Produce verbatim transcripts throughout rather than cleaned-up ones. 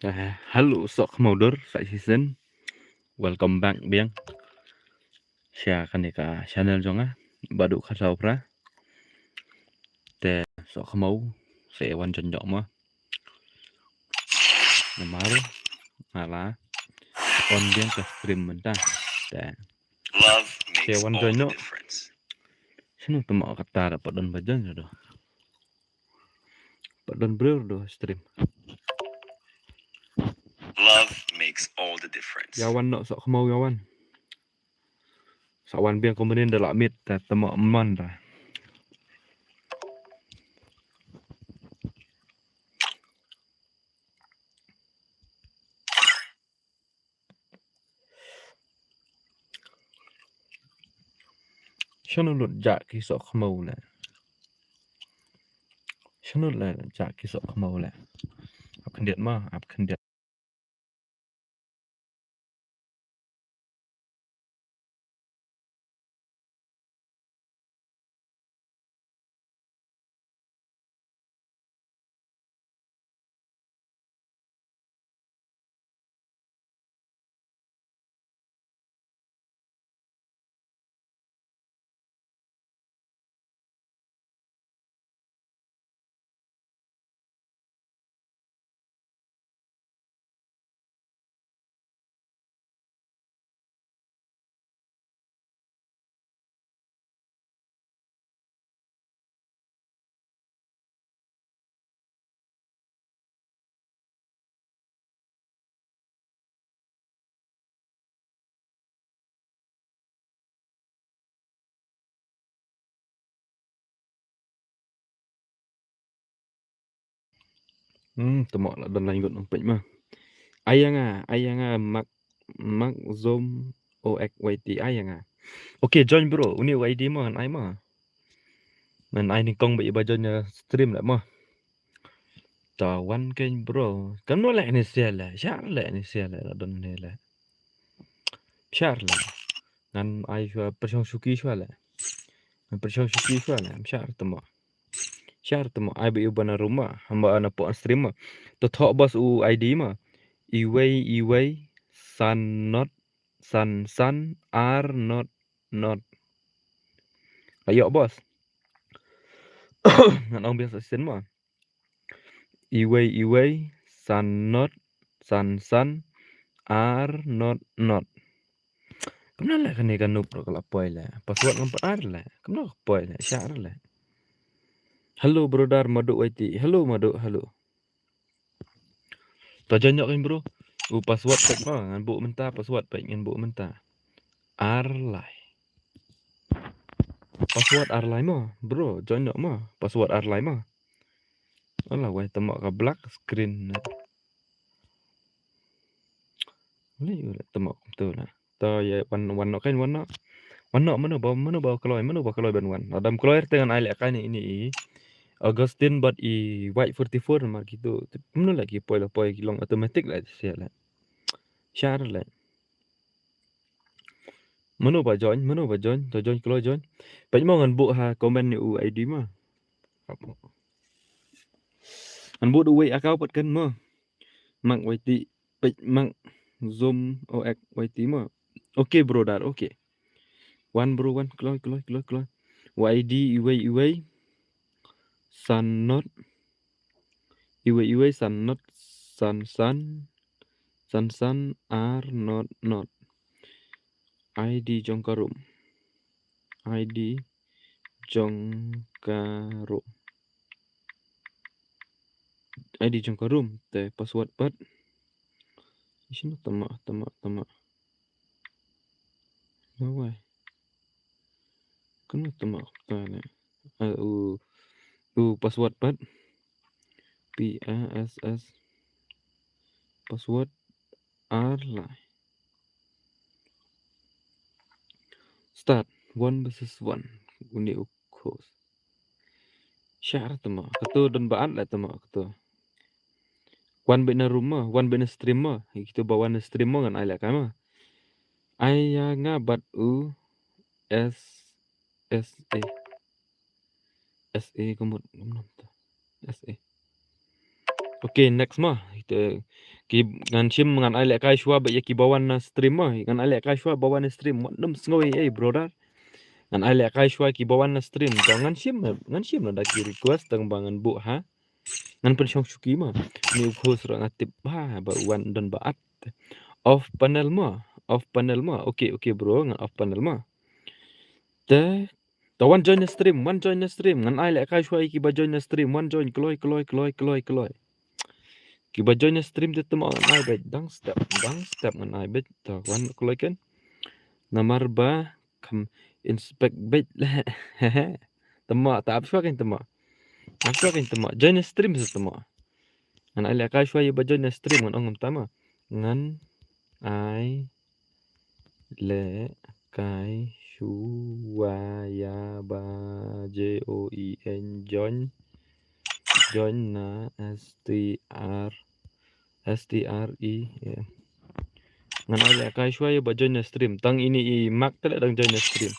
Eh, hello, soh khmiew dur sa shisien. Welcome back biang sha kane ka channel jong nga, Badu Khatsaw Phra. Te soh khmiew, sa wan jon jok mo. Namar nga la on biang ka stream mynta. Te love makes all the difference. Shano tama kata da pat don ba jon do. Pat don briew do stream. Love makes all the difference. Ïa wan noh soh khmiew ïa wan. Sa wan biang kumne da la miet ta tama man da. Shano lut jah ki soh khmiew le. Shano le jah ki soh khmiew le. Ap khyndiat ma, ap khyndiat. Hmm, tama la don lain ngut nang peit ma. Ai ïa nga, ai ïa nga, Mak, Mak Zom O X Y T, ai ïa nga. Okay, join bro, uni u I D ma, ngan ai ma. Ngan ai nyngkong ba i ba join ïa stream la ma. Ta wan kein bro. Kam no leh ni sia leh. Shar leh ni sia leh la don ni leh. Shar leh. Ngan ai shwa pyrshang shuki shwa leh. Ngan pyrshang shuki shwa leh. Shar tama. Shar tama. Ai ba ïa bana ruma. Hamba ana po stream ma. To thok bos u I D ma. Iwei iwei san not san san ar not not. Ayo bos. Ngan ong biang sa shisien ma. Iwei iwei san not san san ar not not. Kumno leh kane ka noob ruh ka la poi leh. Password ngam pat ai leh. Kumno ka poi leh, shah leh. Hello brother Madu Y T. Hello Madu, hello. To join noh kein bro. U password peit mo, ngan buh mynta password peit, ngan buh mynta. Ar lai. Password ar lai mo, bro, join noh mo. Password ar lai mo. Alah wei, tama ka black screen. Lei u leh tama kumto na. To ïa wan, wan noh kein, wan noh. Wan noh, mano ba, mano ba kloi, mano ba kloi ban wan. Lada ym kloi te ngan ai leh kein ine i Augustine bad i White forty-four namar kito. Mano leh ki poi la poi, ki long automatic leh, sia leh. Shah leh. Mano ba join, mano ba join, to join, kloi join. Peit mo, ngan buh ha comment ne u I D mo. Ngan buh da uwei account pat kan mo. Mak Y T, peit Mak Zoom O X Y T mo. Okay brother, okay. Wan bro, wan, kloi, kloi, kloi, kloi. Y D iwei iwei san not. Iwei iwei san not san san san san ar not not. I D jong ka room. I D jong ka room. I D jong ka room te password pat. Isin tama, tama, tama. Bawai. Kena tama ta ne. Ah, u U password pat. P A S S. Password ar lai. Start. One versus one. Uni u host. Share tama. Kato don ba at la tama kato. Wan bit na room ma, wan bit na stream ma. Kito ba wan na stream ma ngan ai lehkai ma. Ai ïa nga bad u S S A. S A ka mut ngam nam ta. S A. Okay, next ma. Ite ki ngan shim ngan ai lehkai shuwa ba ïa ki ba wan na stream ma. Ngan ai lehkai shuwa ba wan na stream. Wat nym sngew ei brother. Ngan ai lehkai shuwa ki ba wan na stream. Tang ngan shim ngan shim na da ki request tang ba ngan buh ha. Ngan pynshong shuki ma. Ni u host ra nga tip ba ba wan don ba at. Off panel ma. Off panel ma. Okay, okay bro, ngan off panel ma. Te ta wan join na stream, wan join na stream. Ngan ai lehkai shuwa ïa ki ba join na stream, wan join kloi kloi kloi kloi kloi. Ki ba join na stream te tama ngan ai beit dang step, dang step ngan ai beit. Ta wan kloi kan. Namar ba kam inspect beit leh. Tama ta ap shuwa kan tama. Ap shuwa kan tama. Join na stream sa tama. Ngan ai lehkai shuwa ïa ba join na stream ngan ong ngam tama. Ngan ai lehkai shuwa ïa ba J O I N join join na S T R S T R E. Ngan ai lehkai shuwa ïa ba join na stream. Tang ini i mak te leh dang join na stream.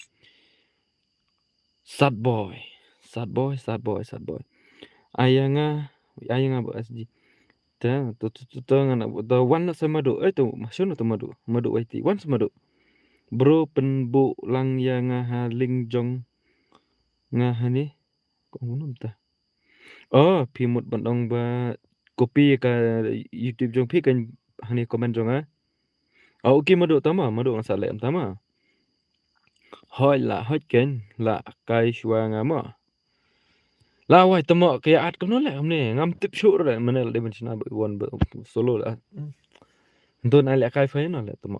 Sad boy. Sad boy, sad boy, sad boy. Ai ïa nga, ai ïa nga ba S G. Ta, tu tu tu tu ngan ta wan na sa madu. Eh tu, masuk na tu madu. Madu Y T. Wan sa madu. Bro pynbuh lang ïa nga ha link jong nga ha ni. Kong unum ta. Oh, phi mut ban ong ba copy ka YouTube jong phi kan ha ni comment jong nga. Oh, okay madu tama, madu ngan sa leh tama. Hoi la, hoi ken la kai shuwa nga ma. La wai tama ka ïa at kumno leh kumne ngam tip shuh re menel de mention ba wan ba solo la. Don ai leh kai fa no leh tama.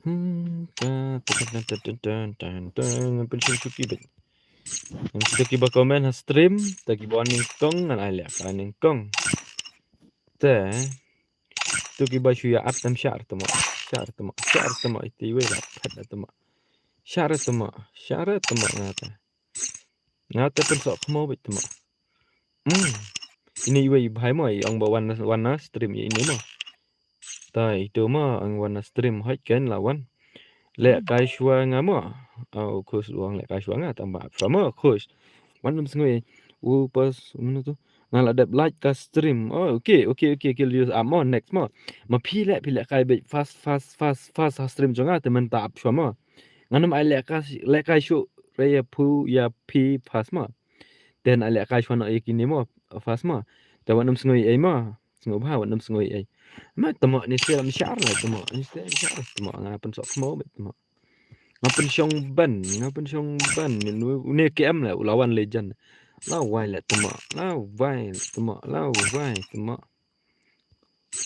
Hmm, ta ta ta ta ta ta ta ta ngan pynshong shuki beit. Ngan shuki ba comment ha stream, ta ki ba nyngkong ngan ai leh kai nyngkong. Te tu ki ba shu ïa at tam share tama, share tama, share tama iti wei la phet tama. Share tama, share tama nga ta. Nga ta pynsoh khmo beit tama. Hmm. Ini iwei i bhai mo i ong ba wan wan na stream i ini mo. Ta itu mo ong wan na stream hoi ken la wan. Leh kai shuwa nga mo. Oh, khus uang leh kai shuwa nga tang ba shuwa mo khus. Wan nam sngui. U pas mana tu. Nga la dep like ka stream. Oh, okay, okay, okay, okay, use up mo next mo. Ma phi leh phi leh kai beit fast fast fast fast ha stream jong nga te mynta ap shuwa mo. Ngan ym ai leh kai leh kai shu re ïa phu ïa phi fast mo. Then ai leh kai shuwa no ïa kine mo fast mo. Te wan nam sngui ei mo. Sngui bha wan nam sngui ei. Ma tama ni sel am shar la tama ni sel am shar tama nga pynsoh khmo beit tama. Nga pynshong ban, nga pynshong ban. Une K M le u lawan legend. La wai le tama, la wai le tama, la wai tama.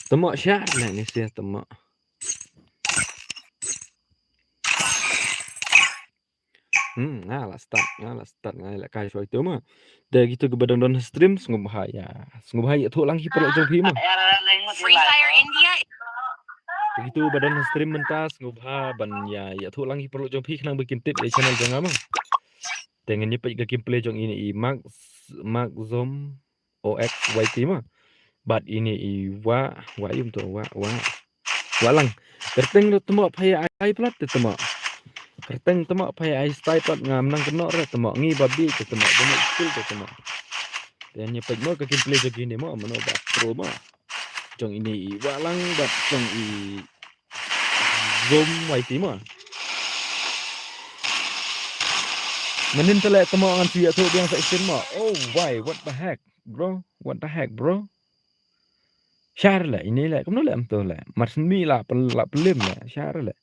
Tama shar le ni sia tama. Hmm, nga la start, nga la start, nga la kai shwa itu ma. Da gitu ki ba dang don stream sngewbha ïa. Sngewbha ïa thoh lang ki paralok jong phi ma. Free Fire India. Da gitu ba don stream mynta sngewbha ban ïa ïa thoh lang ki paralok jong phi khnang ba kin tip ïa channel jong nga ma. Te ngan ïa peit ka gameplay jong ini i Mark Mark Zom O X Y T ma. Bad ini i wa wa yum to wa wa. Wa lang. Kyrteng to tmo phai ai plat to tmo. Kyrteng tmo phai ai style plat ngam nang keno re tmo ngi babi to tmo. Banyak skill to tmo. Te ïa peit mo ka gameplay jong ini mo mano ba pro mo. Jong ini i wa lang bad jong i Zom Y T mo. Manin tele tmo ngan shu ïa thoh biang sa isin mo. Oh why what the heck bro? What the heck bro? Shar le ini le kumno le am to le. Mar syn mi la pel la pelim le shar le.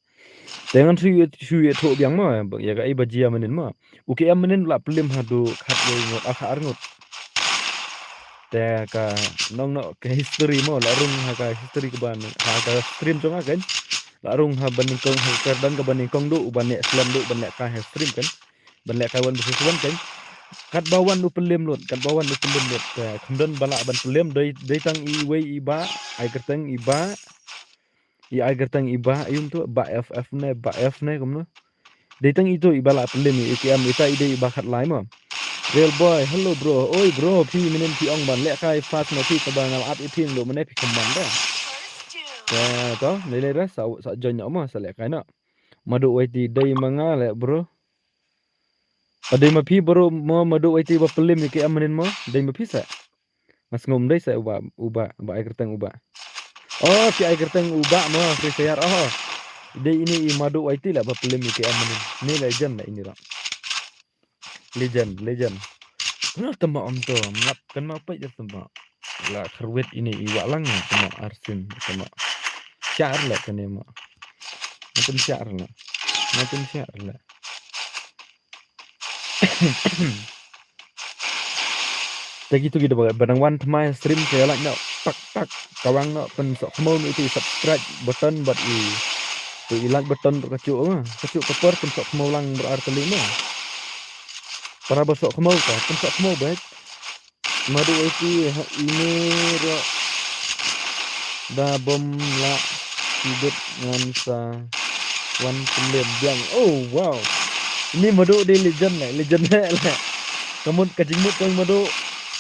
Te ngan shu ïa shu ïa thoh biang mo ïa ka i ba jia manin mo. U K M manin la pelim haduh khat wei ngut ah khat ar ngut. Te ka nong no ka history mo la rung ha ka history ka ban ha ka stream jong ka kan. La rung ha ban nyngkong ha ka dan ka ban nyngkong du ban ne slam du ban ne ka ha stream kan. Ban leh kai wan versus wan kan. Katba wan u pynlem lut, katba wan u pynlem lut. Eh, kham don ba lah ban pynlem, dei, dei tang iwei i Bah, ai kyrteng i Bah. I ai kyrteng i Bah, i um tu, Bah F F ne, Bah F ne, kumno. Dei tang itu i ba lah pynlem i A K M, ita i dei i ba khatlai mo. Real boy, hello bro. Oi bro, phi mynnin phi ong ban lehkai fast mo phi, kaba nga la ap ïa phi, ym duh mynne phi khlem ban da. Ya, to, lei lei re, sa, sa join noh mo, sa lehkai noh. Madu Y T dei ma nga leh bro. Ba dei ma phi bro mo, Madu Y T ba pynlem i A K M mynnin mo, dei ma phi sa. Nga sngew ym dei sa u Bah, u Bah, ba ai kyrteng u Bah. Oh, phi ai kyrteng u Bah mo, Free Fire, oh. Dei ine i Madu Y T lah ba pynlem i A K M mynnin. Ni legend lah ine ruh. Legend, legend. Pynlap tama om to, mlap kan ma peit tama. La kyrwit ine i Wah Lang tama, Arsien tama. Share lah kane ma. Makin share lah. Makin share lah. Te kitu ki da ba dang wan thymmai stream, te ïa like noh, tak tak, kawang noh, pynsoh khmiew noh ïa i subscribe button bad i, to i like button ruh kajuh, ah, kajuh ka por pynsoh khmiew lang bad ar tylli noh. Para ba soh khmiew ka pynsoh khmiew bad. Madu Y T ha ine ruh da bym lah shibit ngan sa wan pynlem biang. Oh wow. Ini Madu dei legend leh, legend leh leh. Ka mut ka jingmut ka Madu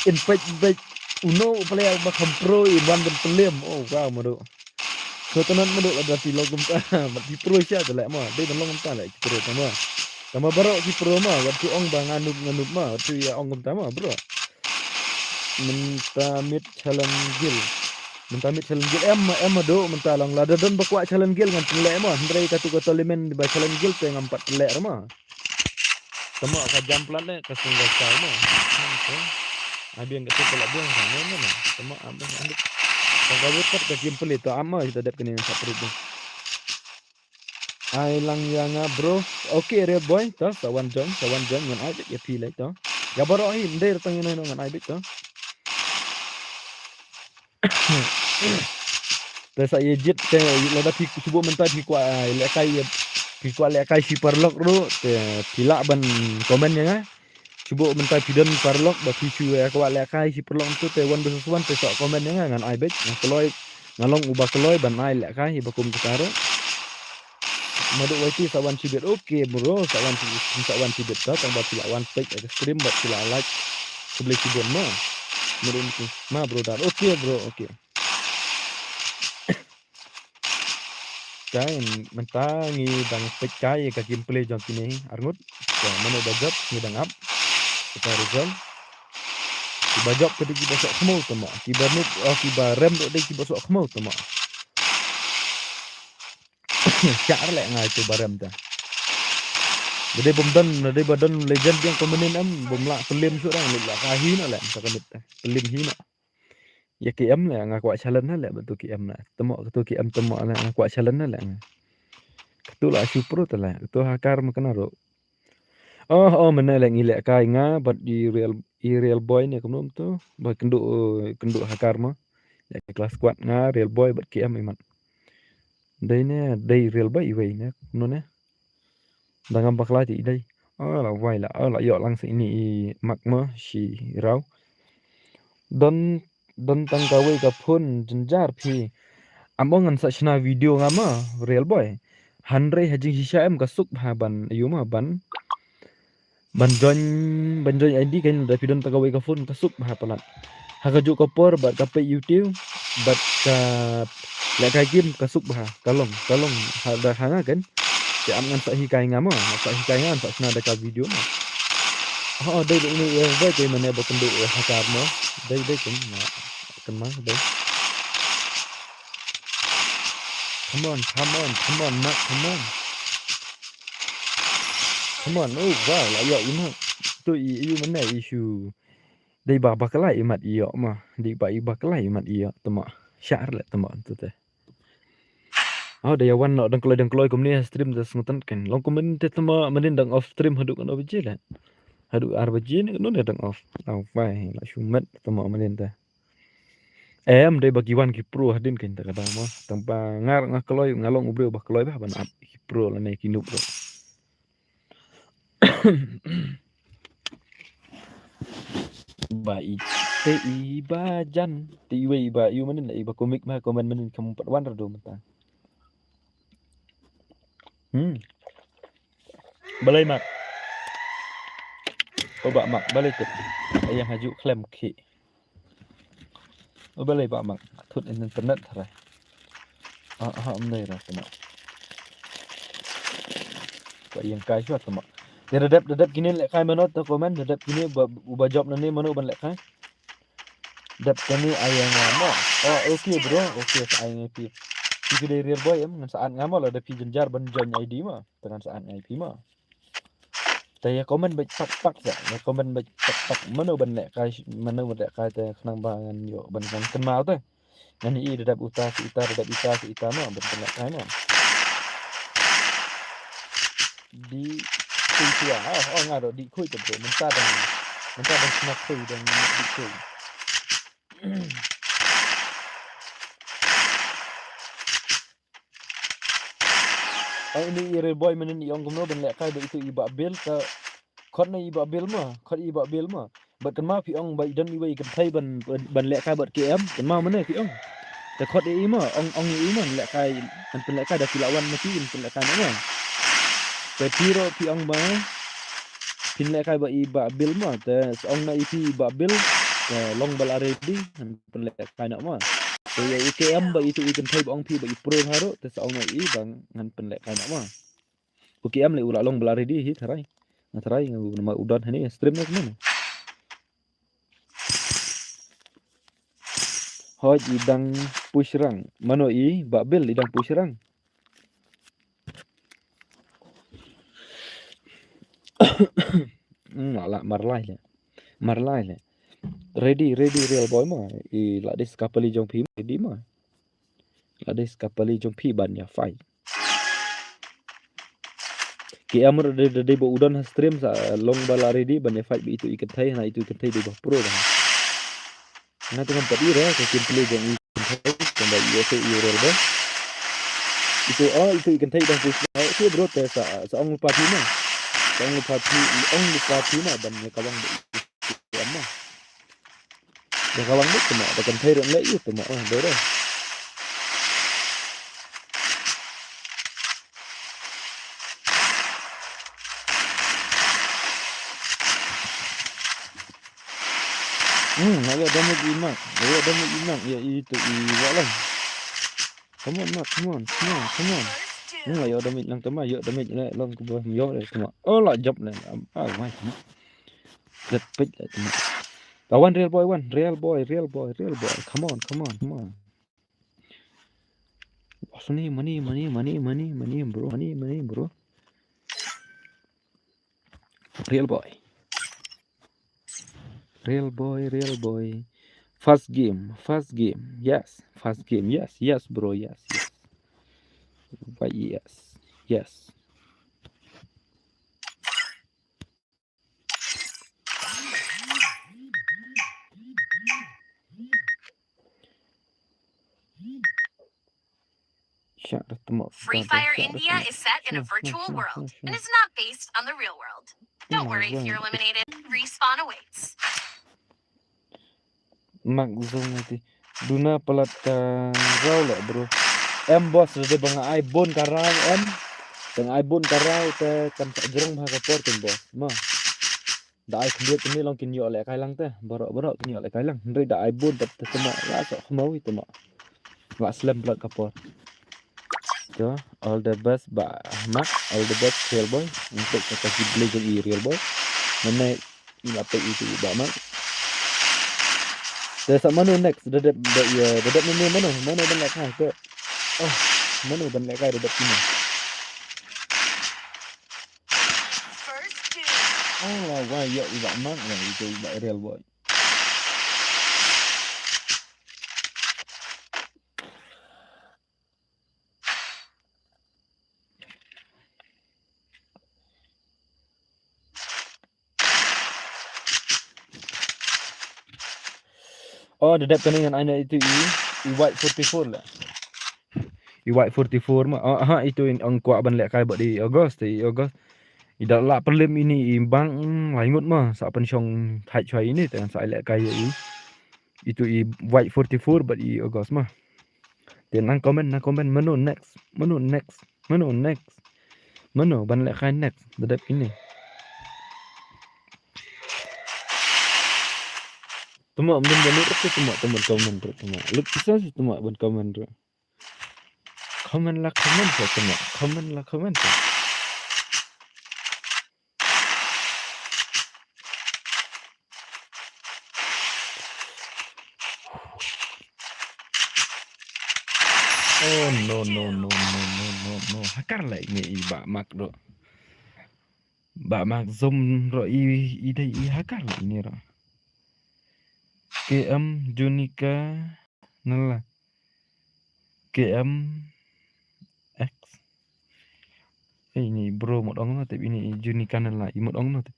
in peit peit uno u player ba kham pro in wan ban pynlem. Oh wow Madu. Sngewtynnat Madu lada phi long kumta. Bad phi pro sha te leh mo. Dei ban long kumta leh ki pro tama. Tama baroh ki pro mo. Wat phi ong ba nga noob nga noob mo. Wat phi ïa ong kumta mo bro. Mynta mid Challenge Guild. Mynta mid Challenge Guild. Em, em Madu mynta long. Lada don ba kwah Challenge Guild ngan pynleh mo. Hynrei katu ka tournament ba Challenge Guild te ngam pat pynleh re mo. Tama ka jam plat ne ka single star mo. Ai biang ka tu pala biang ka ne ne. Tama am ba am. Ka ka wut kat ka jam plat to am mo kita dep kene sa perut. Ai lang ïa nga bro. Okay real boy to sa wan join, sa wan join ngan ai bit ïa phi leh to. Ïa baroh hi ndei tang ïa ngan ai bit to. Te sa ïa jied te lada phi shu buh mynta phi kwah lehkai, phi kwah lehkai shi paralok ruh te phi lah ban comment ïa nga. Shu buh mynta phi don paralok ba phi shu ïa kwah lehkai shi paralok tu te one versus one te sa comment ïa nga ngan ai beit nga kloi nga long uba kloi ban ai lehkai ba kum kata ruh. Madu Y T sa wan shibit. Okay bro, sa wan shibit, sa wan shibit ka tang ba phi la wan peit ka stream ba phi la like. Khublei shibun mo. Madu Y T. Ma bro dar. Okay bro, okay. Kai mynta ngi dang peit kai ka gameplay jong kine arngut. Ka mano ba jop ngi dang ap. Kita result. Kiba jop ka dei kiba soh khmiew tama. Kiba noob, oh, kiba rem dei kiba soh khmiew tama. Shah leh nga ïa kiba rem ta. Ba dei bym don, ba dei ba don legend biang kumne em, bym lah pynlem shuh dang, lah ka hi noh leh, sa ka mit ta. Pynlem hi noh. Ïa K M leh nga kwah challenge na leh bad tu K M na. Temo tu K M temo na nga kwah challenge na leh nga. Katu la shu pro ta leh. Katu hakar ma kena ruh. Oh, oh, mynne leh ngi lehkai nga bad i real, i real boy ne kumno tu. Ba kynduh, kynduh hakar ma. Leh class squad nga real boy bad K M imat. Dei ne, dei real boy iwei ne kumno ne. Da ngam bakla te i dei. Ah, la wai la, ah, la ïoh lang sa ini i mak ma shi raw. Don, don tang kawei ka phone jynjar phi. Am ong ngan sa shna video nga ma, real boy. Hynrei ha jingshisha em ka suk bha ban, ayu ma, ban. Ban join, ban join I D kan da phi don tang kawei ka phone ka suk bha palat. Ha kajuh ka por bad ka peit YouTube bad ka lehkai game ka suk bha, ka long, ka long ha da ha nga kan. Te am ngan sa hikai nga mo, ngan sa hikai nga, ngan sa shna da ka video mo. Ha, dei dei ini, eh, dei dei mane ba kynduh, eh, hakar mo. Dei dei kan, na, kan ma, dei. Come on, come on, come on, Mark, come on. Come on, oh, wow, la ïoh i Mark. Tu i, i mane i shu. Dei ba bakla imat ïoh ma. Dei ba i bakla imat ïoh, tama. Shah leh tama tu te. Oh, dei wan noh dang kloi dang kloi kumne stream da sngewthuh kan. Long kumne te tama mynnin dang off stream haduh kan off je leh. Haduh ar baje ne kan dang off. Au pai la shu met tama mynnin te. Em dei ba ki wan ki pro hadien kan ta ka dang ma. Tang ba ngar nga kloi nga long u briew ba kloi ba ban ap ki pro lane ki noob ruh. Ba i, te i ba jan, te i wei i ba, i u manin la i ba komik ma comment manin kam pat wan rado mynta. Hmm. Balei mak. O ba mak, balei tip. Ai yang haju klem ki. O balei ba mak. Thut in internet tharai. Ah, ah, um dei ra tama. Ba yang kai shuwa tama. Te da dep, da dep kine lehkai mano ta comment, da dep kine ba, uba job nane mano ban lehkai. Dep kane ai nga mo. Oh, okay bro, okay sa ai ngai pi. Pi ki dei real boy em, ngan sa add nga mo lada pi jynjar ban join I D mo. Te ngan sa add ngai pi mo. Te ïa comment beit pak pak sa, ïa comment beit pak pak mano ban lehkai, mano ban lehkai te khnang ba ngan ïoh ban ngan kynmaw te. Ngan ïohi da dep uta sa ita, da dep ita sa ita mo ban lehkai mo. Dih khuid shuwa. Oh, oh nga ruh dih khuid te bro. Mynta dang, mynta dang sna khuid, dang dih khuid. Ai ini i real boy mynnin i ong kumno ban lehkai bad itu i Bah Bill, ka khot na i Bah Bill ma, khot i Bah Bill ma. Bad kynmaw phi ong ba i don iwei i kynthei ban, ban, ban lehkai bad K M, kynmaw mynne phi ong. Te khot i ma, ong, ong i ma lehkai, ngan pynlehkai da phi la wan ma phi ngan pynlehkai na ma. Te phi ruh phi ong ba phin lehkai bad i Bah Bill ma, te sa ong na i phi Bah Bill, te long ba la ready ngan pynlehkai na ma. Te ïa i K M ba itu i kynthei ba ong phi ba i pro haruh, te sa ong na i ba ngan pynlehkai na ma. U K M le u la long ba la ready hi tharai. Nga tharai nga u namar u don hani stream na kumne. Hoi i dang push rang. Mano i Bah Bill i dang push rang. Hmm, ala marlai le. Marlai le. Ready, ready real boy ma. I la dis kapali jong phi ready ma. La dis kapali jong phi ban ïa fight. Ki amur de de de ba u don ha stream sa long ba la ready ban ïa fight ba itu i kynthei na itu i kynthei de ba pro ba. Nga tu kan pat ira ka kin play jong i kynthei jong ba i ese i real boy. Itu oh itu i kynthei dang push. Itu bro te sa sa ong party na. Sa ong party, ong party na ban ïa kawang ba itu. Em ma. Da ka lang bit tama, da kan thei ren leh yu tama, oh, da da. Hmm, ayo damage imak, ayo damage imak, ya itu i wa lang. Come on, Mark, come on, come on, come on. Hmm, ayo damage lang tama, ayo damage lang, lang ku ba yo le tama. Oh, la jump le. Ah, mai tama. Let page le tama. Tawan real boy, one. Real boy, real boy, real boy. Come on, come on, come on. What's the name? Money, money, money, money, money, bro. Money, money, bro. Real boy. Real boy, real boy. First game, first game. Yes, first game. Yes, yes, bro. Yes, yes. Why, yes, yes. Free Fire India is set in a virtual world and is not based on the real world. Don't worry if you're eliminated. Respawn awaits. Mak zong ti. Duna palat ka rau le, bro. Em, boss, de bang ai bun ka rau, em. Bang ai bun ka rau te kan sa jrong bha ka por kin, boss. Ma. Da ai khyndiat kine long kin ïoh lehkai lang te. Baroh baroh kin ïoh lehkai lang. Hynrei da ai bun te te tama la sok khmau i tama. La slem palat ka por. To, all the best ba Mak, all the best real boy. Untuk kata si beli jong i real boy. Mane i la pek itu ba Mak. Te sa mano next? Da dep da ya da dep mane mano mano ban lehkai te. Oh, mano ban lehkai da dep kine. Oh, wah, ya i ba Mak, ya itu i ba real boy. Oh, da dep kane ngan ai na itu i, i White forty-four la. I White forty-four ma. Oh, ha, itu in ong kwah ban lehkai bad i August, i August. I da lah pynlem ine i bang, mm, lai ngut ma sa pynshong thait shwa ine te ngan sa ai lehkai ïa i. Itu i White forty-four bad i August ma. Te nang comment, nang comment mano next, mano next, mano next. Mano ban lehkai next. Da dep ine. Tuma mdin ban lut tu tuma, tuma comment tu tuma. Lut pisa si tuma ban comment tu. Comment la comment sa tuma. Comment la comment sa. Oh no no no no no no no. Hakar la ine i Bah Mark ro. Bah Mark Zom ro i, i dei i hakar la ine ro. K M Junika Nala. K M X. Eh, ini bro mut ong no te ini i Junika Nala i mut ong no te.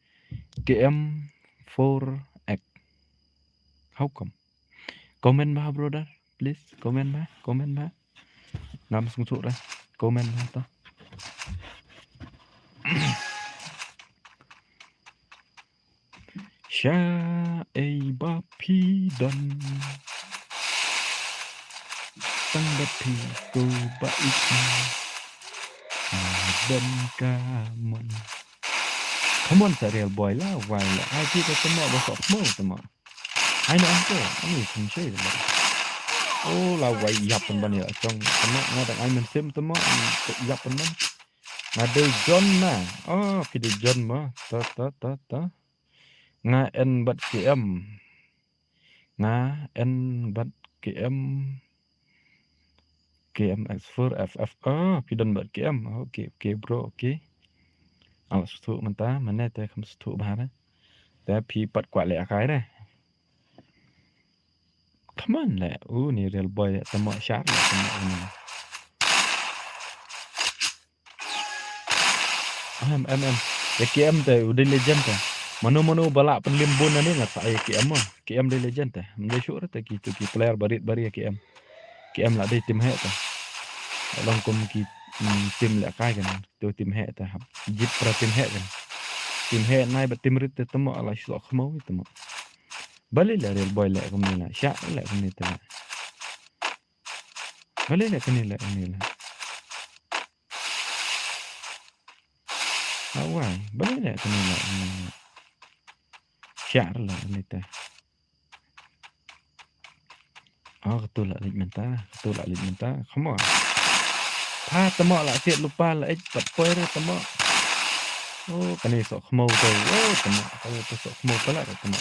K M four X. How come? Comment bha brother, please comment bha, comment bha. Ngam sngewthuh re. Comment bha ta. Sha ei ba phi don. Tang ba phi ko ba ik. Don ka mon. Come on sa real boy la wai la. Ai ti ka tama ba sok mo tama. Ai na angko. Ani sum sei la. Oh la wai yap pun ban ya chong tama nga dang ai men sim tama yap pun ban. Nga dei John na. Oh phi dei John ma. Ta ta ta ta. Nga en bad K M. Nga en bad K M. K M X four F F. Ah, phi don bad K M. Okay, okay bro, okay. Ala suthu mynta, mane te kham suthu bha re. Te phi pat kwah leh akai re. Come on le. U ni real boy le tama shar le tama ni. Em em em. Ya K M te u dei legend te. Mano mano ba lah pynlem bun ani ngat sa ya K M ma. K M dei legend te. Mdei shuh te ki tu ki player barit bari ya K M. K M lah dei tim heh te. Long kum ki, mm, tim leh kai kan. Tu tim heh te hap. Jit pra tim heh kan. Tim heh nai ba tim rit te tama lah shuh khmau tama. Bali le real boy le kumni la. Sha le kumni te la. Bali le kumni le kumni la. Awai, bali le kumni le kumni la. Sha le kumni te. Oh, katu la lik mynta, katu la lik mynta. Come on. Pha tama la siat lupa la ik pat poi re tama. Oh, kani sok khmau tu. Oh, tama. Kani tu sok khmau pala re tama.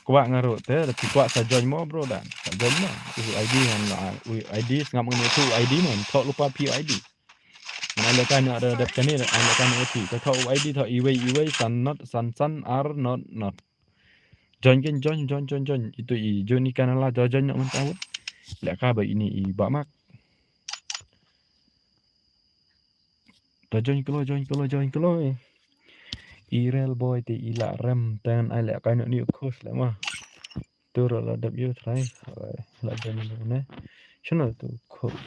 Kwah nga ruh te, da phi kwah sa join mo bro da. Sa join mo. U I D han la, u I D sngap ngan u I D mo. Thoh lupa phi u I D. Ngan ai lehkai noh da dep kane, ai lehkai noh phi. Thoh u I D thoh iwei iwei san not san san ar not not. Join kin join join join join. Itu i Junika Nala join join noh mynta wut. Lehkai ba ini i Bah Mark. Ta join klo, join klo, join klo. I real boy te i la rem ten ai lehkai noh ni u coach le ma. Tu ro la dep yu try. La join ni ne. Shano tu coach.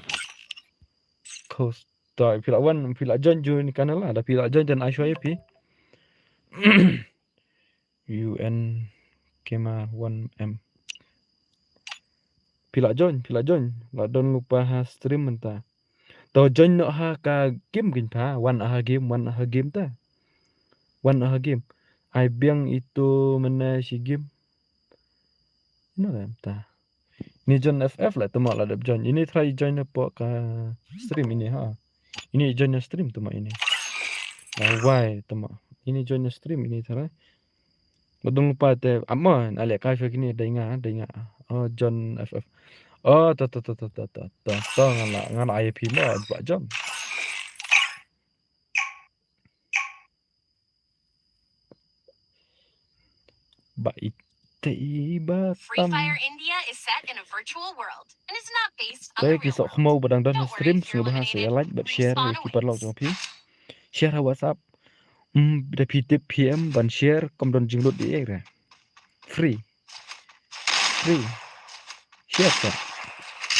Coach. Ta phi la wan, phi la join Junika Nala. Da phi la join ten ai shwa ya phi. U N Kema one M. Phi la join, phi la join. La don lupa ha stream mynta. To join noh ha ka game kin pha, wan ha game, wan ha game ta. Wan ha game. Ai biang itu mena shi game. Ino da ta. Ini join F F la tama la dep join. Ini try join na pok ka stream ini ha. Ini join na stream tama ini. Wai tama. Ini join na stream ini try. Badung lupa te ama na le kai fek ini dai nga dai nga. Oh join F F. Oh ta ta ta ta ta ta ta ta nga la nga la I P ma ba join. Ba ite i ba Free tam. Fire India is set in a virtual world and is not based on the real world. Ki sok khmau ba dang don stream sngewbha sa like bad share ki paralok jong phi. Share ha WhatsApp. Um, da phi tip P M ban share kam don jinglut di ek re. Free. Free. Share ta.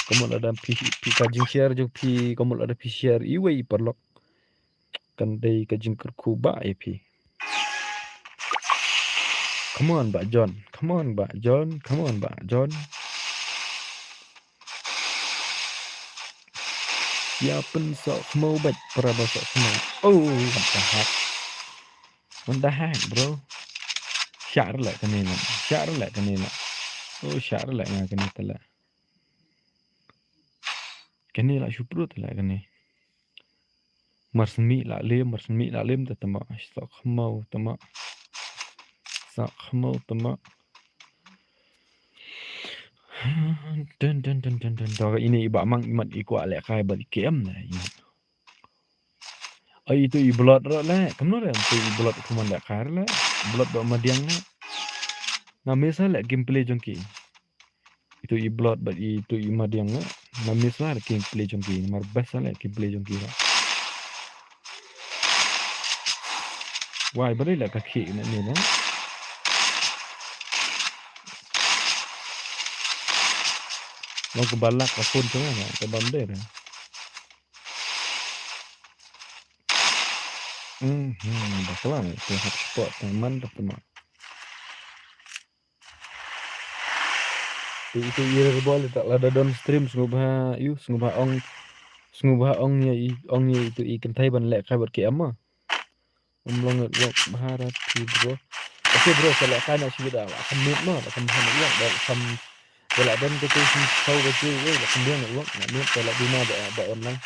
Kamu la da phi phi ka jing share jong phi kamu la da phi share iwei i paralok. kan dei ka jingkyrkhu ba ïa phi. Come on Bah John, come on Bah John, come on Bah John. Ïa pynsoh khmiew bad para ba soh khmiew. Oh, what the heck? What the heck, bro? Shah leh kane na. Shah leh kane na. Oh, shah leh nga kane tala. Kane la shu prut leh kane. Marsmi la lem, marsmi la lem ta tama. Soh khmiew tama. Soh khmiew tama. Dun dun dun dun dun. To ini i Bah Mang i mat i kwah leh kai bad i kem na i mat. Ai itu i Blot ro le. Kamno le itu i Blot kumon leh kai le. Blot ba madiang le. Nga mesa le gameplay jong ki. Itu i Blot bad itu i madiang le. Nga mesa le gameplay jong ki. Mar best le gameplay jong ki. Wai bali le ka ki ne ni ne. Long ka balak ka phone tu ne. Ka bam de ne. Mhm, bakla ne. Tu hotspot ne man tu ma. Tu itu i rebol tak lada don stream sngewbha yu sngewbha ong sngewbha ong ïa i ong ïa itu i kynthei ban leh kai bad ki em ma. Um long network bha ra phi bro. Okay bro, sa leh kai na shi bit da. Kan mute ma, kan mute network da kan da la don ka tu shi kau ka tu da kan dia network na mute da la dina da da online.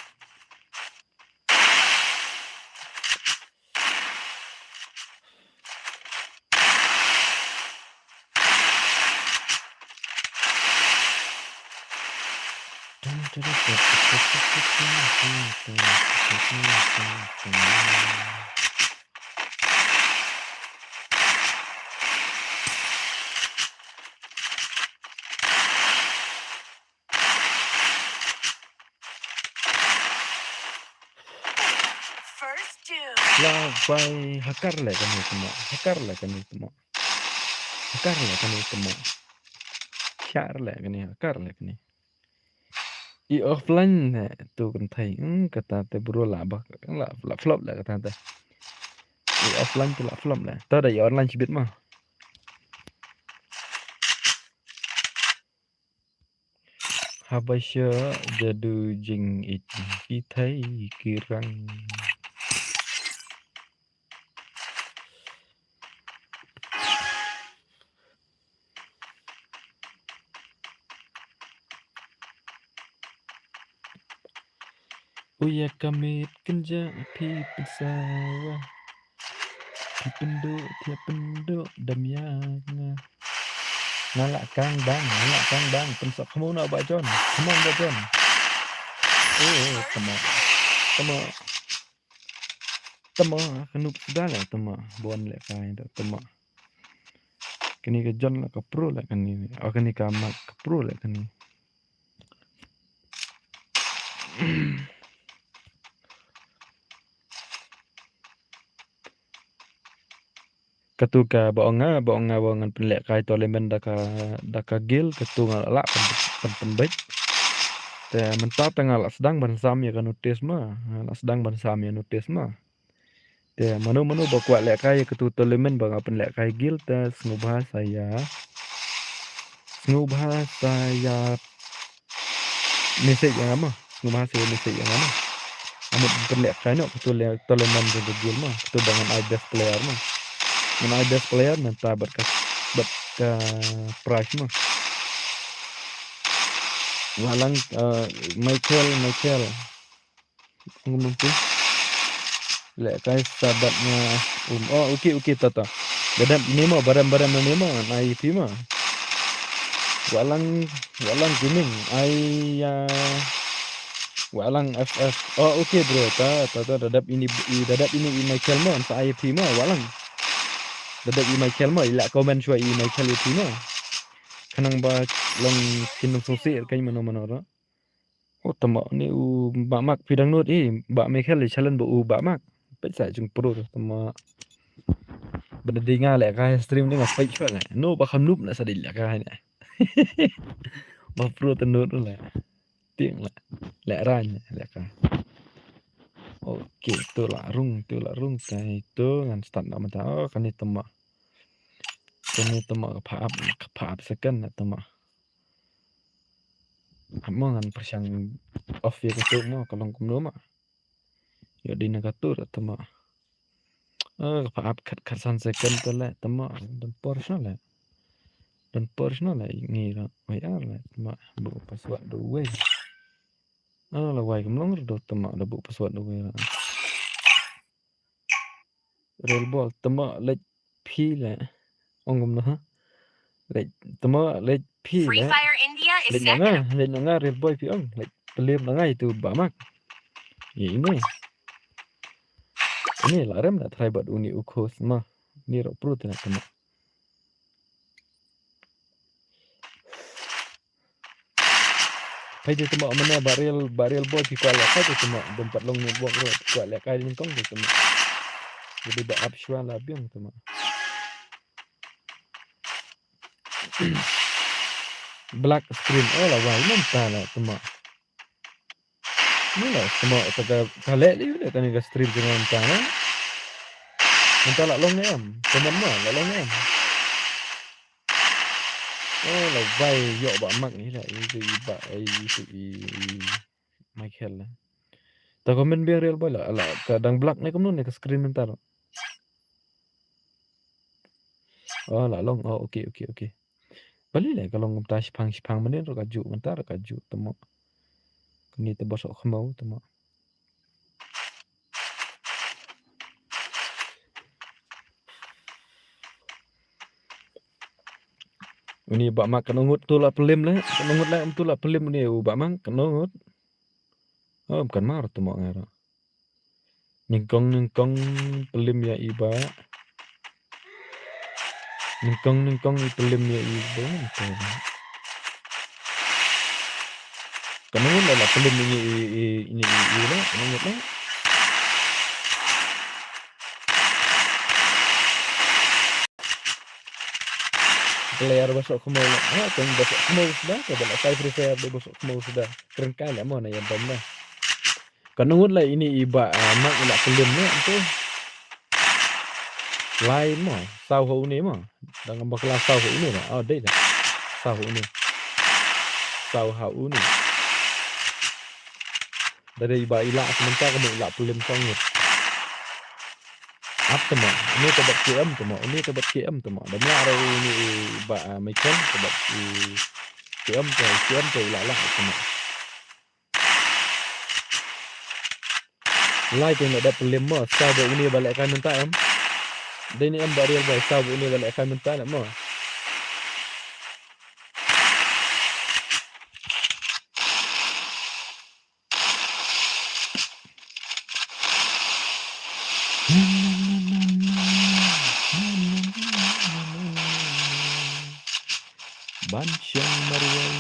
First doom. La bai hakar le kane tama. Hakar le kane tama. Hakar le kane tama. Hakar le kane, hakar le kane. I offline ne tu kynthei. Hmm, kata te bro la bak la, la flop le kata te. I offline te la flop le. Ta da i online shibit ma. Haba sha jadu jingit ki thei ki rang. U ïa ka miet kynja phi pynsawa. Phi pynduh, phi pynduh dam ïa nga. Nga la kang bang, nga la kang bang. Pynsoh khmiew noh Bah John. Khmiew Bah John. Oh, tama. Tama. Tama, ka nup suda la tama. Bon le kai da tama. Kani ka John la ka pro la kani. Oh, kani ka Mark ka pro la kani. Katu ka ba ong nga, ba ong nga ba ngan pynlehkai tournament da ka, da ka guild, katu nga lah pyn, pyn, pynbeit. Te mynta te nga lah sdang ban sam ïa ka notice ma, nga lah sdang ban sam ïa notice ma. Te mano mano ba kwah lehkai ïa katu tournament ba nga pynlehkai guild te sngewbha sa ïa, sngewbha sa ïa message ïa nga ma, sngewbha sa ïa message ïa nga ma. Nga mut pynlehkai noh katu le, tournament jong ka guild ma, katu ba ngan ai best player ma. Ngan ai best player mynta bad ka, bad ka prize ma. Wah lang, eh, Michael, Michael. Ngum tu. Lehkai sabat nga um. Oh, okay, okay, ta ta. Da dep ni mo, ba dep, ba dep ni mo, ngan ai phi mo. Wah lang, wah lang gaming. Ai ya. Wah lang F F. Oh, okay bro. Ta, ta, ta, da dep ini, i, da dep ini i Michael mo, sa ai phi mo, wah lang. Da dep i Michael mo, i lah comment shuwa i Michael i phi mo. Khnang ba long kin long sngewsih kai mano mano ro. Oh, tama ni u Bah Mark phi dang nud, eh, Bah Michael i challenge ba u Bah Mark. Peit sa jingpro tu, tama. Ba da dei nga lehkai stream ni nga peit shuwa leh. No ba kham nup na sa dei lehkai ne. Ba pro te nud leh. Tieng leh. Lehrain lehkai. Okay, tu la rung, tu la rung, tai tu ngan start na mynta. Oh, kane tama. Kane tama ka pha ap, ka pha ap second na tama. Amo ngan pyrshang off ïa ka tu mo, ka long kumno ma. Ïa dei na ka tu ra tama. Ah, ka pha ap khat khat san second te le tama. Don por shna le. Don por shna le ngi ra. Wai ar le tama. Bu password du wei. Ah, la wai kam long ru tama da bu password du wei ra. Real boy tama leit phi le. Ong kumno ha. Leit tama leit phi le. Free Fire India is leit na nga, leit na nga real boy phi ong. Leit pelim na nga itu ba mak. Ye ini. Ini la rem na try bad uni u khos ma. Ni ro pru tena tama. Hai tu tama mane ba real, ba real boy phi kwah leh kai tu tama dum pat long network ro phi kwah leh kai nyngkong tu tama. Jadi ba ap shwa la biang tama. Black screen oh la wai mynta la tama. Ni la tama ka, ka leh li ne tani ka stream jong mynta na. Mynta la long ne em. Tama ma la long ne em. Oh la wai ïoh ba mak ni la i tu i ba i tu i Michael la. Ta comment biang real boy la la ka dang black ne kumno ne ka screen mynta la. Oh la long. Oh okay okay okay. Bali le ka long kumta shipang shipang mynta ro ka ju mynta ro ka ju tama. Kani te bosok khmau tama. Uni ba mak kan ngut tu la pelim le, kan ngut le tu la pelim uni u ba mak kan ngut. Oh kan mar tama ngara. Nyngkong nyngkong pelim ïa i ba. Nyngkong nyngkong i pelim ïa i ba. Kan ngut la la pelim ïa i i ini i i la kan ngut la. Player bosok khmau la. Ha kan bosok khmau suda ka ba la kai Free Fire de bosok khmau suda. Kren kai la mo na ïa bom la. Kan ngut la ini i ba mak i la pelim ne antu. Lai mo, saw ho uni mo. Dang bakla saw ho uni mo. Oh dei da. Saw ho uni. Saw ha uni. Da dei i ba i la sementara mo i la pelim song ngut. Ap tama, ini tabat K M tama, ini tabat K M tama. Da mla ro ini i ba Michael tabat i K M te, K M te i la la tama. Lai te nga dap pelim mo, saw ba uni ba leh kai mynta em. Dei ni em ba real boy, saw ba uni ba leh kai mynta leh mo. Ban shong marwei.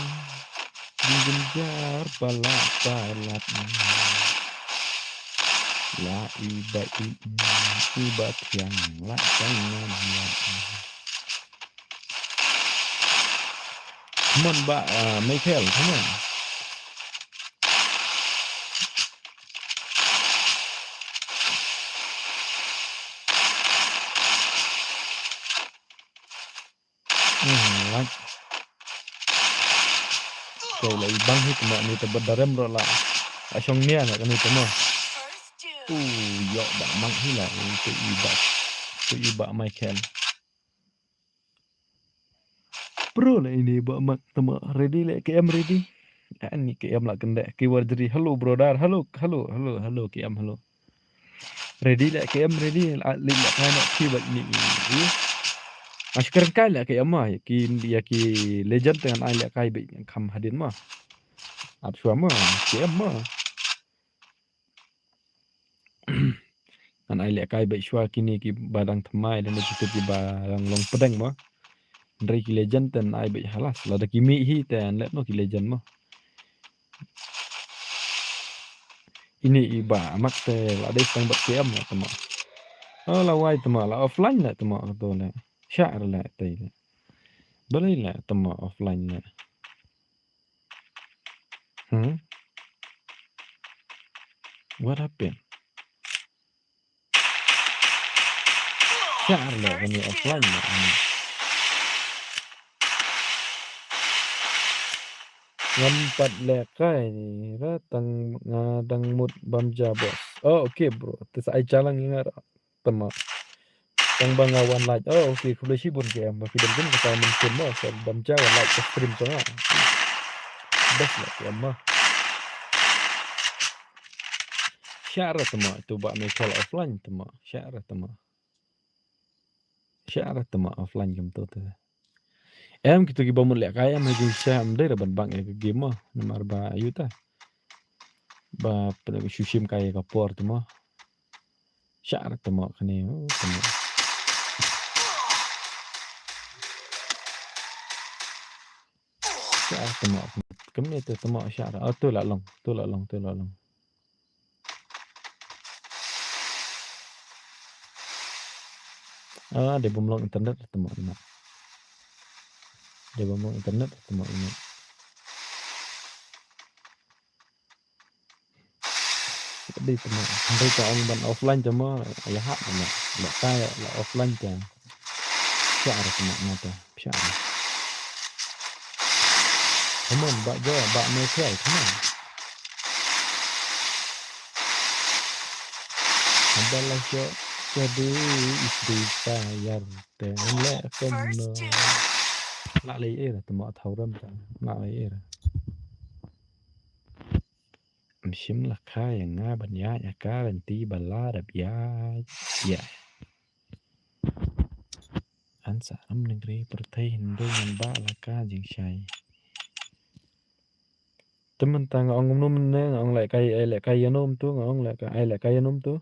Jynjar palat palat. La i ba i i ba thiang la tang ngan ya. Mon ba Michael, come on. Hmm, like. Ko la i bang hi tama ni ta ba darem ro la. A shong nia na kani tama. U yo ba mang hi la ni tu i ba. Tu i ba Michael. Pro la ini ba mak tama ready le K M ready. Ani K M la kende ki warjri hello brother hello hello hello hello K M hello. Ready le K M ready le le kana ki ba ni. Ashkar kai le K M ma ki ya ki legend tengan ai le kai be kham hadin ma. Ap shwa ma K M ma. Ngan ai lehkai bad shuwa kine ki ba dang thymmai lane kito ki ba dang long pdeng mo. Hynrei ki legend te ngan ai bad halas lada ki mih hi te ngan leh mo ki legend mo. Ine i ba mak te la dei tang bad K M la tama. Oh la wai tama la offline la tama kato le. Shah la te le. Balei la tama offline la. Hmm? What happened? Shah re leh kane offline leh kane. Ngam pat lehkai ra tang nga dang mut bam ja boss. Oh, okay bro. Te sa ai jalang ïa nga ra. Tama. Tang ba nga wan like. Oh, okay. Khublei shibun ki em. Ba phi dang kum kata mynta mo. Sa bam ja wan like ka stream jong nga. Best lah ki em ma. Shah re tama. Itu ba me call offline tama. Shah re tama. Shah re tama offline kumto te. Em kito kiba mut lehkai em ha jingshisha em dei re ban bang ïa ka game mo. Namar ba ayu ta. Ba pynlong shu shim kai ïa ka por te mo. Shah re tama kane, oh, tama. Shah re tama. Kumne te tama shah re. Oh, to la long, to la long, to la long. Ah, dei bym long internet tama ina. Dei bym long internet tama ina. Dei tama. Dei ka ong ban offline tama. Ïa ha tama. Ba ka ïa la offline ta. Shah re tama na ta. Shah re. Come on, ba jo, ba me kai, come on. Haba la sho, jadi istri tayar te le kumno. La lei er, tama thaw ram ta. La lei er. Ym shim lehkai ïa nga ban ïa ïa ka lynti ba la dep ïa ïa. An sa am nengri pyrthei hynrei ngan ba lehkai jingshai. Te mynta nga ong kumno mynne nga ong lehkai ai lehkai ïa nom tu nga ong lehkai ai lehkai ïa nom tu.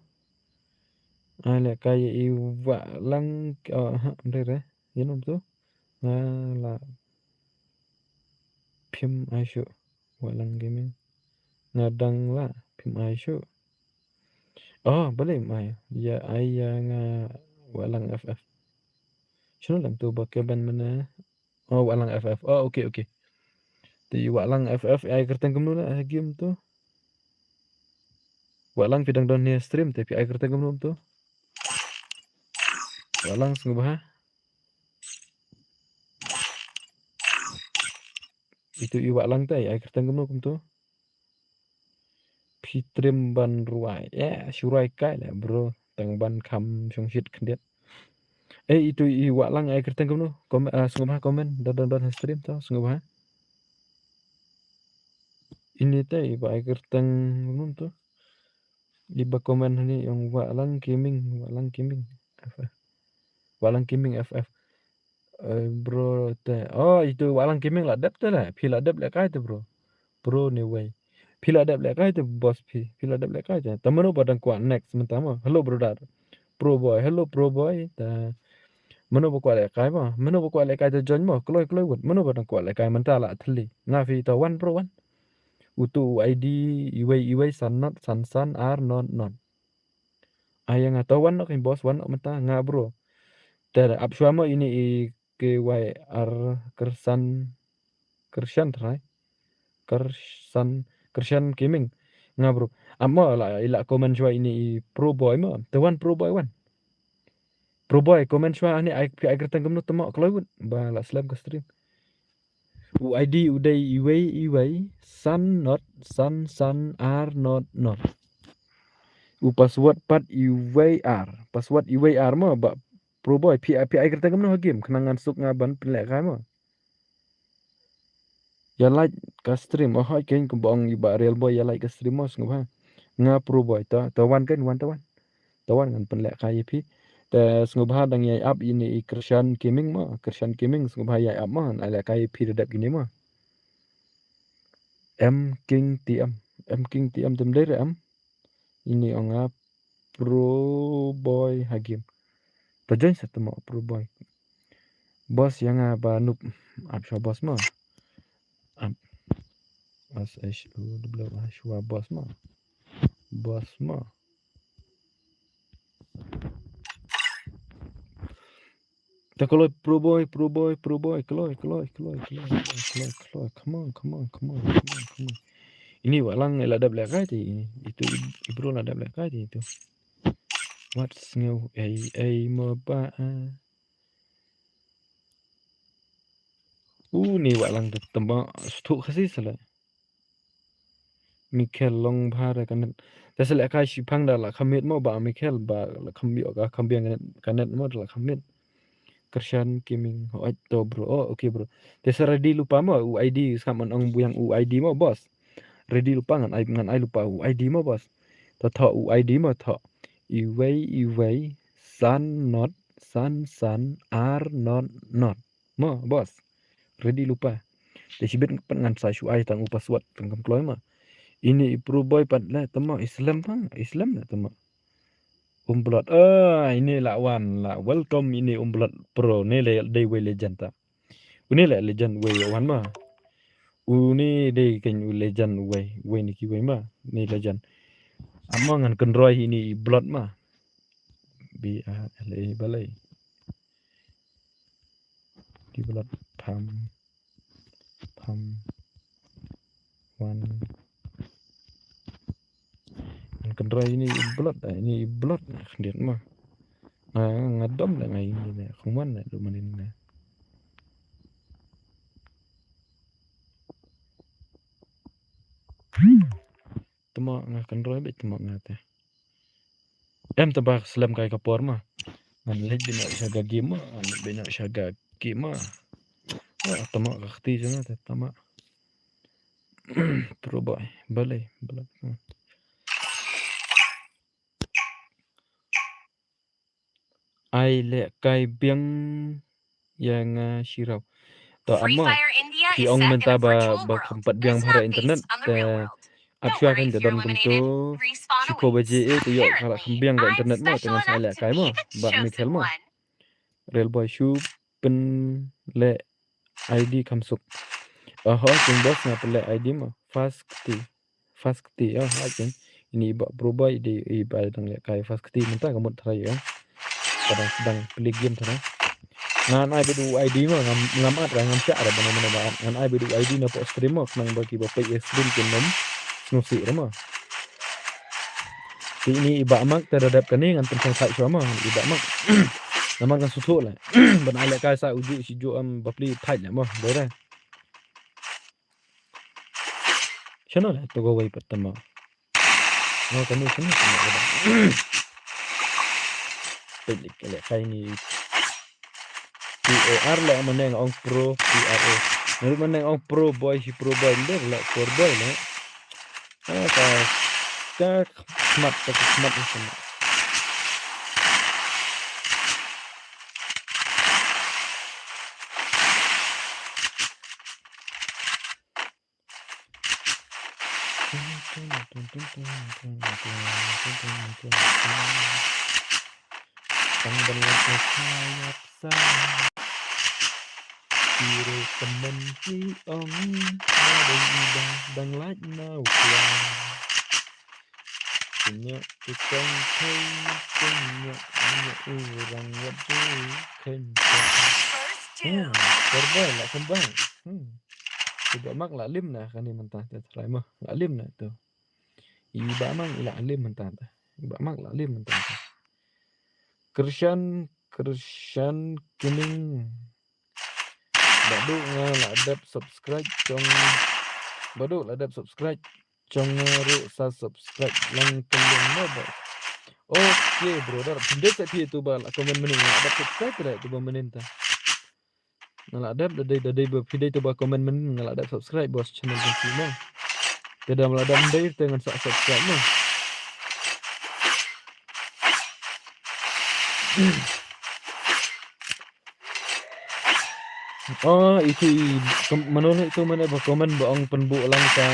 Ai lehkai ïa i Wahlang, oh, ha, ym dei re ïa nom tu. Nga la phim ai shuh. Wahlang Gaming. Nga dang la phim ai shuh. Oh, balei ym ai? Ïa ai ïa nga Wahlang F F. Shano lang tu ba ka ban mynne? Oh, Wahlang F F. Oh, okay, okay. Te Wahlang F F ai kyrteng kumno na game tu? Wahlang phi dang don ha stream te phi ai kyrteng kumno tu? Wahlang sngewbha. Itu i Wahlang te ai kyrteng kumno kumto? Phi trim ban rwai. Eh, shu rwai kai leh bro. Tang ban kham shongshit khyndiat. Eh, itu i Wahlang ai kyrteng kumno? Komen, ah, sngewbha komen. Don don don ha stream to sngewbha. Ini te i ba ai kyrteng kumno to? Iba komen hani ong Wahlang Gaming, Wahlang Gaming. F F. Wahlang Gaming F F. Eh, bro te. Oh, itu Wahlang Gaming la dep te la. Phi la dep lehkai te bro. Bro ne wei. Phi la dep lehkai te boss phi. Phi la dep lehkai te. Ta mano ba dang kwah next mynta mo. Hello brother. Pro boy. Hello pro boy. Ta mano ba kwah lehkai mo. Mano ba kwah lehkai te join mo. Kloi kloi wut. Mano ba dang kwah lehkai mynta la thli. Nga phi ta wan bro wan. Utu u I D iwei iwei san not san san ar not not. Ai ïa nga to wan nok boss wan nok mynta nga bro. Te ap shuwa mo ini i K Y R Kersan Kersan trai. Kersan Kersan Gaming. Nga bro. Ap mo la ila komen shuwa ini i Pro Boy mo. Te wan Pro Boy wan. Pro Boy komen shuwa ani ai pi ai kyrteng kumno te mo kloi wut. Ba la slem ka stream. U I D u dei iwei iwei san not san san ar not not. U password pat iwei ar. Password iwei ar mo ba Pro Boy pi pi ai kyrteng kumno ha game khnang ngan suk nga ban pynlehkai mo. Ïa like ka stream oh hoi keng kumba ong i ba Real Boy ïa like ka stream mo sngewbha. Nga Pro Boy ta ta wan keng wan ta wan. Ta wan ngan pynlehkai ïa phi. Te sngewbha dang ïai ap ini i Krishan Gaming mo. Krishan Gaming sngewbha ïai ap mo. Ngan ai lehkai ïa phi da dep kine mo. M King T M. M King T M tem dei re em. Ini ong nga Pro Boy ha game. To join sa te mo Pro Boy. Boss ïa nga ba noob. Ap shuwa boss mo. Ap. S H U W A shuwa boss mo. Boss mo. Ta kloi Pro Boy, Pro Boy, Pro Boy, kloi, kloi, kloi, kloi, kloi, kloi, come on, come on, come on, come on, come on. Ini Wahlang la dep lehkai te ini. Itu i bro la dep lehkai te itu. Wat sngew ei ei mo ba. U ni wa lang te tama stuk kasi sala. Michael long bha re kanet. Te sala ka shi phang da la khamit mo ba Michael ba la kham ïoh ka kham biang kanet, kanet mo da la khamit. Kyrshan Kiming, hoit to bro. Oh, okay bro. Te sa ready lypa mo u I D, skam man ong biang u I D mo boss. Ready lypa ngan ai, ngan ai lypa u I D mo boss. To tho u I D mo tho. Iwei iwei san not san san ar not not. Mo boss. Ready lypa. Te shibit pat ngan sa shu ai tang u password tang kam kloi mo. Ini i Pro Boy pat la tama Islam pa, Islam la tama. Umblot. Ah, ini la wan la. Welcome ini Umblot Pro. Ni le dei wei legend ta. Uni le legend wei wan ma. Uni dei kan u legend wei, wei ni ki wei ma. Ni legend. Ama ngan kynroi ini i Blot ma. B A L A balei. Ki Blot pam. Pam. Wan. Ngan kynroi ini i Blot, ah, ini i Blot na khyndiat ma. Nga, nga dom da nga ini na khumwan na du manin na. Tama nga kynroi bit tama nga te. Em taba slem kai ka por ma. Ngan leit bina sha ga game ma, ngan leit bina sha ga game ma. Ah, tama ka kti jana te tama. Pro Boy, balei, balei. Hmm. Ai leh kai biang ïa nga shiraw. To amo ki ong mynta ba, ba kham pat biang bha internet te ap shwa kan te don kumto. Shiko baje e te ïoh ka la kham biang ka internet mo te ngan sa leh kai mo ba Michael mo. Real boy shu pynleh I D kham suk. Oho, jing boss nga pynleh I D mo. Fast kti. Fast kti, oh, ha jing. Ini i ba Pro Boy i dei i ba dang leh kai fast kti mynta ka mut trai, oh. Ka dang sdang play game trai. Ngan ai ba du I D mo, ngam, ngam at ra, ngam shah ra ba na mano ba at. Ngan ai ba du I D na pok stream mo, khnang ba ki ba peit ïa stream kin nym sngewsih ra mo. Te ini i ba mak te da dep kane ngan pynshong thait shuwa mo, i ba mak. Namar ngan sngewthuh leh. Ban ai leh kai sa u ju shi ju am ba pli thait leh mo, dei re. Shano leh to go wei pat tama. Ngo kane shano tama. Peit leh kai ni. P A R leh ma neng ong Pro, P R O. Nang ma neng ong Pro Boy, shi Pro Boy leh, leh Pro Boy leh. Ah, ka, ka khmat, ka khmat ni sama. Tang ban lait na kha ïap sa. Ki recommend ki ong ba dang i ba dang lait na u kla. Kynñiah ki kong thei kynñiah kynñiah u rang wat ju kheiñ ka. Hmm, Por Boy la kembang. Hmm. Ki ba mak la lim na kane mynta te trai mo. La lim na tu. I ba mang i la lim mynta ta. I ba mang la lim mynta ta. Kyrshan, Kyrshan Kining. Ba du nga la dep subscribe jong. Ba du la dep subscribe jong nga ruh sa subscribe lang kylliang mo ba. Okay bro, da phi dei sa phi tu ba la comment mynnin nga la dep subscribe re tu ba mynnin ta. Nga la dep da dei da dei ba phi dei tu ba comment mynnin nga la dep subscribe bos channel jong phi mo. Te da la dep dei te ngan sa subscribe mo. Oh, itu i, kem-, mano ne itu mane ba comment ba ong pynbuh lang ka,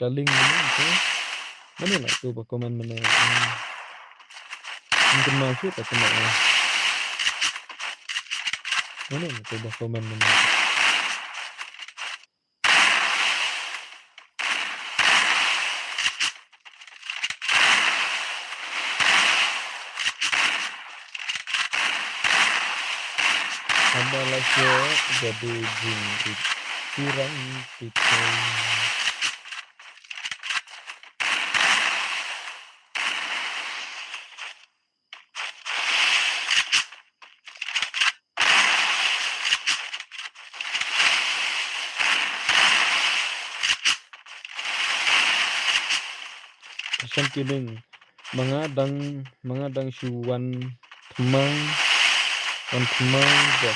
ka link mane itu. Mano ne itu ba comment mane. Hmm. Mungkin masuk atau enggak ya. Mano ne itu ba comment mane. Haba la shu jadi jingïeit, kurang piteng. Christian Gaming. Ma nga dang, ma nga dang shu wan thymmai, wan thymmai bro.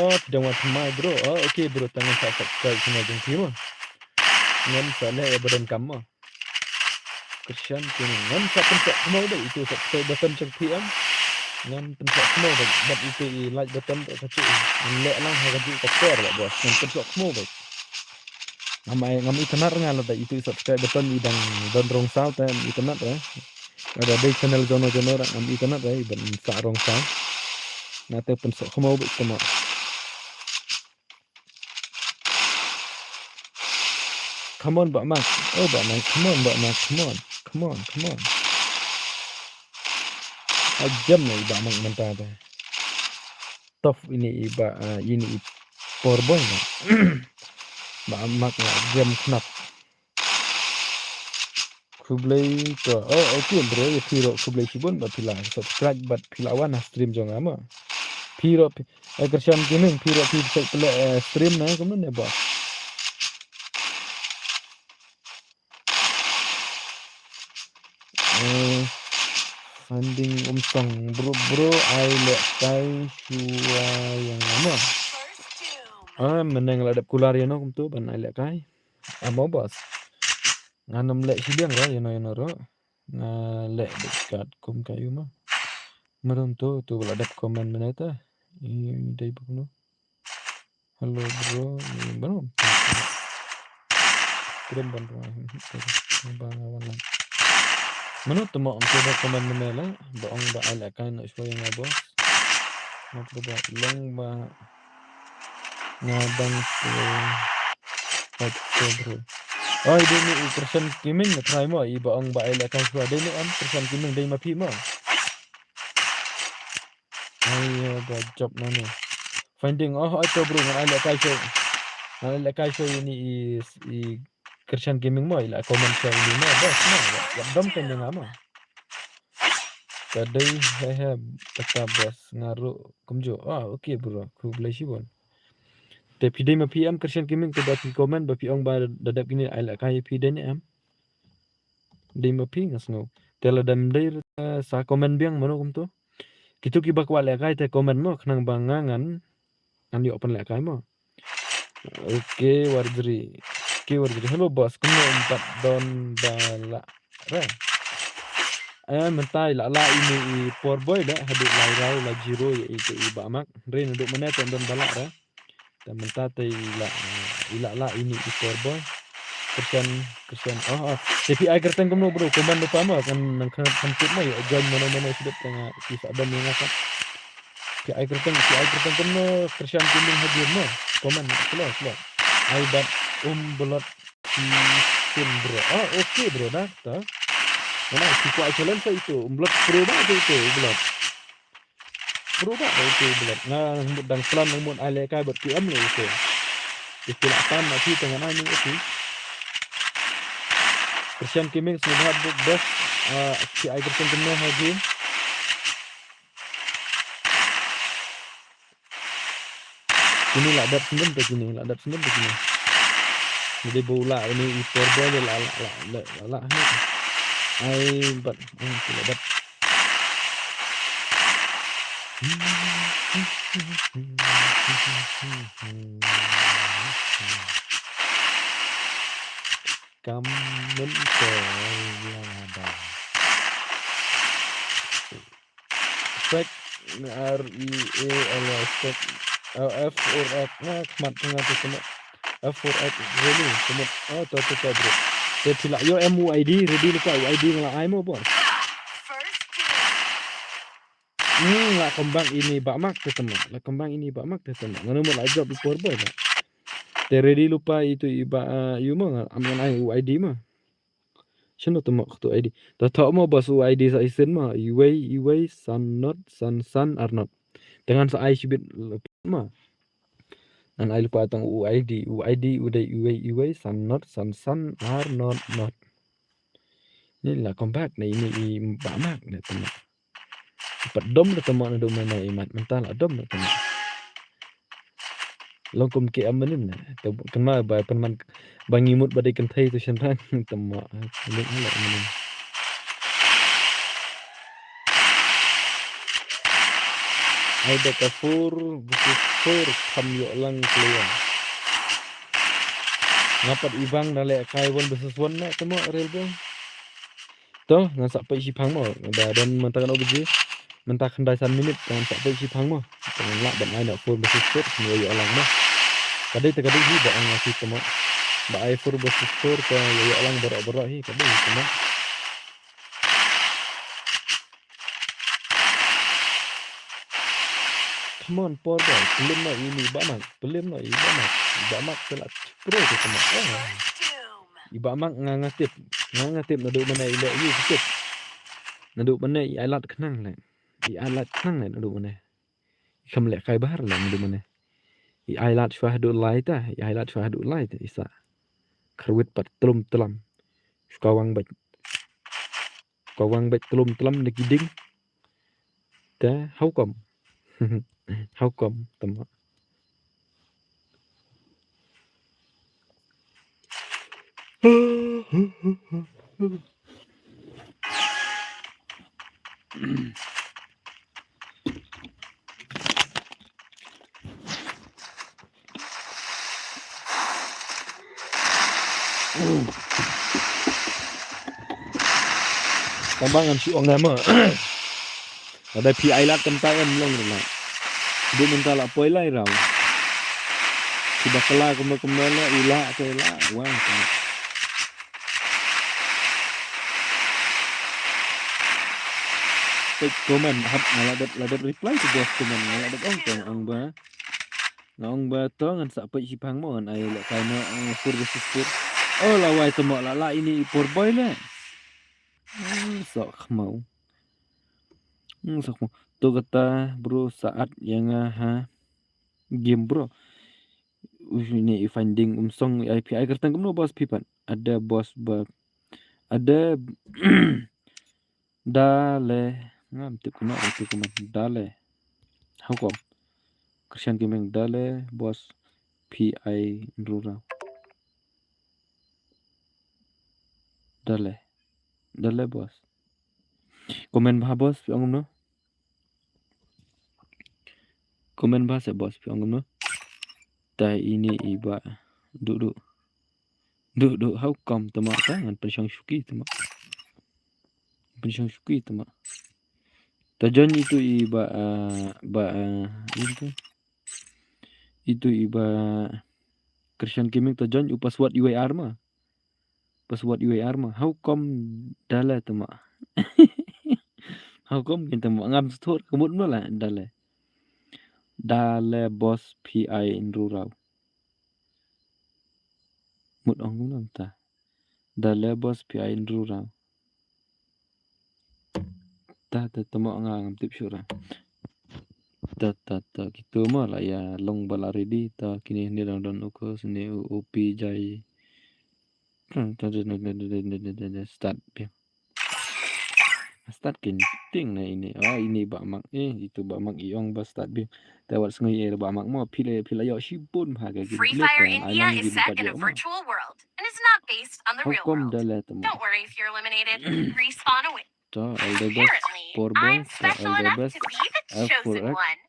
Oh, phi dang wan thymmai bro. Oh, okay bro, tang ngan sa subscribe channel jong phi mo. Ngan sa leh ïa ba donkam mo. Christian Gaming. Ngan sa pynsoh khmaw beit ïa itu subscribe button jong phi em. Ngan pynsoh khmaw beit bad itu i like button ruh kajuh. Ngan leh lang ha kajuh ka por lah boss. Ngan pynsoh khmaw beit. Ngam ai, ngam itynnad nga lada itu i subscribe button i dang don rong saw te ngam itynnad re. Lada dei channel jono jono re ngam itynnad re ban sa rong saw. Nga te pynsoh khmaw beit te mo. Come on, Bah Mak. Oh, Bah Mak, come on, Bah Mak, come on. Come on, come on. Ai jem na i Bah Mak mynta te. Tough ini i Bah, ah, ini i poor boy na. Bah Mak na jem khnap. Khublei to. Oh, okay bro, ïa phi ruh khublei shibun ba phi la subscribe bad phi la wan ha stream jong nga mo. Phi ruh phi, eh, Christian Gaming, phi ruh phi phi phi, eh, stream na kumno ne boss. Eh, funding um song bro, bro, ai lehkai shuwa ïa nga mo. Ah, mynne nga la dep kular ïano kumto ban ai lehkai. Amo boss. Ngan ym leh shiliang ra ïano ïano ruh. Nga leh beit katkum ka ïu mo. Mano to, to ba la dep comment mynne ta. I dei ba kumno. Hello bro. Mano. Kren ban ruh. Ba nga wan lang. Mano to mo ym to ba comment mynne la. Ba ong ba ai lehkai noh shuwa ïa nga boss. Nga to ba long ba nga dang to. Like to bro. Oh, i dei ni i Christian Gaming na try mo i ba ong ba ai lehkai shuwa dei ni em Christian Gaming dei ma phi mo. Ai ba job na ni. Finding oh ai to bro ngan ai lehkai shuwa. Ngan ai lehkai shuwa ini i i Christian Gaming mo i la comment shuwa ini mo boss mo. Wat dom ka ni nga mo. Ka dei he he kata boss nga ruh kumjuh. Ah, okay bro. Khublei shibun. Te phi dei ma phi em Christian Gaming te da phi comment ba phi ong ba da dep kine ai lehkai phi dei ne em. Dei ma phi nga sngew. Te lada ym dei sa comment biang mano kumto. Kitu kiba kwah lehkai te comment mo khnang ba nga ngan ngan ïoh pynlehkai mo. Okay, Warjri. Okay, Warjri. Hello boss, kumno ym pat don ba la re. Eh, mynta i la la ini i poor boy de haduh lai rau la zero ïa i te i Bah Mak. Re naduh mynne te ym don ba la re. Te mynta te i la, i la la ini i poor boy. Christian, Christian. Oh, oh. Te phi ai kyrteng kumno bro? Comment lypa mo kan nang kan kan tip mo ïa join mano mano sibit te nga i sa dom ïa nga ka. Phi ai kyrteng, phi ai kyrteng kumno Christian Gaming ha game mo. Comment slow slow. Ai bad um blot phi sim bro. Ah, okay bro da ta. Mana phi kwah challenge sa itu um blot pro ba itu um blot. Bro ba ba ute blet nga mut dang plan nang mut ai lehkai bad T M le ute. Ute la tan na ti tang ai ni ute. Christian Gaming sngewbha buk best. Ah, ki ai Christian kena ha game. Kini la dap sendem te kini la dap sendem te kini. Jadi bu la ini i poor boy la la la la la. Ai bat ai ki la dap. Kam mun ko lada. Fake R E A L Y fake. F four X na khmat nga tu kena. F four X really kena. Oh to to to bro. Te phi la ïoh em U I D ready lypa U I D nga la ai mo bro. Hmm, la kembang ini Bah Mak te temo. La kembang ini Bah Mak te temo. Ngano mo la job i poor boy ba. Te ready lypa itu i ba, uh, yu mo nga am ngan ai U I D mo. Shano temo katu I D. Ta tho mo bas U I D sa isin mo. Iwei iwei san not san san ar not. Te ngan sa ai shibit mo. Ngan ai lypa tang U I D. U I D u dei iwei iwei san not san san ar not not. Ni la kembang na ini i Bah Mak na temo. Pat dom da temo na dom na i mat mynta la dom da temo. Long kum ki am mynnin na. Te kynmaw ba pynman ba ngi mut ba dei kynthei tu shynrang temo. Lik ni la mynnin. Ai da ka four versus four kham ïoh lang player. Nga pat i bang da leh kai one versus one na te mo rel bong. To ngan sa peit shiphang mo da don mynta kan obji. Mynta khyndai san minit ngan sa peit shiphang mo. Ngan lah ban ai na four versus four kham ïoh lang mo. Ka dei te ka dei hi ba ang nga ki te mo. Ba ai four versus four ka ïoh lang baroh baroh hi ka dei hi te mo. Come on, por boy. Pelim no ini Bamak. Pelim no i Bamak. I Bamak telah chipre ke sama. Oh. I Bamak nga ngatip. Nga ngatip nadu mana i le i tip. Nadu mana i alat kenang le. I alat kenang le nadu mana. Kam le kai bahar le nadu mana. I alat shwa hadu lai ta. I alat shwa hadu lai ta. Isa. Karwit pat telum telam. Shkawang bat. Ka wang bad tlum tlam na ki ding. Te how come? How come? Tama. Tang ba ngan shu ong ïa mo. Lada phi ai lad kam tai em long rna. Du mynta la poi lai rau. Ki ba kala kumno kumno la ila te la wang. Peit comment hap nga la dep la dep reply to boss comment nga la dep ong teng ong ba. Nga ong ba to ngan sa peit shiphang mo ngan ai leh kai no ang pur ga pur. Oh la wai to mo la la ini i por boy le. Hmm, sok mau. Hmm, sok mau. To kata bro saat yang ha game bro. Ush, ini i finding um song I P I kertang kumno boss pipan. Ada boss ba ada Dale. Ngam tip kumno itu kumno. Dale. How come? Christian Gaming dale boss P I Rura. Dale. Dale boss. Comment bha boss phi ong kumno? Comment bha se boss phi ong kumno? Ta ini iba. Duk duk. Duk duk how come tama ta ngan pynshong shuki tama. Pynshong shuki tama. Ta join itu i ba ah, ba ah, itu. Itu i ba Christian Gaming ta join u password U I R ma. Password U I R ma. How come dala tama. How come kin tama ngam sthor kemut mula dala. Dala boss P I in rural. Mut ong kumno ta. Da le boss P I Andrew Rao. Ta ta ta mo nga ngam tip shuh ra. Ta ta ta kitu mo la ïa long ba la ready ta kine ne dang don uko sene u O P jai. Start pia. Start kin ting na ini. Ah, ini ba mak eh itu ba mak i ong ba start pia. Te wat sngi eh ba mak mo phi le phi la ïoh shibun bha ka Free Fire India is set in a virtual world and is not based on the real world. Don't worry if you're eliminated. Respawn away. To all the best. Apparently, I'm special enough to be the chosen one.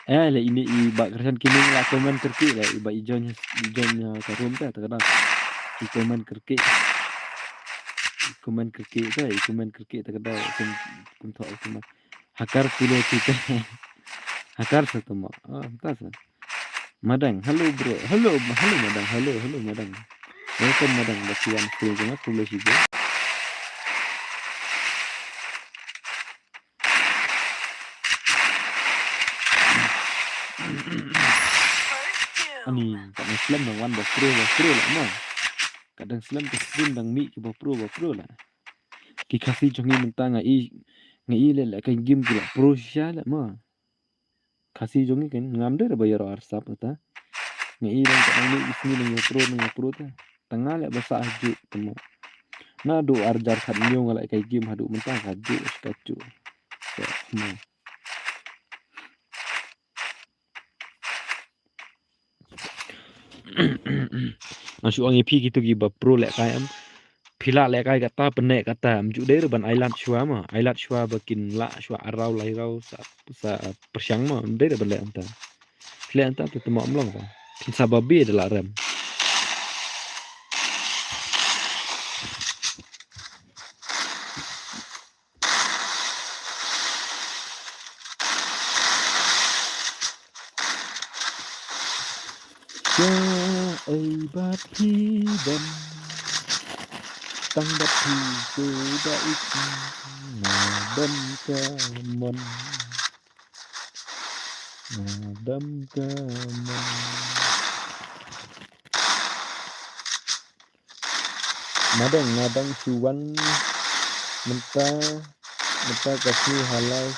Eh, le ini i ba Christian Gaming la comment kyrkieh le i ba i join i join ka room ta ta ka da. I comment kyrkieh. I comment kyrkieh ta, i comment kyrkieh ta ka da. Kum kum tho kum. Hakar pule kita. Hakar sa tama. Ah, ta sa. Madang, hello bro. Hello, hello madang. Hello, hello madang. Welcome madang. Baki yang free jema pule si bro. Ani, kat nang slem dang wan ba pro ba pro la mo. Kat dang slem ka stream dang mih ki ba pro ba pro la. Ki Khasi jong ngi mynta nga i nga i le le ka game ki la pro sha le mo. Khasi jong ngi kan ngam de ba ïa ro arsap ta. Nga i dang kat dang mih ki sngi dang ïa pro dang ïa pro ta. Tanga le ba sa ha ju mo. Na du arjar khat nyo nga le ka game ha du mynta ka ju ka ju. Mo. Nga shu ong ïa phi kitu ki ba pro leh kai em. P Ki lah lehkai kata, pyneh kata, ym ju dei ruh ban ai lad shuwa mo. Ai lad shuwa ba kin lah shuwa ar raw lai raw sa, sa pyrshang mo, ym dei ruh ban leh hangta. Leh hangta te tymok ym long ba. Phin sa babe da lah rem. Sha ei ba phi dam, tang ba phi te da ik, nga dam ka mon, nga dam ka mon. Madang, madang shu wan mynta, mynta ka sngi ha live.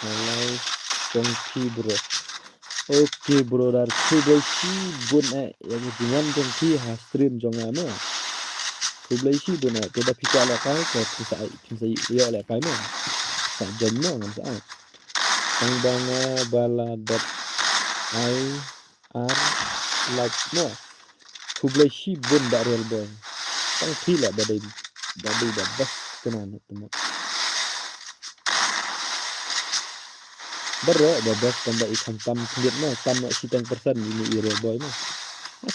Ha live jong phi bro. Okay brother, khublei shibun eh ïa ka jingwan jong phi ha stream jong nga mo. Khublei shibun eh, te da phi kwah lehkai, te phi sa ai, phi sa ïoh lehkai mo. Sa join mo, ngan sa ai. Tang ba nga ba la dep ai ar like mo. Khublei shibun Bah Real Boy. Tang phi lah ba dei, ba dei ba best kane ne tymok. Baroh ba best tang ba i khamtam khyndiat mo, tam noh shiteng persen ine i Real Boy mo.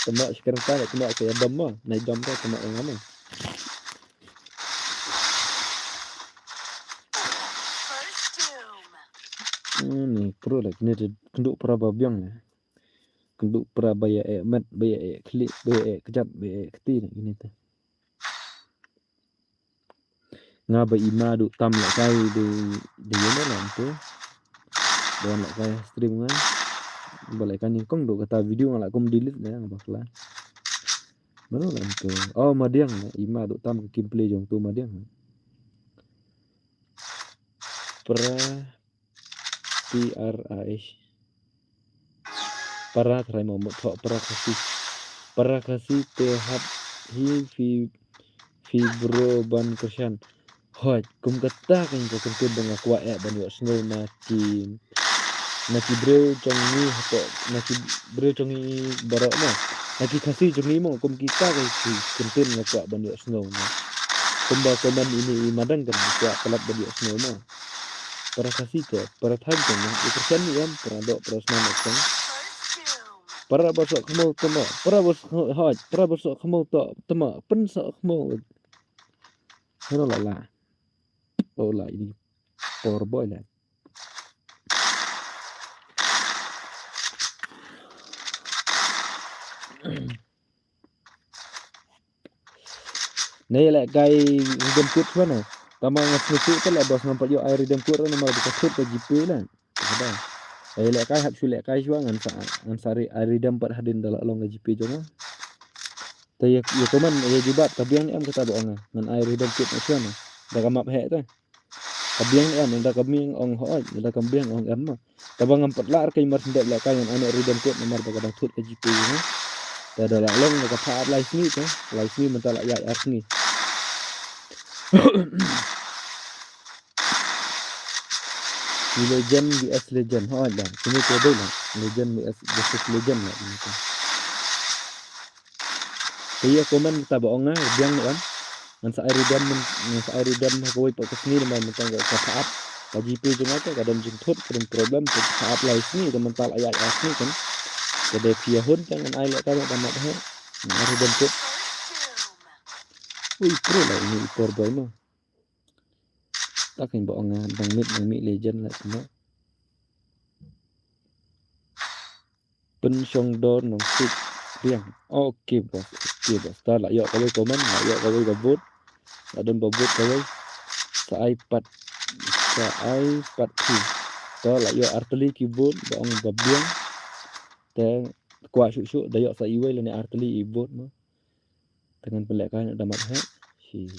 Tymok shi kyrteng tymok sa ïadom mo, nai dom ka tymok ïa nga mo. Hmm, ni pro lah kine te kynduh pra ba biang ne. Kynduh pra ba ïa eh met, ba ïa eh khlieh, ba ïa eh kjat, ba ïa eh kti ne kine te. Nga ba i ma duh tam lehkai de, de ïa ne lah te. Ba wan lehkai stream nga. Ba lehkai nyngkong duh kata video nga lah kum delete ne nga bakla. Mano lah te. Oh, madiang ne, i ma duh tam ka gameplay jong tu madiang. Pra P R A S. Para trai mo mut thoh para Khasi. Para Khasi te hap hi fi, fi bro ban kyrshan. Hoi, kum kata ka kyntien ba nga kwah eh ban ïohsngew na ki, na ki briew jong ngi hapoh, na ki briew jong ngi baroh mo. Na ki Khasi jong ngi mo, kum kita ka kyntien nga kwah ban ïohsngew mo. Kumba comment ine i madang kan nga kwah palat ban ïohsngew mo. Para Khasi te, para thaiñ te, i kyrshan i em, para doh, para snam i em. Para ba soh khmaw tymok, para ba soh hoi, para ba soh khmaw to tymok, pynsoh khmaw. Hero la la. Oh la ini poor boy la. Ne lehkai redeem code shuwa ne. Tama nga sngewthuh te leh boss ngam pat ïoh ai redeem code ne namar ba ka thut ka GPay la. Kada. Eh lehkai hap shu lehkai shuwa ngan sa, ngan sa re-, ai redeem pat hadien da la long ka GPay jong nga. Te ïa, ïa comment ïa jibat ka biang ne em kata ba ong nga. Ngan ai redeem code ne shuwa ne. Da ka map heh te. Ka biang ne em, da ka biang ong hooid, da ka biang ong em ma. Te ba ngam pat lah re ka imar sendep lehkai ngan ai ne redeem code namar ba ka dang thut ka GPay jong nga. Te da la long ka pha ap lai sngi te, lai sngi mynta la ïaid ar sngi. Ki legend V S legend, hooid da. Kine ki dei la. Legend V S versus legend la kine ki. Te ïa comment kata ba ong nga, biang ne em. Ngan sa ai redeem, ngan sa ai redeem ha kawei pat ka sngi namar mynta ka pha ap. Ka GPay jong nga te ka don jingthut, ka don problem, te ka pha ap lai sngi, te mynta la ïaid ar sngi kan. Te dei phi ïa hun te ngan ai lehkai ma da map heh. Ngan ai redeem code. Ui, pro la ini i poor boy mo. Ta kein ba ong nga dang mih, dang mih legend la tymok. Pynshong dor nong sik biang. Okay boss, okay boss. Ta la ïoh kawei comment, la ïoh kawei ka vote. La don ba vote kawei. Sa ai pat, sa ai pat phi. Ta la ïoh artylli ki vote ba ong ba biang. Te kwah shuh shuh da ïoh sa iwei lane artylli i vote mo. Te ngan pynlehkai na da map heh. Shi.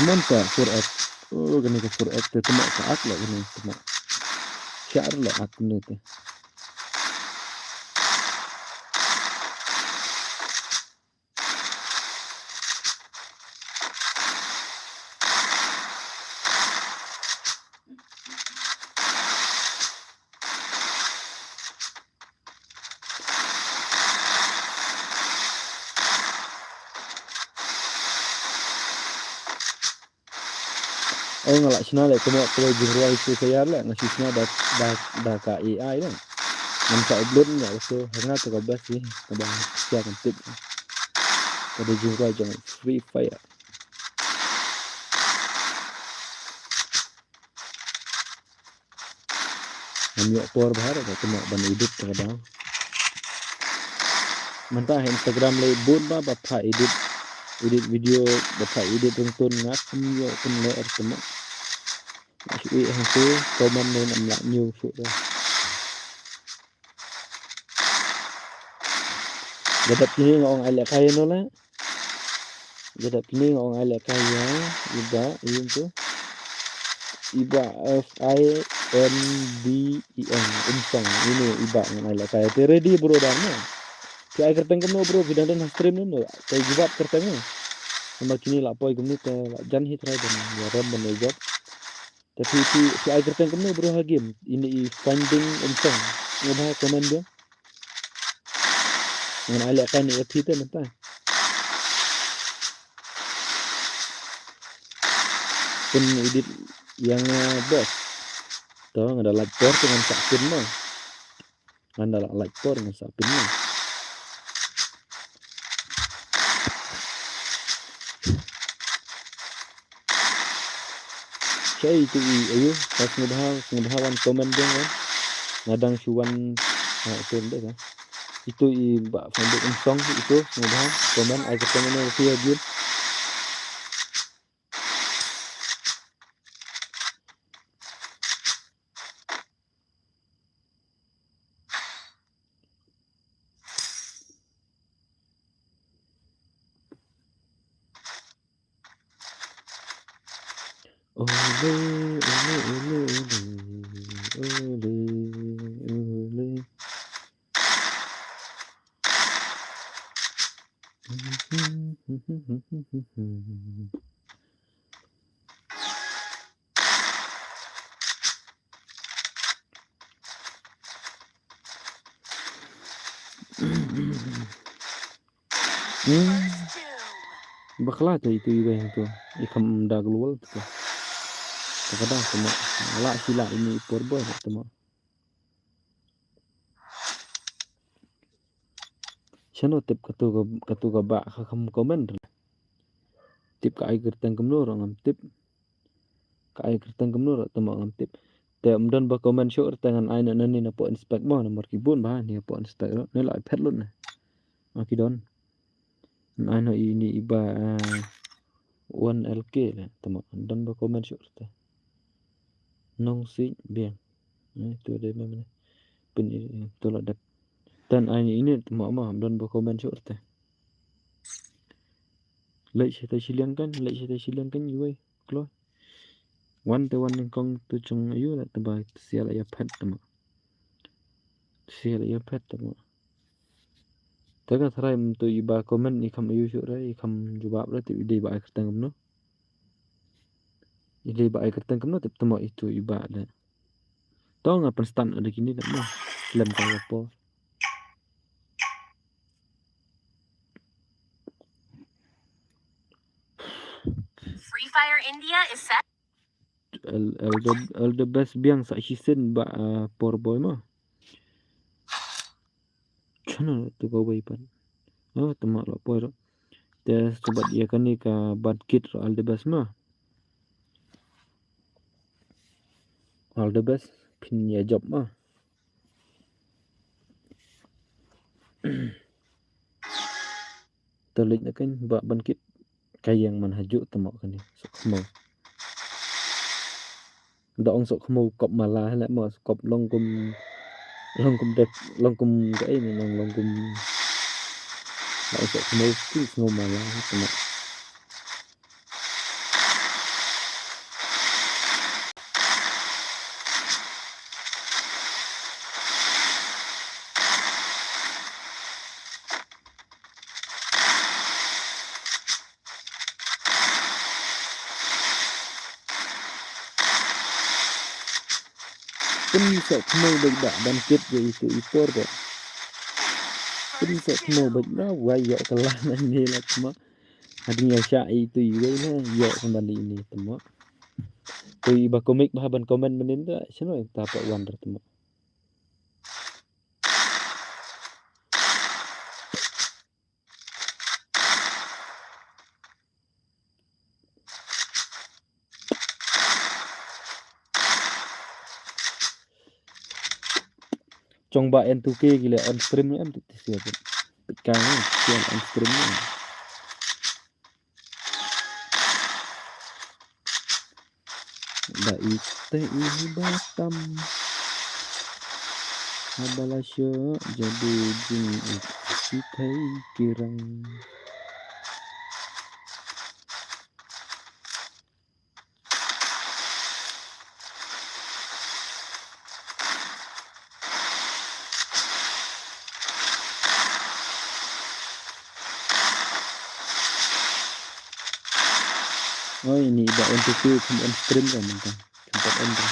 Mon sa four X. Oh, kane ka four X te tymok ka ak la kane tymok. Shar la ak kane te. Nga la shna leh kumno ka jingrwai Free Fire leh, nga shu shna da, da, da ka A I leh. Ngam sa upload ïa ka, so nga to ka best hi, kaba sia kan tip. Ka da jingrwai jong Free Fire. Ngam ïoh por bha ruh kumno ban edit ka dang. Mynta ha Instagram leh bun ba, ba pha edit, edit video, ba pha edit ringtone, nga kham ïoh pynleh kumno. Nga shu ïoh hangtu, comment ne nam lah ñiew shuh dah. Jadap kini nga ong ai lehkai no leh. Jadap kini nga ong ai lehkai ïa i Bah, i ym tu. I Bah F I N D E N, Umsong. Ini i Bah ngan ai lehkai. Te ready bro dah no. Phi ai kyrteng kumno bro, phi dang don ha stream no. Te jubab kyrteng no. Namar kini la poi kumne te la jan hi trai ban ïa rem ban ïa jop. Te phi, phi, phi ai kyrteng kumno bro ha game. Ini i Finding Umsong. Nga ba comment dia. Ngan ai lehkai ne ïa phi te mynta. Pyn edit ïa nga boss. To nga da lait por te ngan sa pyn mo. Nga da lait por ngan sa pyn mo. Shai itu i ayu, ka sngewbha, sngewbha wan comment dong kan. Nga dang shu wan, ha, itu ndeh kan. Itu i Bah Fandit Umsong itu sngewbha comment ai kyrteng ïa nga. Ole, ole, ole, ole, ole, ole. Hmm. Bakla te itu iwei tu. I kham da global tu. Ka da tu ma. La sila ini i por boy tu ma. Shano tip katu ka, katu ka Bah ka kham comment. Tip ka ai kyrteng kumno ruh ngam tip. Ka ai kyrteng kumno ruh te mo ngam tip. Te ym don ba comment shuh te ngan ai na nani na pok inspect mo namar ki bun ba ni pok inspect ruh. Ni la ai phet lut ne. Ma ki don. Ngan ai no ini i Bah, ah, one L K le te mo. Ym don ba comment shuh te. Nong si biang. Ni tu dei ma mane. Pyn i tu la dep. Tan ai ini te mo mo ym don ba comment shuh te. Leit sha tai shiliang kan, leit sha tai shiliang kan iwei. Kloi. Wan te wan nyngkong tu jong ayu la te ba sia la ïa phet te ma. Sia la ïa phet te ma. Te ka tharai mynta i ba comment i kham ayu shuh re, i kham jubab re, te i dei ba ai kyrteng kumno. I dei ba ai kyrteng kumno, tip te ma itu i ba de. To nga pynstart da kini de ma. Lem ka por. Free Fire India is set. All, all the, all the best biang sa shisien ba, ah, por boy ma. Channel tu ka wei pan. Oh, te ma lo poi ro. Te subat ïa kani ka bad kit ro all the best ma. All the best. Phin ïa jop ma. Te leit na kan ba ban kit ka ïeng man ha ju te mo kane sok khmo. Da ong sok khmo kop mala hele mo kop long kum long kum dek long kum ka ei ni long long kum da ong sok khmo kum sngo mala te mo. Pynsoh khmoi bad ba ban kit ïa itu i por ba. Pynsoh khmoi bad ba wai ïoh ka la na ni la khmoi. Hadien ïa sha itu i wei la ïoh ka ban di ni tmo. Koi ba komik ba ban comment mynnin da, shano ïa ta pa wan ra tma. Chong ba en tu ke gile on stream em tu tisia tu. Pika ni, sian on stream ni. Ba ite i batam. Haba la sho jadi jing i, i thei kirang. Oi, ini ba on tu tu, kum on stream kan, kan. Kan pat on tu.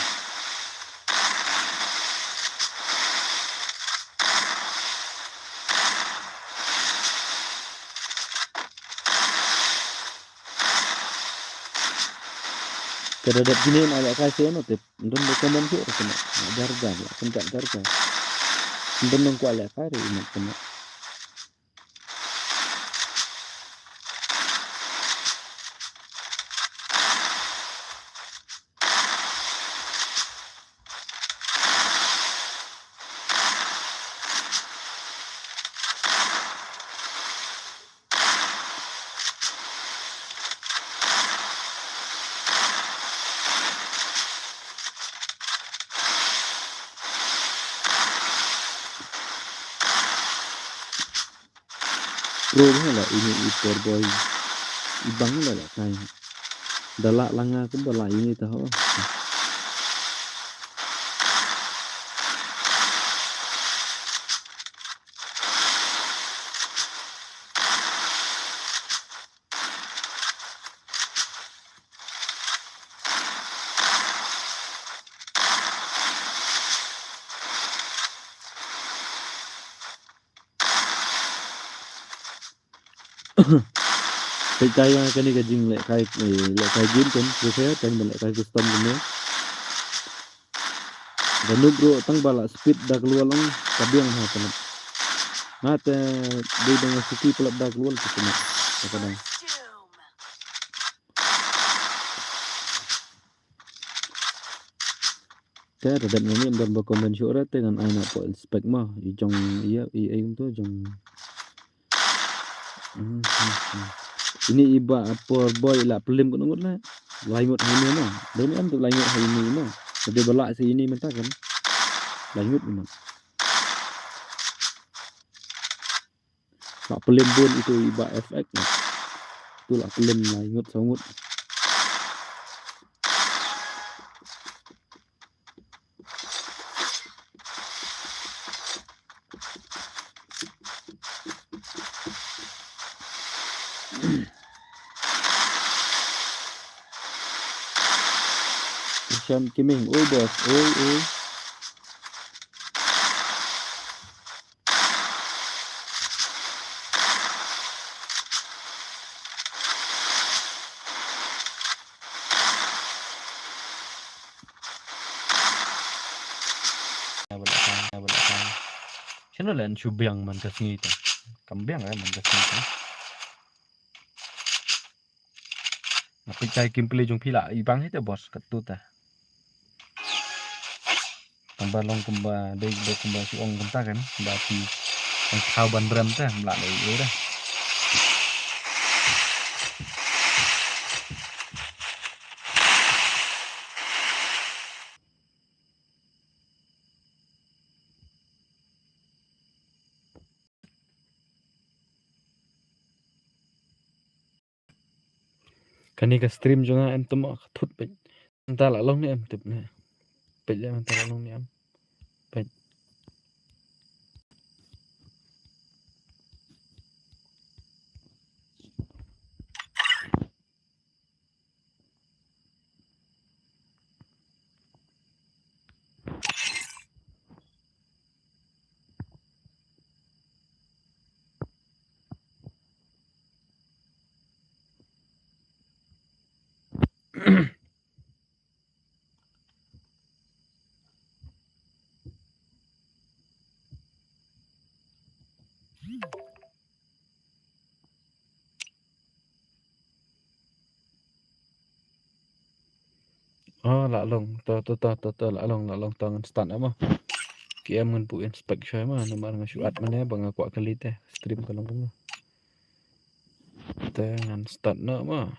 Ka da dep kine na ïa kai se no tip. Ndon da comment shuh ra kane. Jar jar la, kan jar jar. Ndon nong kwah ïa kai re imat kane. Pro ba la ini i por boy. I bang la la kai. Da la langa kumba la ini ta ho. Peit kai ba kane ka jinglehkai, eh, lehkai game kan, Free Fire, kan ba lehkai custom kan ne. Da noob ruh tang ba la speed da ka lual ong ka biang ha ka nat. Nga te dei da nga suki palat da ka lual te ka nat. Ka dang. Te da dep ngam ïam don ba comment shuh ra te ngan ai na poi inspect mo. I jong ïa i ai tu jong. Hmm, hmm, hmm. Ini i ba por boy la pelim ko ngut la. Lai ngut ha ini mo. Dei ni am tu lai ngut ha ini mo. Dei ba la si ini mynta kan. Lai ngut mo. La pelim bun itu i ba F X na. Tu la pelim lai ngut saw ngut. Shan Kiming, oi boss, oi, oi. Shano len shu biang man ka sngi ta. Kam biang eh man ka sngi ta. Nga peit kai gameplay jong phi la i bang hi te boss katto ta. Tang ba long kumba dei dei kumba shu ong kumta kan ba phi tang thaw ban rem te mla dei ïa da. Kane ka stream jong nga em tymmen ka thut peit. Mynta la long ne em tip ne. Peit le mynta la long ne em. Peit. Oh, la long. To, to, to, to, to, la long, la long, to ngan start mo. Ki em ngan buh inspect shwa mo, namar nga shu add mynne ba nga kwah kali te. Stream ka long kumno. Te ngan start noh mo.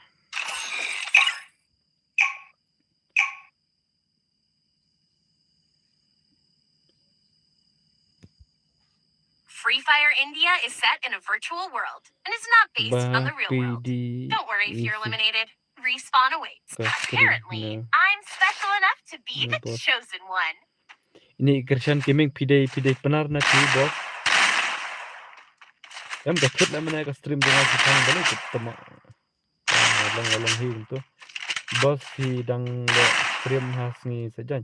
Free Fire India is set in a virtual world and is not based on the real world. Don't worry if you're eliminated. Respawn awaits. Apparently, I'm special enough to be the chosen one. Ini Krishan Gaming, phi dei, phi dei Pnar na phi, boss. Em ka thut na mynne ka stream jong nga ki thang bale ki tama. Ah, long, long hi kumto. Boss, phi dang le stream ha sngi sa jan.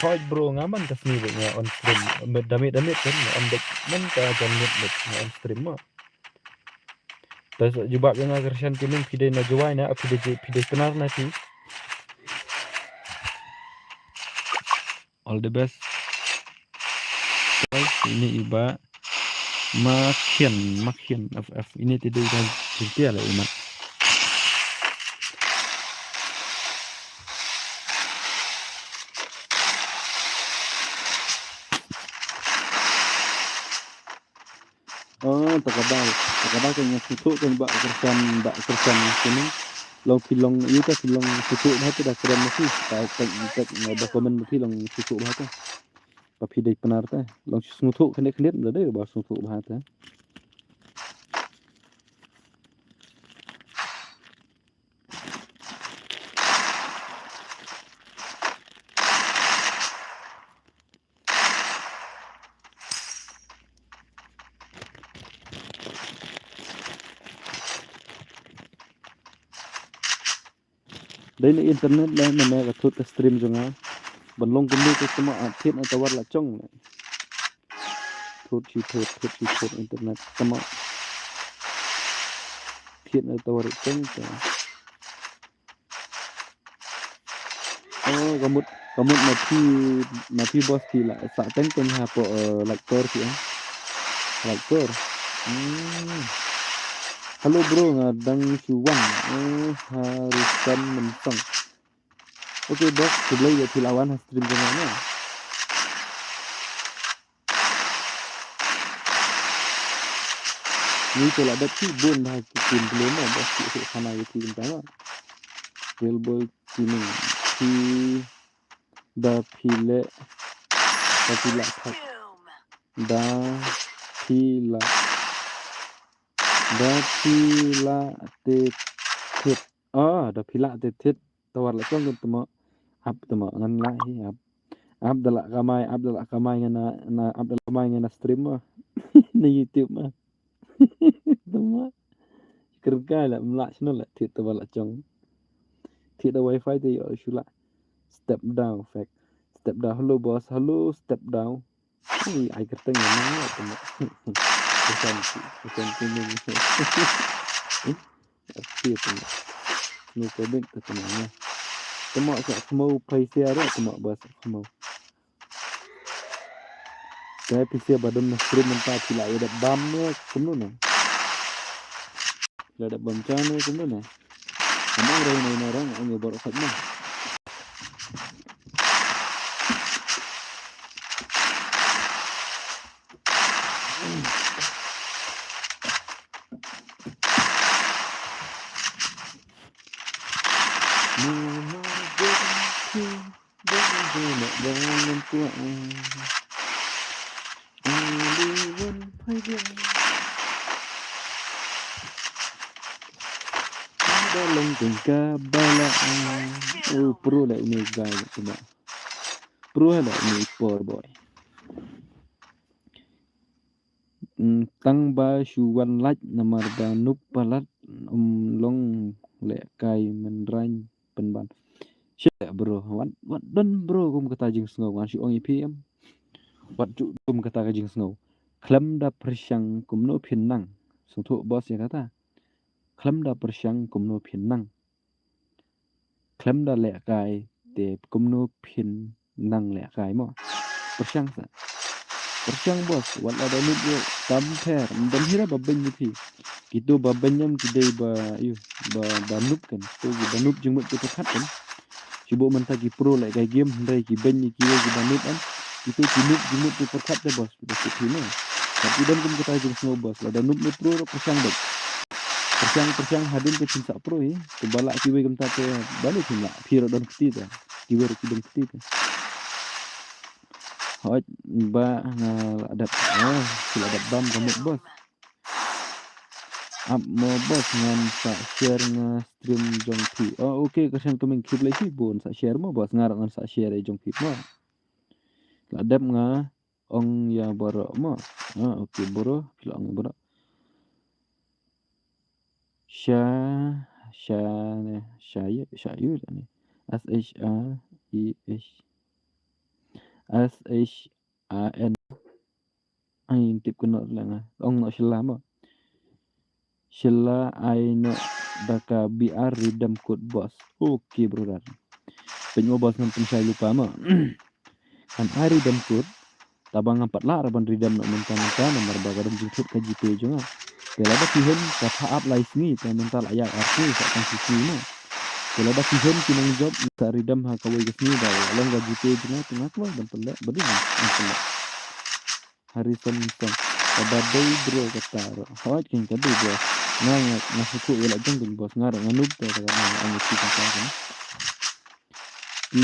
Hoi bro, nga man ka sngi bad nga on stream. Da miet da miet kan nga on bad man ka jan miet bad nga on stream mo. Te sa jubab ïa nga Krishan Gaming, phi dei na Jowai na, phi dei, phi dei Pnar na phi. All the best. Guys, ini i Bah Makhian, Makhian F F. Ini te dei i Bah Jingtia la i mat. Oh, ta kaba, ta kaba ka nga sngewthuh kan Bah Krishan, Bah Krishan sini. Long phi long, ïa ka phi long sngewthuh bha te da kren ma phi, ta, ta, ta, da comment ma phi long sngewthuh bha te. Ba phi dei Pnar te. Long sngewthuh khyndiat khyndiat da dei ba sngewthuh bha te. Dei na internet le mynne ka thut ka stream jong nga. Ban long kumne te tama, ah, thied na tower la chong le. Thut shi thut, thut shi thut internet tama. Thied na tower chong te. Oh, ka mut, ka mut ma phi, ma phi boss phi la sah teng teng hapoh, eh, Lightcore phi, eh. Lightcore. Hmm. Hello bro, nga dang shu wan. Eh, Harrison Mynsong. Okay boss, khublei ïa phi la wan ha stream jong nga. Ngi te la dep ki bun bha ki team blue mo, ba ki heh khana ïa ki kumta mo. Real boy teaming. Phi da phi leh, da phi lah khat. Da phi lah. Da phi lah te thied. Ah, da phi lah te thied. Tower la chong kan tama. Ap tama ngan la hi ap. Ap da la kamai, ap da la kamai ngan na, na ap da la kamai ngan na stream ma. Na YouTube ma. Tama. Kyrkai la mla sino la thied tower la chong. Thied da wifi te ïoh shu la. Step down, fake. Step down, hello boss, hello, step down. Ui, ai kyrteng nang la tama. Pesan, pesan kuning. Arti tama. Ni ko bik tama. Tama sa khmau pai sia re tama ba sa khmau. Te phi sia ba don na stream mynta phi la ïa dep bam ne kumno ne. La dep bam cha ne kumno ne. Amang rei ne na rang ang ïa baroh khat ne. Da long teng ka bala. Oh, pro la ini guy la tama. Pro la ini poor boy. Mm, tang ba shu wan lait namar ba nuk palat, um, long lehkai mynrain pynban. Shet bro, wat, wat don bro kum kata jingsngew, ngan shu ong ïa phi em. Wat ju kum kata ka jingsngew. Khlem da pyrshang kumno phin nang. Sngewthuh boss ïa kata. Khlem da pyrshang kumno phin nang. Khlem da lehkai te kumno phin nang lehkai mo. Pyrshang sa. Pyrshang boss, wat la da noob ïoh tam pher, ym don hi re ba beiñ ïa phi. Kito ba beiñ em ki dei ba, ïoh, ba, ba noob kan. To ki ba noob jingmut ki pyrkhat kan. Shu buh mynta ki pro leh kai game, hynrei ki beiñ ïa kiwei kiba noob em. Kito ki noob, ki noob ki pyrkhat te boss, boss ki team eh. Tapi don kum kita jong snow boss, lada noob ne pro ruh pyrshang beit. Pyrshang, pyrshang hadien ka chin sa pro hi. Te ba lah kiwei kumta te, balei chin lah, phi ruh don kti te. Kiwei ruh ki don kti te. Hooid, ba nga la dep, ah, ki la dep bam ka mut boss. Ap mo boss ngan sa share nga stream jong phi. Oh, okay, ka shen kumne khublei shibun sa share mo boss, nga ruh ngan sa share jong phi mo. La dep nga ong ïa baroh mo. Ah, okay, baroh, phi la ong baroh. Sha, sha ne, sha ïa, sha ïa ne. S H A E H. S H A N. Ai, tip kano la nga. Ong no Shilla mo. Shilla ai no da ka B R Rhythm Code boss. Okay, brother. Pynmo boss ngan pynshai lypa mo. Kan ai Rhythm Code. Taba ngam pat lah ra ban Rhythm no mynta mynta namar ba ka dang jingthut ka GPay jong nga. Te lada phi him ka pha ap lai sngi te mynta la ïa ar sngi sa tang sngi mo. Te lada phi him ki nongjop sa Rhythm ha kawei ka sngi ba la long ka GPay jong nga te nga kwah ban pynleh ba dei ban pynleh. Harrison Song. Kaba dei bro kata ruh. Hooid kin ka dei bro. Nga nga nga sukhu ïa la jong kin boss nga ruh nga noob te ka nga nga ki ka ka. Ki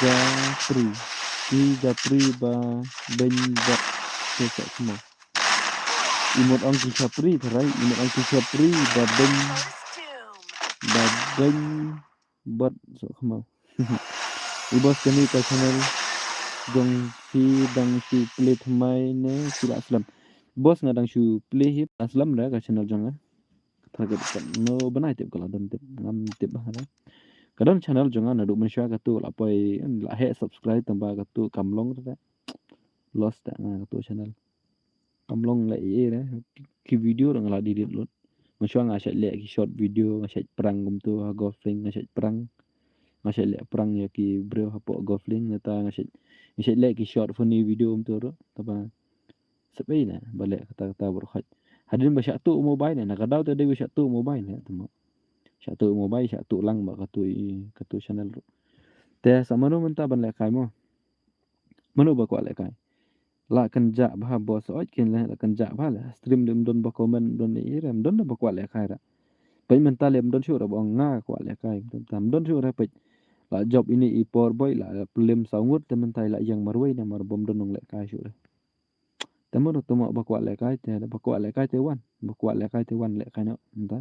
Japri. Ki Japri ba beiñ bad te sa kmo. I mut ong ki Japri tharai, i mut ong ki Japri ba beiñ ba beiñ bad sa kmo. I boss kane ka channel jong phi dang shu play thymmai ne shu la slem. Boss nga dang shu play hi la slem re ka channel jong nga. Target kat no bnai tip ka la don tip ngam tip ba hana. Ka don channel jong nga naduh mynshuwa katu la poi la heh subscribe tangba katu kam long te. Lost te nga katu channel. Kam long la ïa re ki video nga la delete lut. Mynshuwa nga shait leh ki short video nga shait prank kumtu ha Golf Link nga shait prank. Nga shait leh prank ïa ki briew hapoh Golf Link nangta nga shait nga shait leh ki short funny video kumtu ruh. Taba Sep ei ne ba leh kata kata baroh hooid. Hadien ba shah tuh mobile ne na ka daw te dei ba shah tuh mobile ne tamo. Shah tuh mobile shah tuh lang ba katu i katu channel ruh. Te sa mano mynta ban lehkai mo. Mano ba kwah lehkai. La kynjah bha boss oi kin leh la kynjah bha leh stream lim don ba comment don i rem don ba kwah lehkai ra. Peit mynta lim don shuh ra ba ong nga kwah lehkai mynta don shuh ra peit. La jop ini i por boi la plim saw ngut te mynta la ïeng marwei ne mar bom don nong lehkai shuh ra. Te mut ruh tuma ba kwah lehkai te ba kwah lehkai te wan ba kwah lehkai te wan lehkai noh mynta.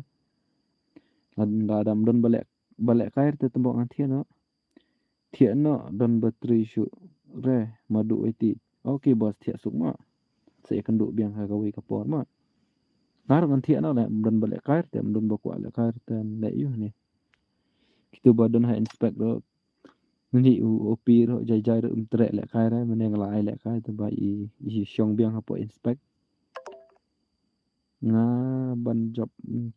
Lada dam don ba leh ba lehkai te tymbo ngan thiah noh. Thiah noh don batri shuh re madu iti. Okay boss thiah suk ma. Sa ïa kynduh biang ha kawei ka por ma. Nga ruh ngan thiah noh leh don ba lehkai te don ba kwah lehkai te leh ïuh ne. Kitu ba don ha inspect ruh. Ngi u opi ruh jai jai ruh um treh lehkai re mynne nga la ai lehkai te ba i i shong biang hapoh inspect. Nga ban jop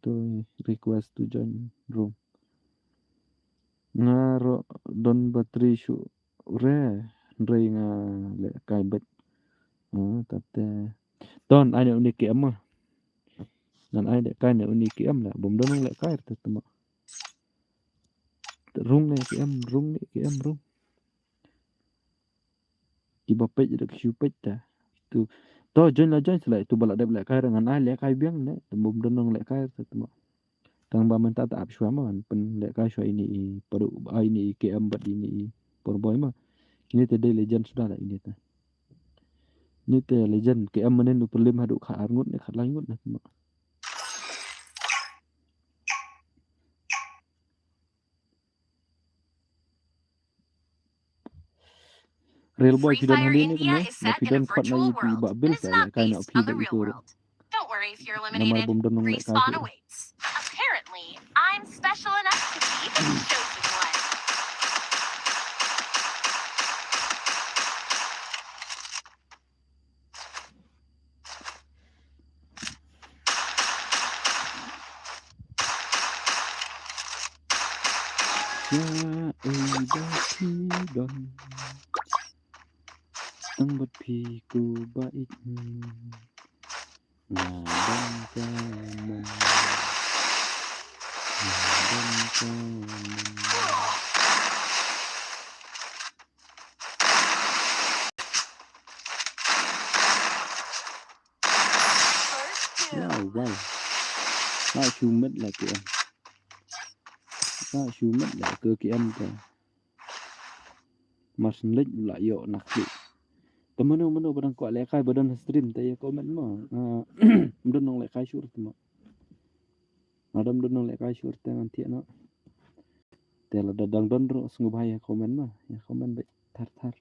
to request to join room. Nga ruh don batri shuh re hynrei nga lehkai bet. Tate ton ai ne uni K M ma. Ngan ai lehkai ne uni K M la bom don lehkai te tuma. Rung ne K M rung ne K M rung. Kiba peit da ki shu peit ta. Tu to join la join sila tu ba la dep lehkai ra ngan ai lehkai biang ne tu bom don nong lehkai ta tu ma. Tang ba mynta ta ap shwa ma ngan pyn lehkai shwa ini i paru ai ini i K M bad ini i por boi ma. Ini te dei legend suda la ini ta. Ini te legend K M manen u perlim hadu kha ar ngut ne kha lai ngut ne tu ma. Real boy phi don hangne ne kumne na phi don khot na i pi ba bil sa lehkai na phi ba i tur. Namar bum don nong lehkai. Apparently, I'm special enough to be the chosen one. Sa ei ba phi don. Tang bad phi ku ba it. Nga don ka mon. Wow, wow. Lah shu met la K M. Lah shu met la ke K M te. Mar shen leit la ïoh na khlieh. Te mano mano ba dang kwah lehkai ba don ha stream te ïa comment mo. Ah, ym don nong lehkai shuh te mo. Lada ym don nong lehkai shuh te ngan thiah noh. Te lada dang don ruh sngewbha ïa comment mo. Ïa comment beit thar thar.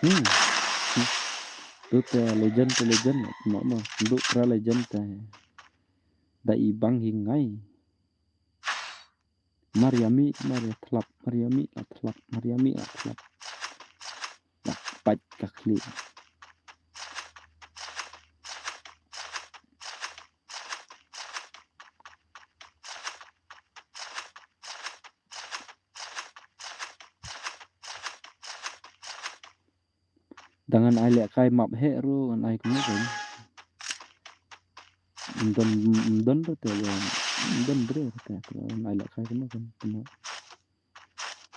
Hmm. Hmm. Tu te legend, te legend. Mo mo. Duk pra legend te. Da i bang hi ngai. Mariami, Maria thlap, Mariami la thlap, Mariami la thlap. La pait ka khlieh. Dang ngan ai lehkai map heh ruh ngan ai kumno kumno. Ym don, ym don ruh te, ym don ruh te, ngan ai lehkai kumno kumno.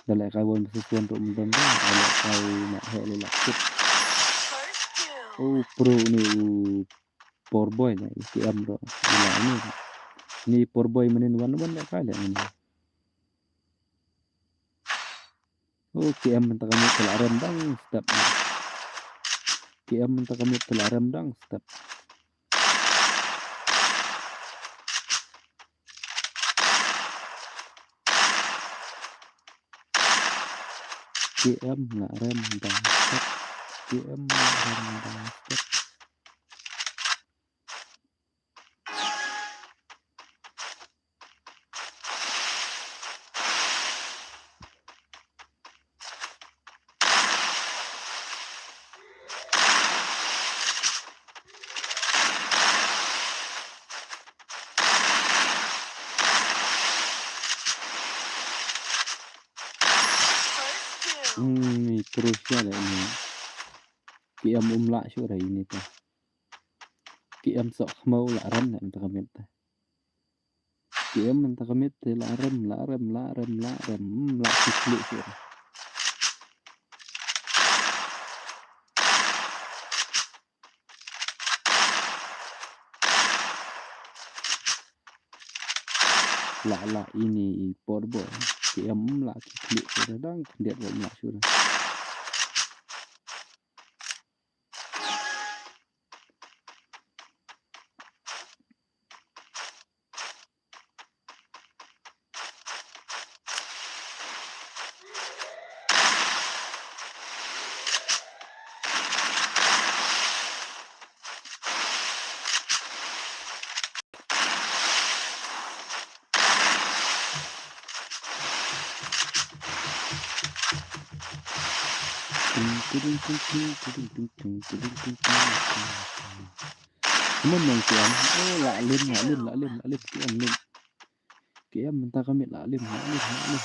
Da lehkai one versus one ruh ym don ruh, ai lehkai map heh leh lah kit. Oh, pro ni u Poor Boy na i K M ruh. Ila ni. Ni Poor Boy manin wan wan lehkai leh ni. Oh, K M mynta ka miet te la rem dang step. K M mynta ka miet te la rem dang step. K M la rem dang step. K M la rem dang step. Hmm, i Croatia leh ni. K M um lah shuh re ini te. K M soh khmew la rem leh mynta ka miet te. K M mynta ka miet te la rem, la rem, la rem, la rem. Hmm, lah shu khlieh shuh re. Lah, lah ini i Poor Boy. Ki em lah ki khlieh shuh re, dang khyndiat ruh lah shuh re. Kumno nong ki em? Oh, lah lim, lah lim, lah lim, lah lim, ki em lim. Ki em mynta ka miet lah lim, lah lim, lah lim.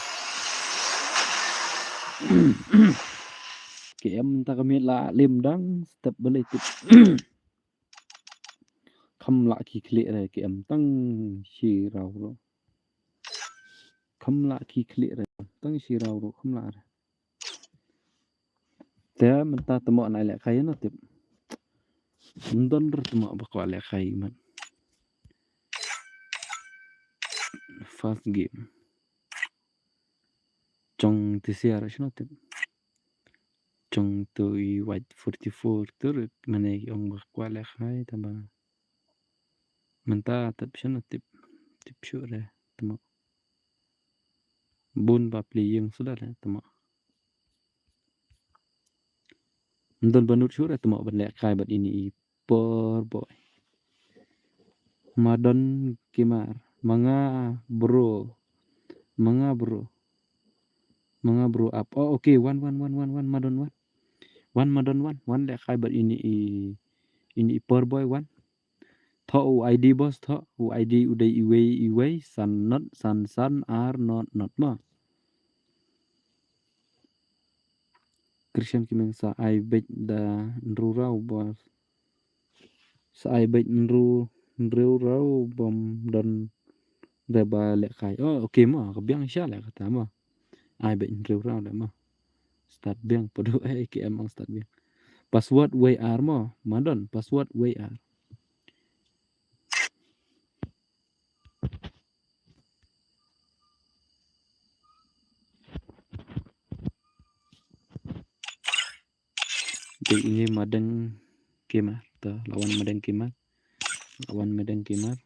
Ki em mynta ka miet lah lim dang step balei tip. Kham lah ki khlieh re ki em tang shi raw ruh. Kham lah ki khlieh re tang shi raw ruh kham lah re. Te mynta te mo nai lehkai na tip. Ym don re te mo ba kwah lehkai mat. First game. Jong T C R shuh na tip. Jong to i White forty-four tur mane ki ong ba kwah lehkai taba. Mynta tip shuh na tip. Tip shuh re te mo. Bun ba pli ïing suda re te mo. Ym don ba nud shuh re te mo ban lehkai bad ini i Poor Boy. Madon Kimar. Ma nga bro. Ma nga bro. Ma nga bro up. Oh, okay. Wan, wan, wan, wan, wan. Madon wan. Wan, Madon wan. Wan lehkai bad ini i, ini i Poor Boy wan. Thoh u I D boss, thoh u I D u dei iwei iwei, san not, san san, ar not not mo. Christian Kimeng sa ai beit da hynriew raw boss. Sa ai beit hynriew, hynriew raw bym don re ba lehkai. Oh, okay mo, ka biang sha leh kata mo. Ai beit hynriew raw leh mo. Start biang, padu eh, ki em ang start biang. Password wei ar mo, ma don, password wei ar. Dei ini Madeng Kimar. To, lawan Madeng Kimar. Lawan Madeng Kimar.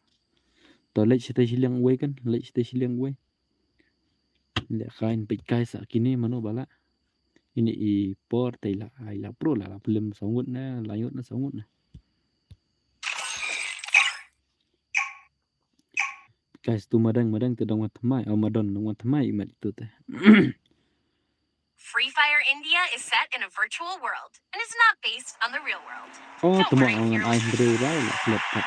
To, leit shatei shiliang uwei kan, leit shatei shiliang uwei. Lehkai, peit kai sa kine mano ba lah. Ini i por te i la, i la pro la, la film saw ngut na, la ngut na saw ngut na. Guys, tu Madeng, Madeng tu dang wan thymmai. Oh, ma don dang wan thymmai i mat tu te. Free Fire India is set in a virtual world and is not based on the real world. Oh, tymok ngan ai hynriew raw la klet pat.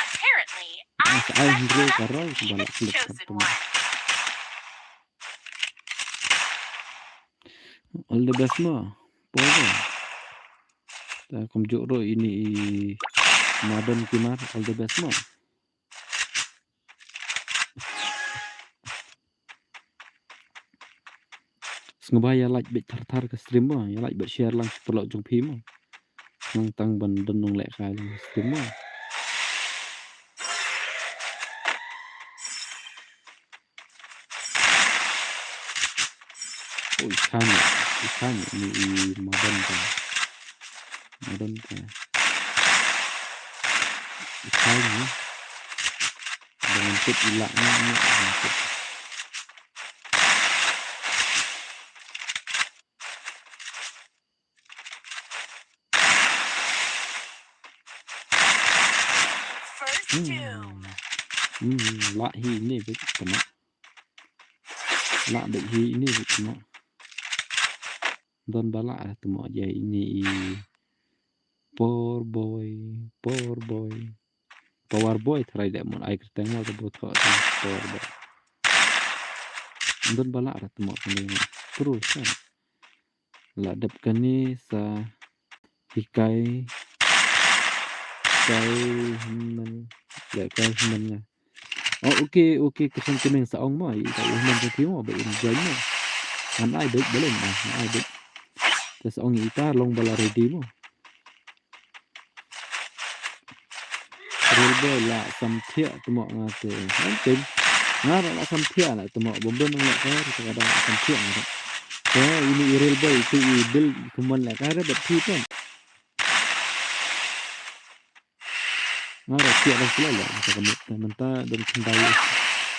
Apparently, I specialize in the chosen one. All the best mo. Poi ko. Ta kumjuh ruh ini i Madon Kimar, all the best mo. Sngewbha ïa like bad thar thar ka stream mo, ïa like bad share lang sha paralok jong phi mo. Nang tang ban don nonglehkai lang stream mo. Oh, i Khan, i Khan, ini i Madon ka. Madon ka. I Khan ni. Dengan tip ilak ni, ni dengan tip. Hmm. Hmm, lah hi ini bad tymok. Lah bad hi ini bad tymok. Don ba lah tymok ïa ini i Poor boy, poor boy. Power boy tharai dei mon ai kyrteng mo ka botho power boy. Don ba lah tymok kane. True sa. La dep kane sa hikai. Kai hynmen. Lehkai hynmen nga. Oh, okay, okay, ka shan kyneng sa ong mo, i ta i hynmen sa ti mo, ba in join mo. Ngan ai beit, ba lem, ah, ngan ai beit. Te sa ong i ta long ba la ready mo. Real boy la sam thiah tymok nga te. Ngan tem. Nga la sam thiah la tymok, bym don nonglehkai, te ka dang la sam thiah nga te. Te ini i real boy, itu i build, i kumon lehkai, re, bad phi pen. Nga ruh thiah dang shlei leh mynta ka mut, mynta don khyndai.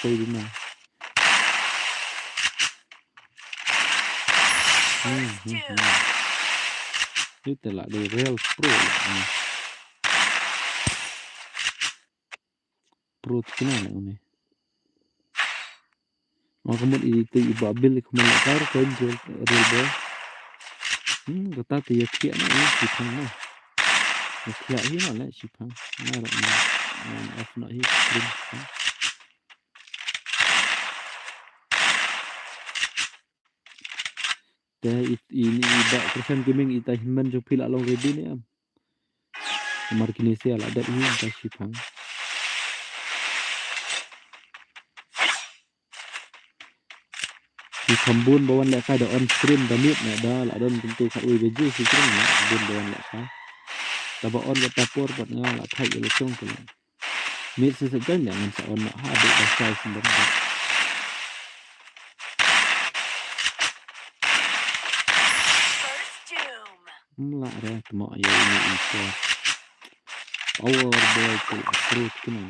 Poi duna. Hmm, hmm, hmm. Ite lah dei real pro lah ni. Pro tikna lah ni. Nga ka mut i te i Babil i kumon lehkai, ka real, real boy. Hmm, kata te ïa thiah na, ïa shipang na. Ïa thiah hi na leh shipang. Nga ruh nga, nga off na hi screen shipang. Te i, i, i Bah Krishan Gaming, i ta hynmen jong phi la long ready ne em? Namar kine sa la dep hi ka shipang. Ki kham bun ba wan lehkai da on stream da mute ne da la don kumtu khatwei baje shi kren ne bun ba wan lehkai. Kaba on kata por pat nga la thait ïa la shong tu la. Mute sa sa join ne ngan sa on noh ha dei da shai sendom da. Mla re tymok ïa ini i por. Power boy tu la through kine.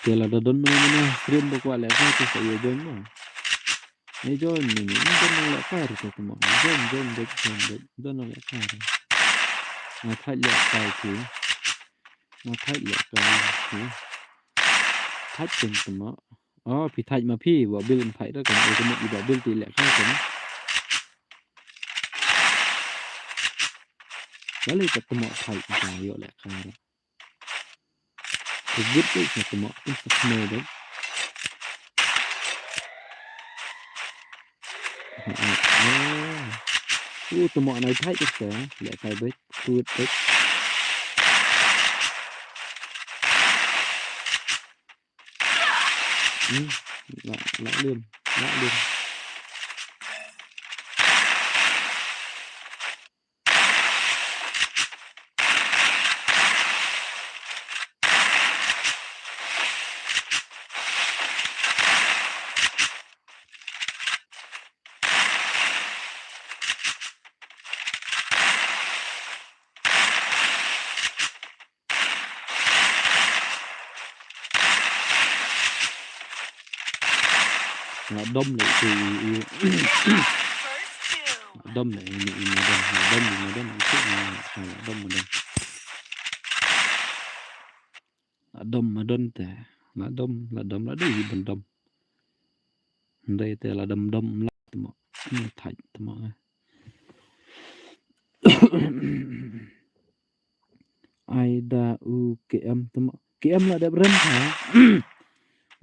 Te lada don mano mano stream ba kwah lehkai te sa ïa join mo. Ïa join mini, ym don nonglehkai ruh te tymok. Join, join beit, join beit. Don nonglehkai ruh. Nga thait lehkai phi. Nga thait lehkai phi. Thait keiñ tymok. Oh, phi thait ma phi, Bah Bill ym thait ruh kan, eh, ka mut i Bah Bill te lehkai kan. Balei ka tymok thait ka ïoh lehkai. Ka git beit ka tymok, pun sa khmih beit. Ha, ha, ha. U tymok nai thait ka, lehkai beit, ka git beit. Hmm, la, la lim, la lim. Nga dom le i, i, i. Nga dom le i, i, i, nga dom, nga dom, nga dom, i, i, nga dom, nga dom. La dom, la don te. La dom, la dom, la dei ban dom. Ndei te la dom, dom, la tymok. Ni thait tymok. Ai da u K M tymok. K M la dep rem ha.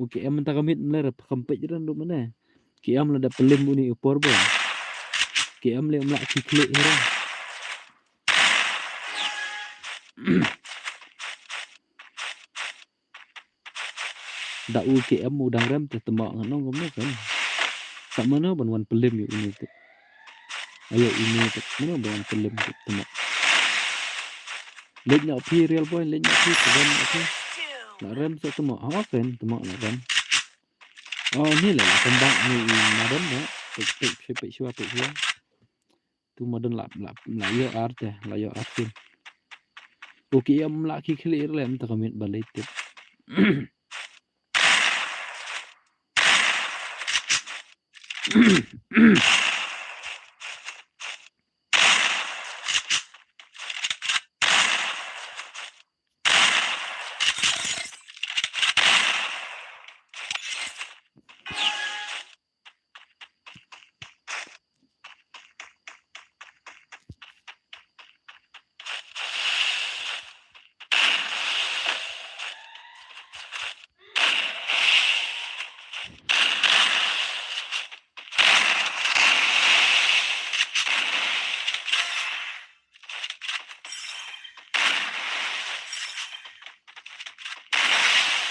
U K M mynta ka miet mle rep kam peit ren ruh mane. K M la dep pyllim uni u por bo. K M le mla ki klik ira. Da u K M u dang rem te tymok ngan ong kumno kan. Sa mano ban wan pyllim ïa une te. Ayo une te mano ban wan pyllim te tymok. Leit noh phi Real Boy, leit noh phi, te rem noh phi. La rem sa tymok. Hawa kan tymok la rem. Oh, ni la la kembang ni i Madon na. Pek pek pek pek shwa pek shwa. Tu Madon la, la, la ïoh ar te, la ïoh ar sim. U K M la ki khlieh lem ta ka miet ba leit tip.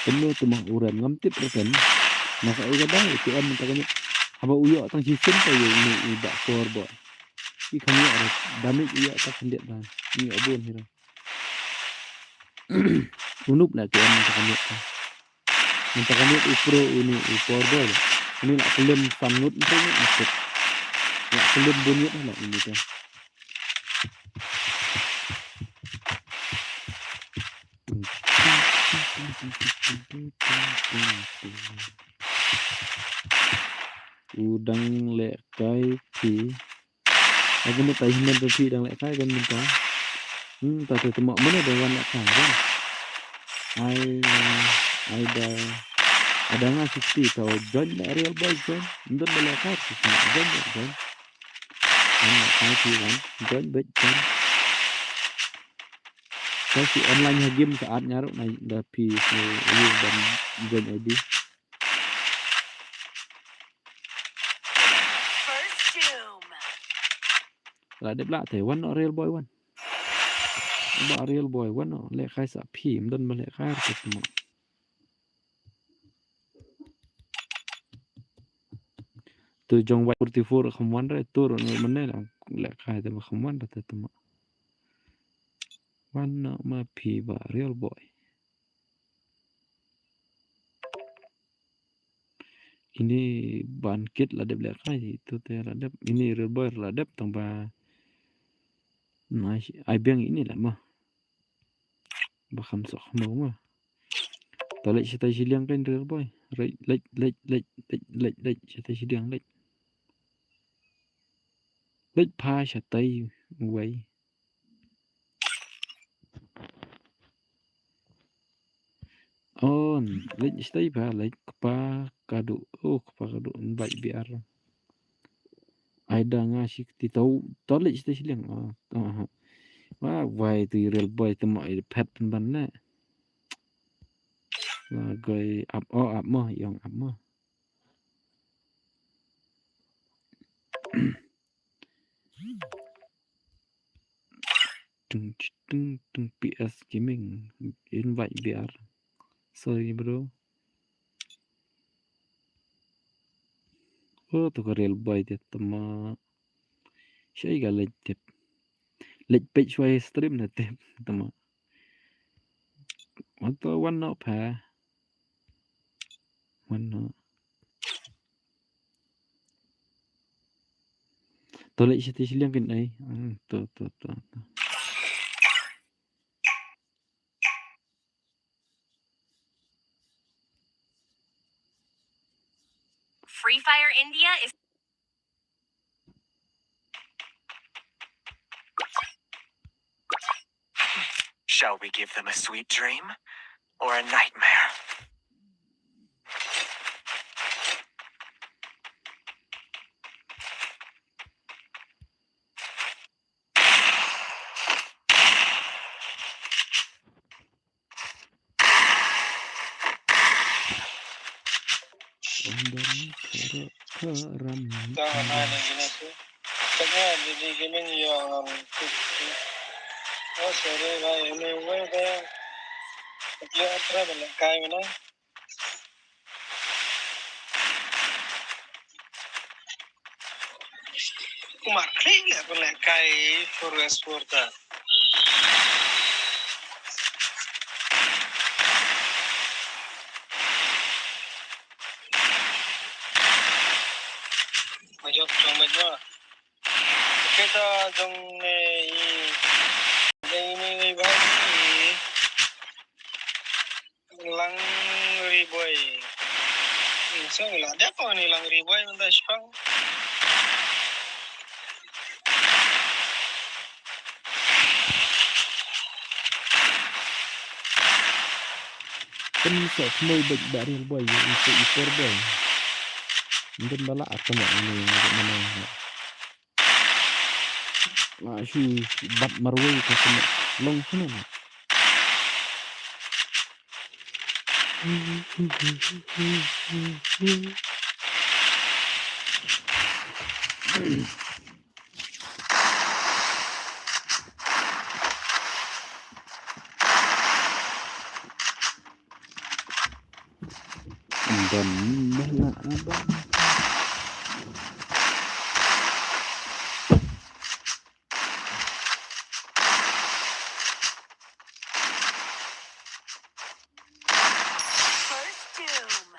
Kumno te ma u rem ngam tip re ten. Ma ka u ka dang u K M mynta ka miet. Haba u ïoh tang shisien ka ïoh uni u ba kor ba. I kham ïoh re. Damage u ïoh ta khyndiat ba. Ni ïoh bun hi re. U noob na K M mynta ka miet ka. Mynta ka miet u pro uni u power boy. Uni la pyllim san ngut ntri ngut ntri. La pyllim bun ngut na uni te. U dang lehkai phi. Ai ka mynta hi mynta phi dang lehkai ka mynta. Hmm, ta te tymok mano ba wan lehkai kan. Ai, ai da, ai da nga sixty ta join da real boy join. Ym don ba lehkai ta join da join. Wan lehkai phi wan join bad join. Ka shi online ha game sa at nga ruh na da phi shu ïoh ban join I D. First doom. La dep lah te wan noh real boy wan. Ba real boy wan noh lehkai sa phi ym don ba lehkai te tymok. Tu jong Y forty-four kham wan re tur ne mane la lehkai te ba kham wan re te tymok. Wan noh ma phi ba real boy. Ini ban kit la dep lehkai tu te la dep ini real boy la dep tang ba. Nice. Ai biang ini la ma. Ba kham sok ma ma. Ta leit shatai shiliang kan real boy. Leit leit leit leit leit leit leit shatai shiliang leit. Leit pha shatai wei. On, leit shatai pha, leit kpa kadu, oh, kpa kadu, bait biar. Ai da nga shi kti tau, tau leit shatai shiliang. Oh, oh, oh. Wa wai tu i Real Boy tu mo i phet pynban ne. La goi ap o ap mo, yong ap mo. Tung tung tung P S Gaming invite V R. Sorry bro. Oh, to ka Real Boy te tama. Shai ga lej tip. Lej page wai stream na tip tama. Ato wan no pa. Wan no. To lej shati shiliang kin ai. Hmm, to to to to. Free Fire India is Shall we give them a sweet dream or a nightmare? Tang hana ni gina tu. Tang hana ni gina tu. Oh, sorry, bhai. Anyway, bhai. Yo, atra bala kai mana. Kumar klik leh pun leh kai forward supporter. Majok jong majok. Kita jong ne i. Jong ini ni bhai ni. Lang Ri Boy. Song la dep ni Lang Ri Boy mynta shipang. Kan sa smoi bek ba Real Boy ya itu i Poor Boy. Mungkin bala atama ini ni mana. Nga shu bat marwei ka kena long kena. Ban bala ban. First Doom.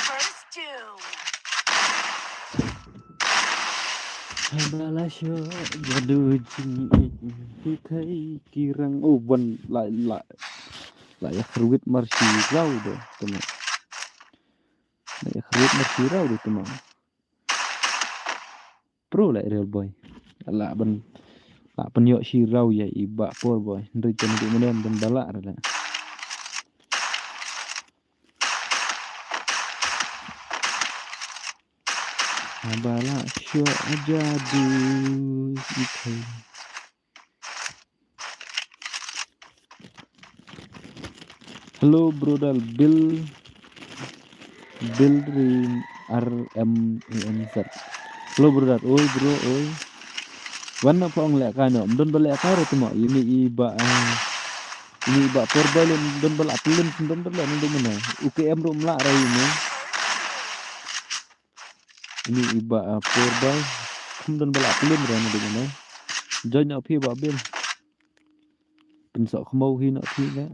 First Doom. Haba la shoh jadu jingïeit, ki thei ki rang, oh, ban la, la, la ïa khyrwit mar shi raw de, tama. La ïa khyrwit mar shi raw de, tama. Pro la Real Boy. La ban, la pynïoh shi raw ïa i Bah Poor Boy. Hynrei te ngi dei mane ban bala re la. Haba la shoh jadu i thei. Hello, brother Bill. Bill Rim R M A N Z. Hello, brother. Oi, bro, oi. Wan na phong leh kai no. Mdon ba leh kai ro tuma. Ini i ba, eh, ini i ba Poor Boy leh mdon ba la pelin, mdon ba leh mdon mana. U K M ro mla ra ini. Ini i Bah, ah, Pur Boy. Kham don ba la plim re na ding ne. Join noh phi Bah Bill. Pynsoh khmo hi noh phi ne.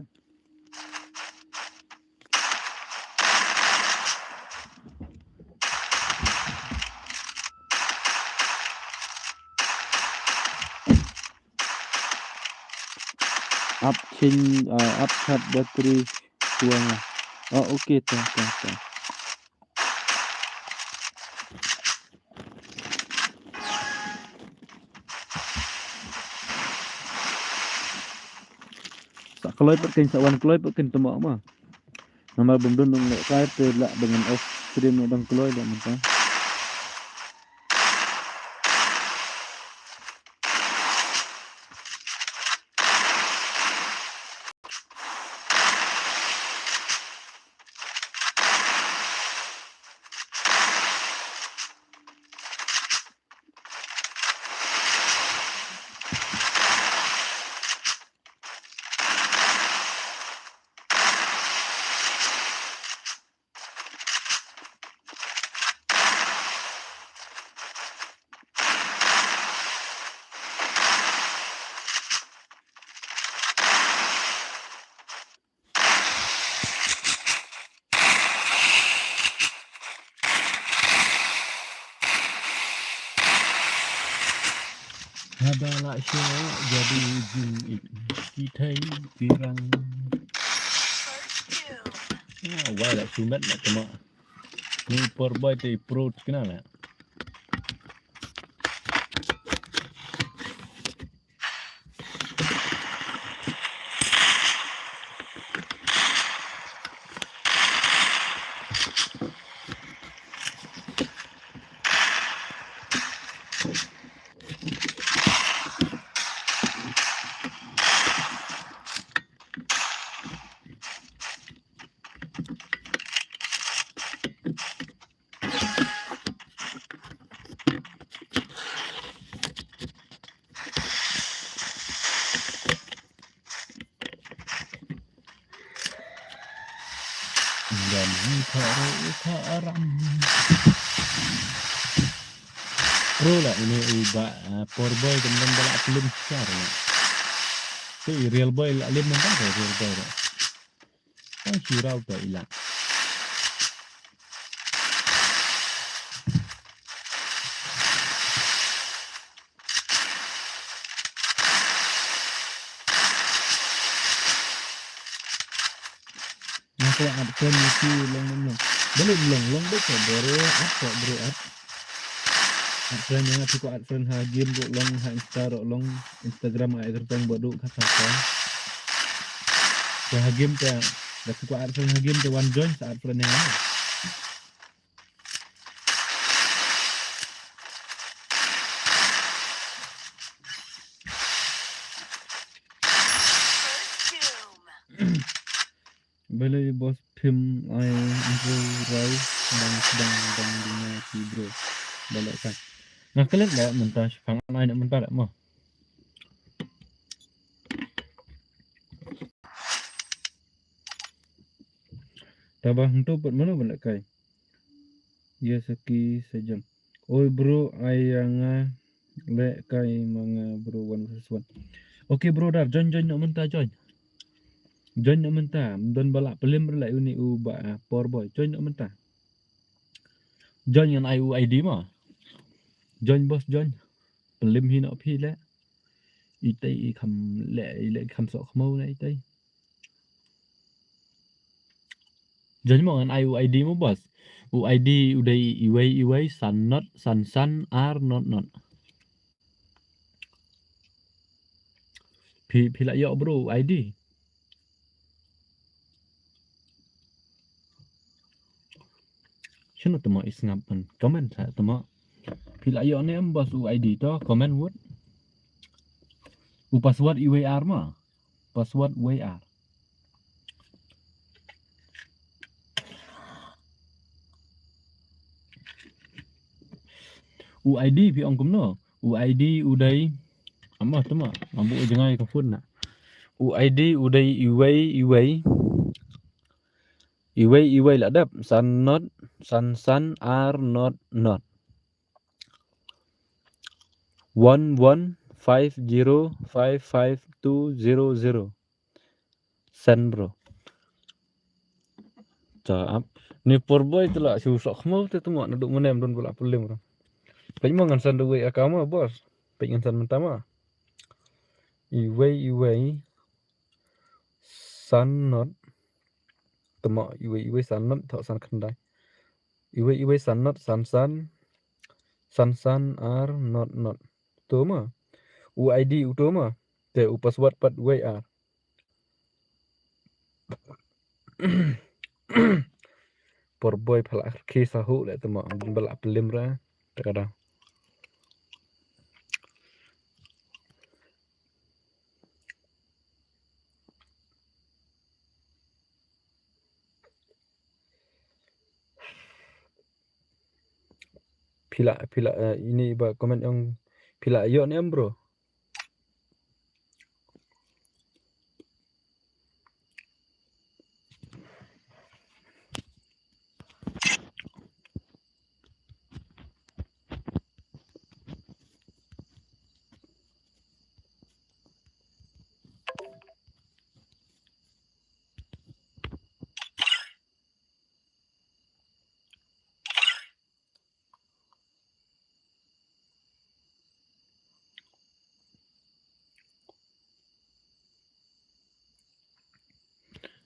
Ap chin, ah, ap chat battery tuang. Oh, okay, ta, ta, ta. Sa kloi pat kin, sa wan kloi pat kin tama ma. Namar bym don nong leh kai te lah dengan off stream na dang kloi lah mentang. Haba la sha jadi jingit ki thei pirang. Ah, wai la sumet la tama. Ni por bai te pro tikna la. Ngam hi tharu tharam. Pro la ini u Bah, ah, por boy kemudian bala film star la. Tu i real boy la lim nang ka real boy la. Tang surau ta ila. Nga kwah add friend ïa ki long long long. Balei long long dei ka bro add ka bro add. Add friend ïa nga phi kwah add friend ha game ruh long ha Insta ruh long Instagram ai kyrteng ba duk kata ka. Ka ha game ka da phi kwah add friend ha game ka wan join sa add friend ïa nga. Balei boss phim ai intro rai dang dang dang dina ki bro. Balei ka. Nga klet la mynta shipang ai na mynta da mo. Taba hangto pat mano ban leh kai. Ïa saki sa jam. Oi bro, ai ïa nga leh kai ma nga bro one versus one. Okay bro Dar, join join noh mynta join. Join noh mynta, don ba lah plim re la uni u Bah, ah, por boy. Join noh mynta. Join ngan ai u I D ma. Join boss join. Plim hi noh phi leh. Itei i kham leh, i leh kham sok khmo na itei. Join mo ngan ai u I D mo boss. U I D u dei iwei iwei san not san san ar not not. Phi phi la ïoh bro u I D. Shano tama i sngap ban comment sa tama. Phi la ïoh ne em boss u I D to comment wut. U password iwei ar ma. Password wei ar. U I D phi ong kumno? U I D u dei. Ama tama, nga buh jngai ka phone na. U I D u dei iwei iwei. Iwei iwei la dep san not san san ar not not. One one five zero five five two zero zero. Send, bro. Ta ap. Ni por boy tu la shu sok mo te tu mo na duk mo nem don bula pulim, bro. Pek mo ngan send wei aka mo, boss. Pek ngan send mentama. Iwei iwei. San not. Tama iwei iwei san not thok san khyndai. Iwei iwei san not san san. San san ar not not. Tama. U I D u tama. Te u password pat wei ar. Por boy phala ki sahu le tama. Bala pelim ra. Takada. Pila pila, eh, ini ba comment yang pila yo ni, bro.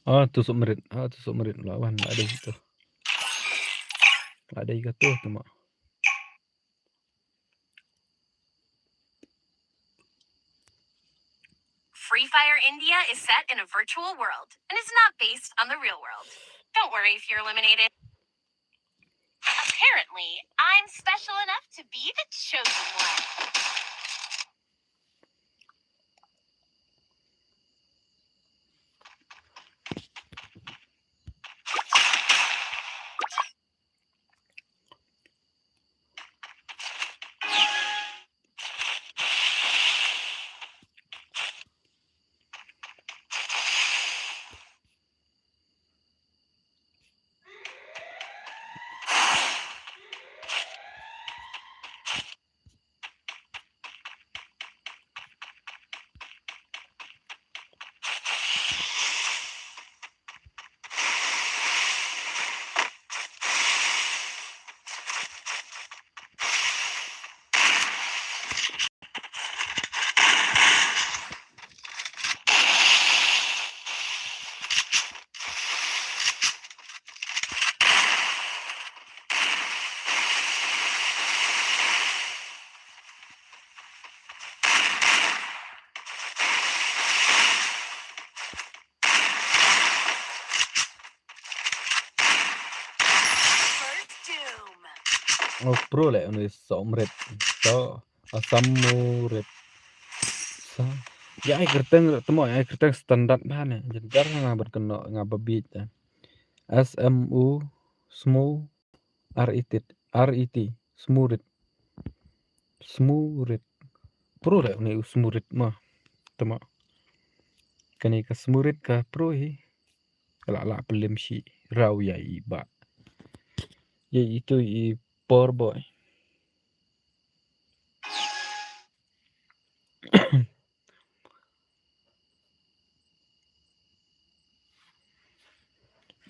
Ah, tu sumrit. Ah, tu sumrit lawan ada itu. Ada itu tu, tu mak. Free Fire India is set in a virtual world and is not based on the real world. Don't worry if you're eliminated. Apparently, I'm special enough to be the chosen one. Oh, pro le uni Somrit. So, Asamurit. Sa, ya ai kyrteng temo, ya ai kyrteng standard ba ne. Jynjar nga bad keno nga ba beat. S M U, Smu, R E T, R E T, Smurit. Smurit. Pro le uni u Smurit ma. Temo. Kane ka Smurit ka pro hi. Ka la la pelim shi raw ya i ba. Ya itu i por boy.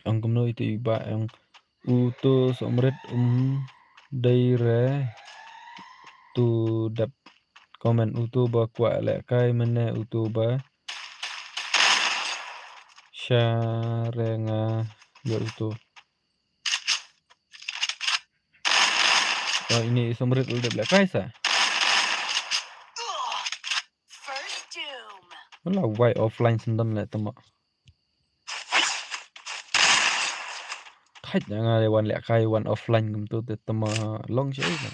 Ang kumno itu i ba ang uto Somrit um dei re tu dap comment uto ba kwah lehkai mene uto ba sha re nga ya uto. Oh, ini Somrit udah belak kai sa. Wala wai offline sendon le temo. Thait nga le wan lehkai wan offline kumto te temo long shi ai.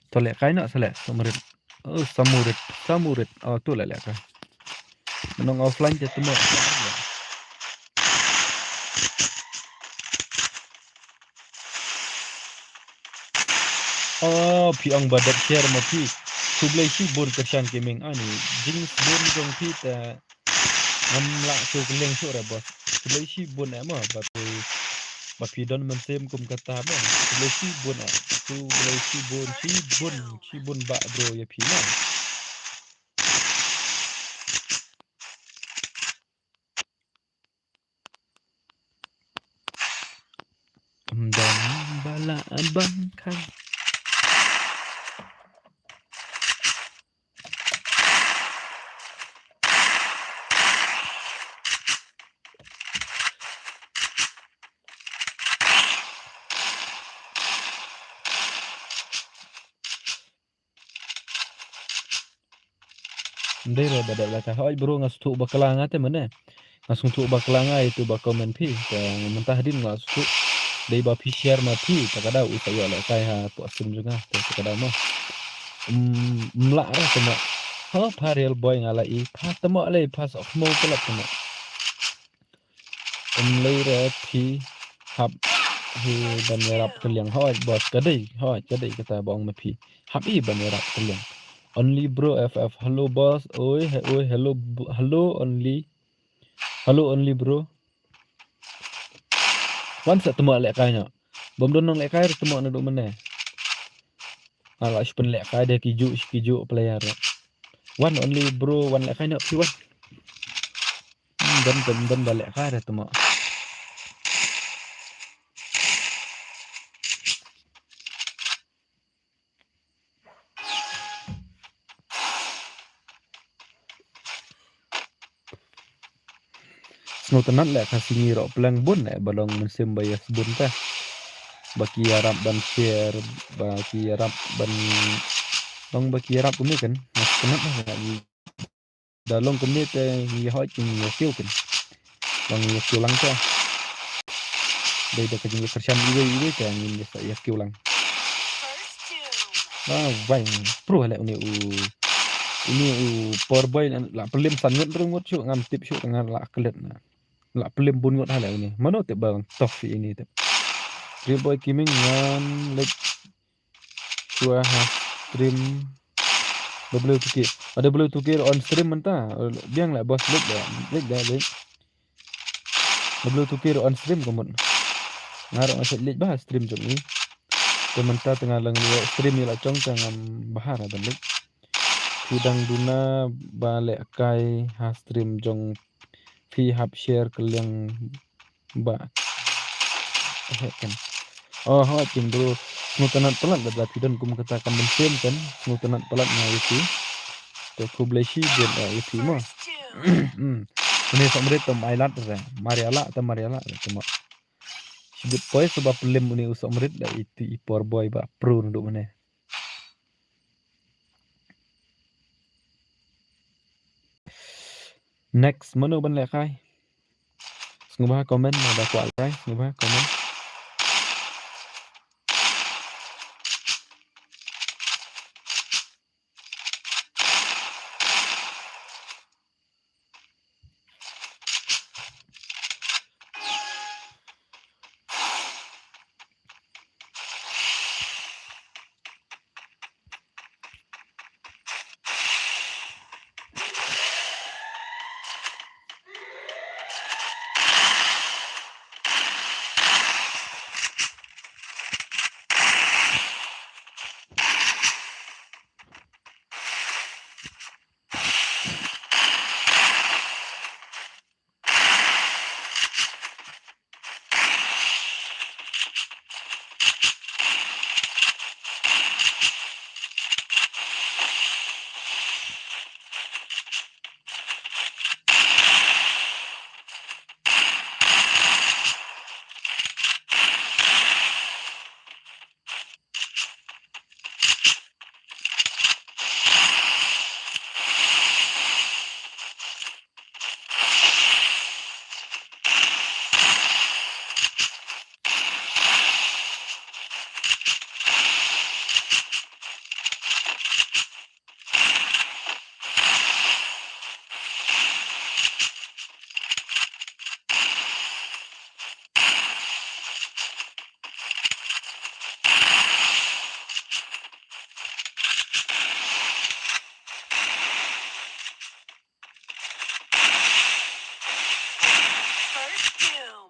To lehkai noh sa leh, Somrit. Oh, Samurit, Samurit. Oh, tu lah leh ka. Nong offline te tu mo. Oh, phi ong ba dep share ma phi. Khublei shibun Kyrshan Gaming ani. Jing shibun jong phi te ngam lah shu kylliang shuh re boss. Khublei shibun eh mo ba phi, ba phi don mynsiem kum kata mo. Khublei shibun eh. Khublei shibun, shibun, shibun bah bro ïa phi mo. Ym don ba lah ban khang. Ndei re ba dep leh ka. Hooid bro, nga sngewthuh bakla nga te mane. Nga sngewthuh bakla nga ïa tu ba comment phi. Te mynta hadien nga sngewthuh. Dei ba phi share ma phi, ta ka daw u sa ïoh lehkai hapoh stream jong nga. Te ta ka daw mo. Ym, ym lah re te mo. Ha pha real boy nga la i. Pha te mo lei, pha soh khmo palat te mo. Ym lei re phi hap hi ban ïarap kylliang. Hooid boss, ka dei, hooid ka dei kata ba ong ma phi. Hap hi ban ïarap kylliang. Only bro F F. Hello boss. Oi, he, oi, hello, b-, hello only. Hello only bro. Wan sa te mo lehkai noh. Bym don nong lehkai re te mo naduh mynne. Nga lah shu pynlehkai da ki juh, ki juh player. Wan only bro, wan lehkai noh phi wan. Hmm, don, don, don ba lehkai re te mo. Sngewtynnat leh ka sngi roh pleng bun eh ba long mynsiem ba ïa sbun te. Ba ki ïarap ban share, ba ki ïarap ban long ba ki ïarap kumne kan. Sngewtynnat leh ka sngi. Da long kumne te ngi hoi ki ngi kiew kin. Ba ngi kiew lang te. Dei da ka jingkyrshan iwei iwei te ngi sa ïa kiew lang. Ah, wai, pro hale uni u. Uni u poor boy la pelim san ngut ru ngut shu ngam tip shu nga la klet na. La pelim bun ngut hale uni. Mano te bang toh fi ini te. Real boy gaming ngam lek Shuwa ha stream W two K. Ah, W two K on stream mynta. Biang lah boss, lek dah. Lek dah, lek. W two K on stream ka mut. Nga ruh nga shu lek ba ha stream jong i. Te mynta tang nga lang lek stream i la chong tang ngam bha ra ban lek. Phi dang duna ba lehkai ha stream jong phi, hap share kylliang ba. Eh, kan. Oh, hoi phin bro. Sngewtynnat palat lada phi don kum kata ka mynsiem kan. Sngewtynnat palat nga ïa phi. Te khublei shibun ïa phi mo. Hmm. Une Sohmrit tam ai lad re. Mariala tam Mariala re te mo. Shibit poi seba pelim une u Sohmrit da iti i poor boy ba pro ndu une. Next, mano ban lehkai? Sngewbha comment, lada kwah lehkai, sngewbha comment.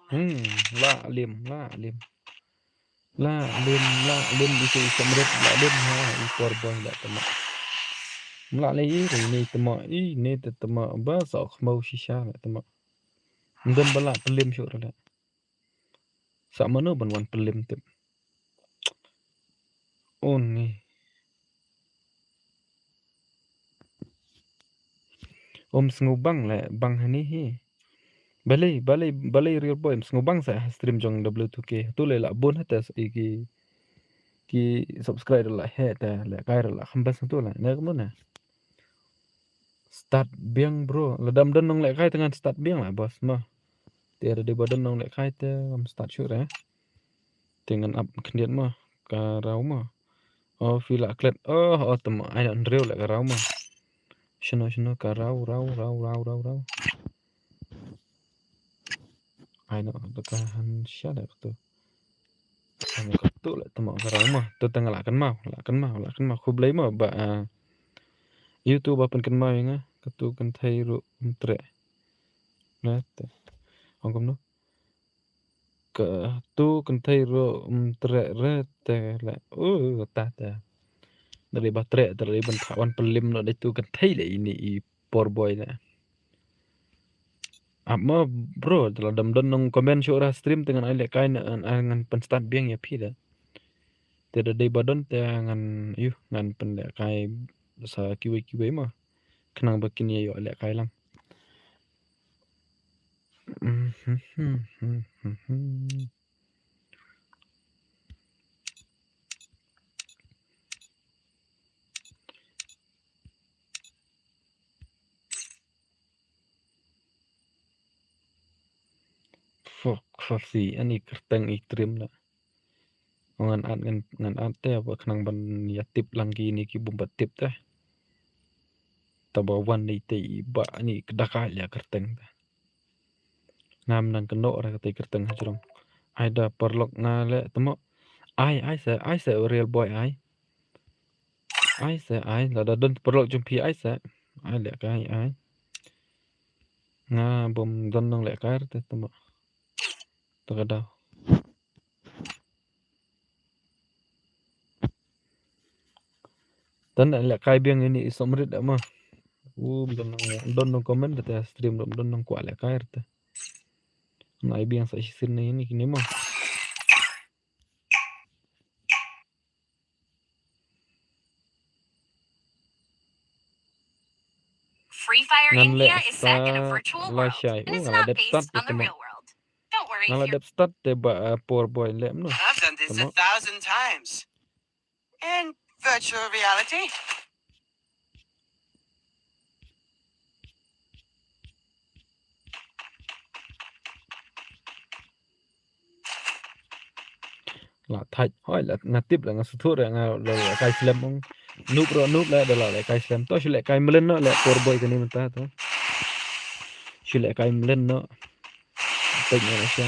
Hmm, la lim, la lim. La lim, la lim, i tu i samrit, la lim, ha, i por boy la tama. Mla le i, i ni tama, i ni te tama, ba sa khmau shisha la tama. Ndem ba la pelim shu la. Sa mano ban wan pelim tip. Oh ni. Om sngu bang le, bang hani hi. Balei, balei, balei real boy, om sngu bang sa stream jong W two K. Tu le la bun hata i ki, ki subscribe la he ta le kai la khambas tu la. Ne kamu na. Start biang bro. La dam don nong le kai tengan start biang la boss ma. Te da dei ba don nong le kai te ngam start shuh re. Te ngan ap khyndiat ma. Ka raw ma. Oh, phi la klet. Oh, oh, tama ai na nriew le ka raw ma. Shino, shino ka raw, raw, raw, raw, raw, raw. Ai no, da ka han sha le ka tu. Kan ka tu le tama ka raw ma. Tu tang la kan ma, la kan ma, la kan ma. Khublei ma ba, ah, YouTube ba pyn kan ma nga. Ka tu kan thei ru mtre. Na te. Ong kam no. Ka tu kan thei ru mtre re te le. Uh, ta te. Dari ba tre, dari ban thawan pelim no de tu kan thei le ini i por boy le. Ap ma bro, te la dam don nong comment shuh ra stream te ngan ai le kai na an, an ngan pyn start biang ya phi da. Te da dei ba don te ngan, yu, ngan pyn le kai sa kiwei kiwei ma. Khnang ba kin ya yo le kai lang. Fuck, fuck si, ani kyrteng i trim la. Ngan at, ngan, ngan at te ba khnang ban ya tip lang ki ni ki bum ba tip te. Ta ba wan ni te i ba ni ka daka ya kyrteng te. Ngam nang kynnoh re kata i kyrteng ha jrong. Ai da paralok nga le temo. Ai, ai se, ai se real boy ai. Ai se, ai, lada don paralok jong phi ai se. Ai le kai, ai. Nga bym don nong le kai te temo. Ta ka daw. Tan le kai biang ini i somrit da ma. U don nong, don nong comment te stream don nong kwah le kai te. Nai biang sa shisien ini kini ma. Free Fire Ngan le India is set in a sa virtual la world shai. And U it's nga la not dep start based te on the temo. Real world. Don't worry. Nga la dep start te ba, uh, por boy le mno. I've done this a thousand times. In virtual reality. La thait, hoi la nga tip la nga suthu re nga la, la kai slem ong. Nup ro nup la da la, la kai slem. To shu le kai mlen no le por boy kani mynta to. Shu le kai mlen no. Pek na sha.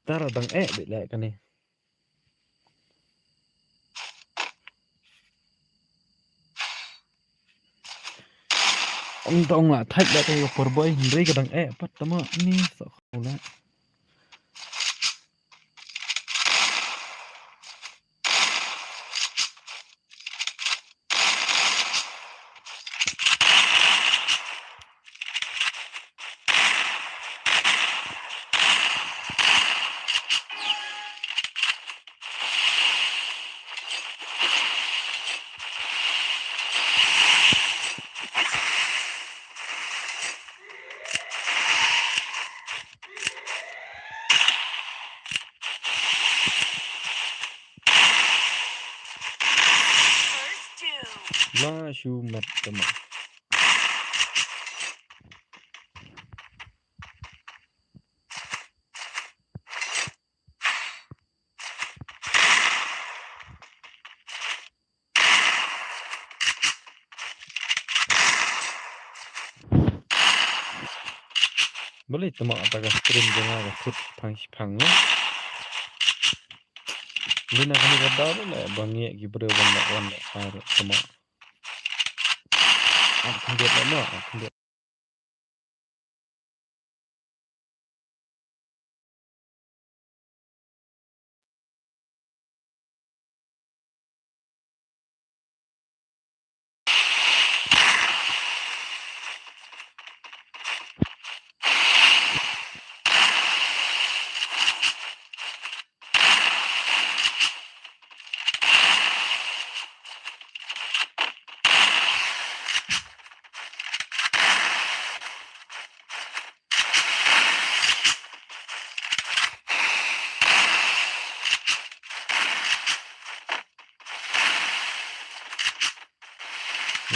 Tara dang eh bit le kani. Ong ta ong la thait la te yo por boy hynrei ka dang eh pat tama ni sa khau la. La shu met tama. Balei tama ta ka stream jong nga ka khut phang shi phang ne. Lina kane ka daw ruh leh ba ngi ki briew ban leh wan leh kai ruh tama. Ar khyndiat leh ma, ar khyndiat.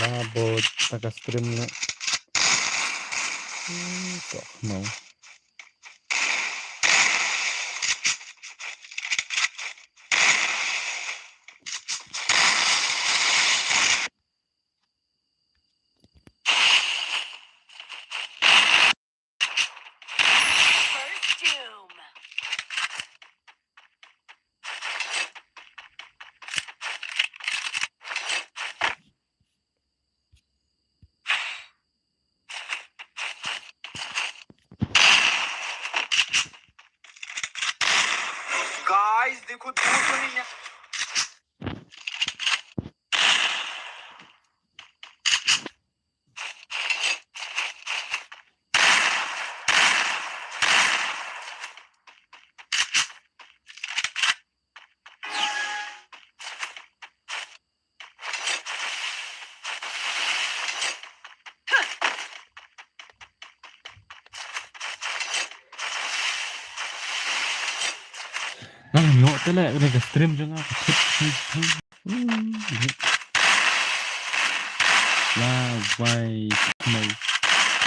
La bot ta ka stream na. Hmm, tok mau. First Doom. गाइस, देखो, दो तो नहीं है। Nang ngok te leh kane ka stream jong nga ka thut. La wai mai.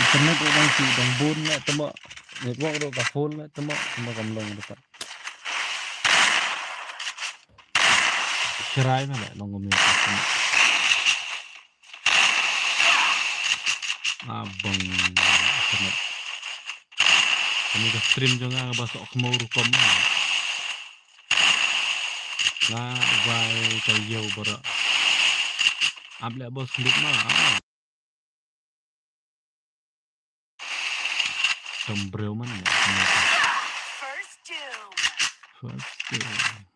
Internet u dang shu dang bun leh tama. Network ruh ka full leh tama. Tama kam long ruh pat. Shrai ma leh long kumne. Abang internet. Kane ka stream jong nga ba sok khmo rukom. La wai ka yow bara. Ap leh bos klik ma. Ah. Dom briew man ne. First Doom. First Doom.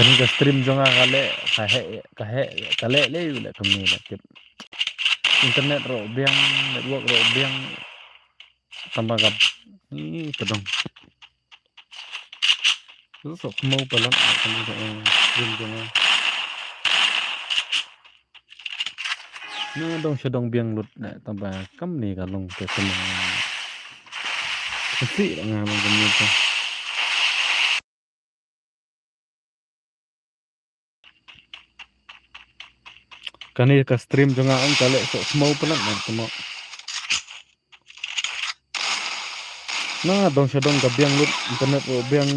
Kane ka stream jong nga ka leh, ka heh, ka heh, ka leh leh u leh kumne leh tip. Internet ruh biang, network ruh biang. Tamba ka, ih, ka dong. Sok khmo palat, eh, kane ka, eh, stream jong nga. Na dong sha dong biang lut, eh, tamba kam ne ka long te tama. Ka sih nga long kumne te. Kane ka stream jong nga ong ka leh sok khmo palat na tama. Na dong sha dong ka biang lut, internet ruh biang,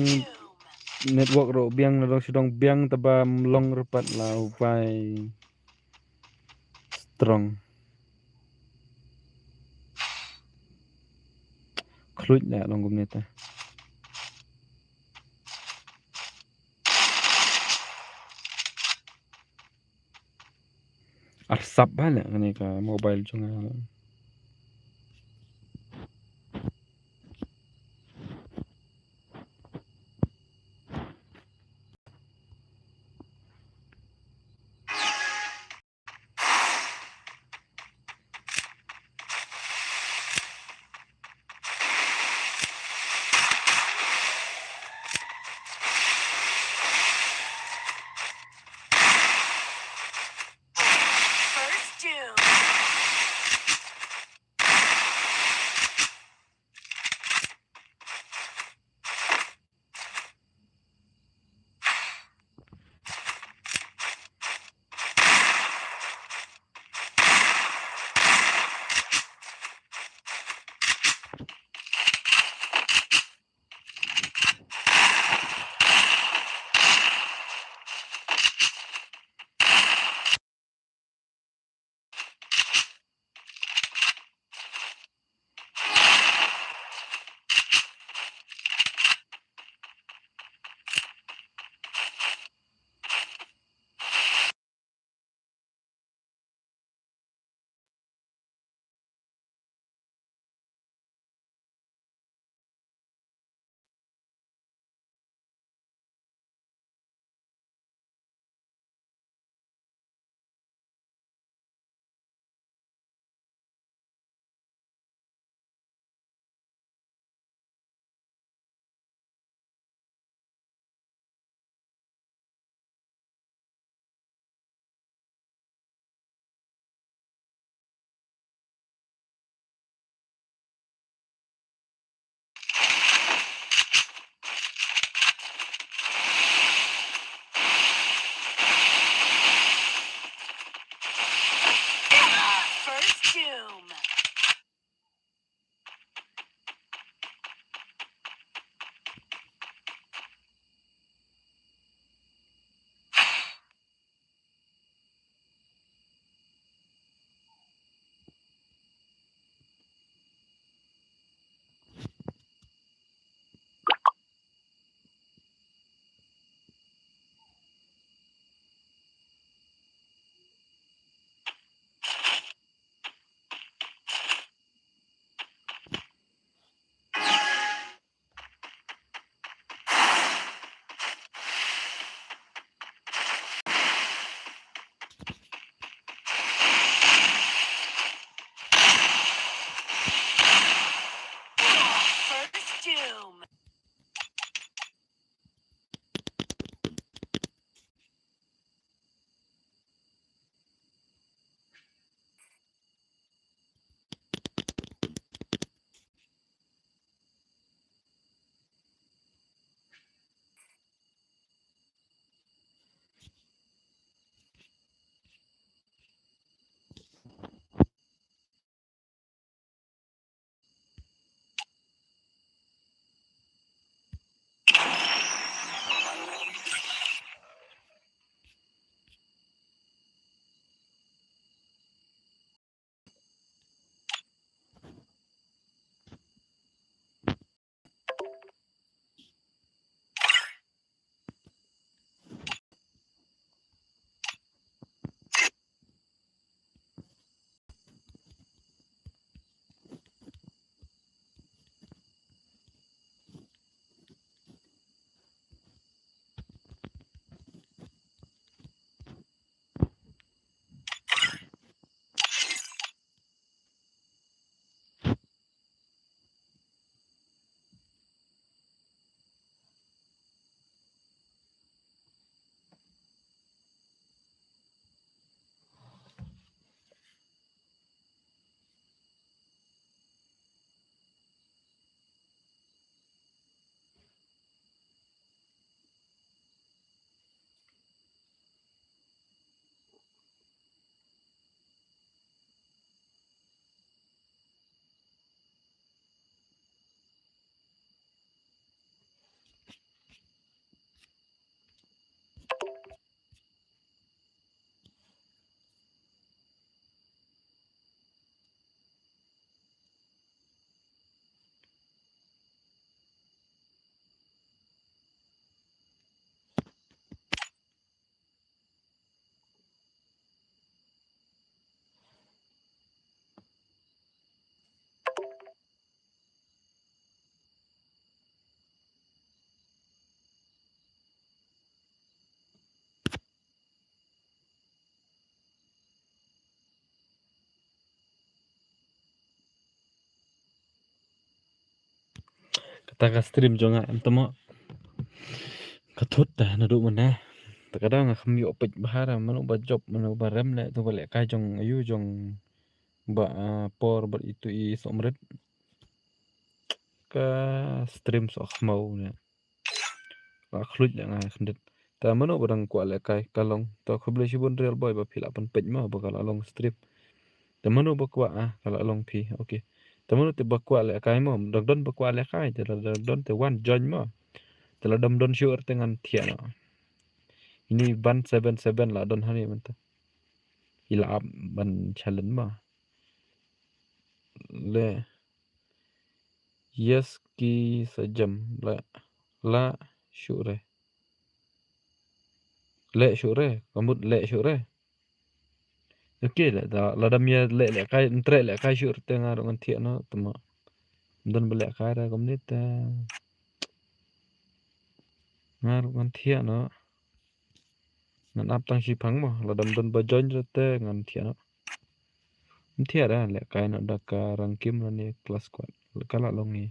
network ruh biang, na dong sha dong biang taba mlong ruh pat la upai. Strong. Khluit la long kumne ta. Arsap ba la kane ka mobile jong nga. Doom. First Doom. Kata ka stream jong nga em tamo. Ka thut da naduh mynne. Ta ka dang nga kham ïoh peit bha ra mano ba jop mano ba rem leh to ba lehkai jong ayu jong ba, ah, por ba itu i somrit. Ka stream soh khmau ne. Ba khluit leh nga khyndiat. Ta mano ba dang kwah lehkai ka long. Ta khublei shibun Real Boy ba phi la pynpeit mo ba ka la long stream. Ta mano ba kwah, ah, ka la long phi. Okay. Ta mano te ba kwah lehkai mo. Dang don ba kwah lehkai. Te la dang don te wan join mo. Te la dang don shuh te ngan thiah noh. Ini ban seven seven la don hani mynta. I la ap ban challenge mo. Le. Yes ki sa jam la, la shuh re. Le shuh re, ka mut le shuh re. Okay, le da, la dam ïa le, lehkai, ntre lehkai shuh re te nga ruh ngan thiah noh, tama. Don ba lehkai re kumne te. Nga ruh ngan thiah noh. Ngan ap tang shiphang mo, la dam don ba join re te ngan thiah noh. Ym thiah re, lehkai noh da ka rangkim lane class squad. Ka la long ngi.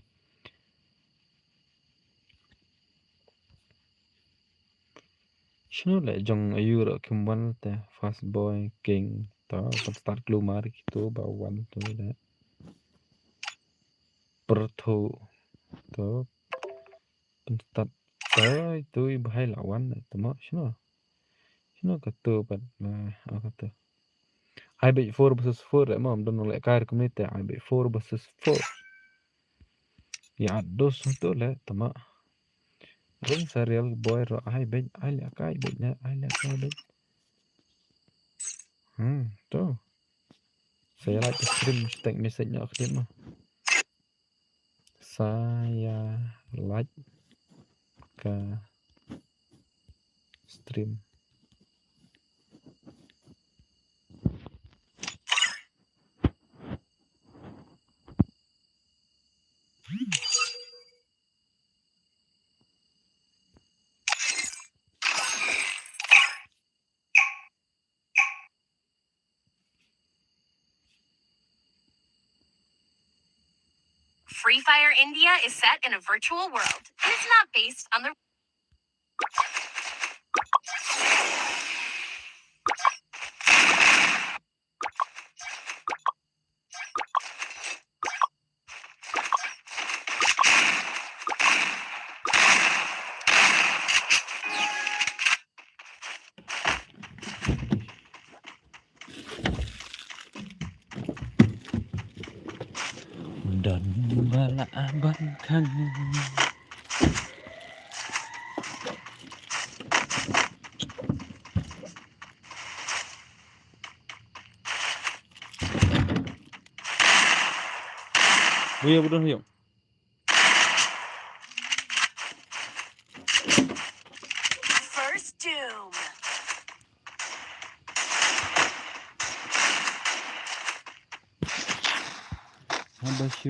Shano leh jong ayu ruh kim wan te Fast Boy King. To, pynstart klumar kito ba wan to leh. Perthu. To. Pynstart. To, itu i bahai la wan te mo. Shano. Shano kato pat, ah, ah, kato. Ai beit four versus four, eh, ma, ym don nang leh kai kumne te, ai beit four versus four. Ïa, dos to leh, tama. Ring serial boy ro, ai beit, ai leh kai beit, leh, ai leh kai beit. Hmm, to. Sa ïa like ka stream, stek message noh ka team ma. Sa ïa like ka stream. Free Fire India is set in a virtual world. It is not based on the Don ba la ban khang. Buya budon huyong. First Doom. Haba shu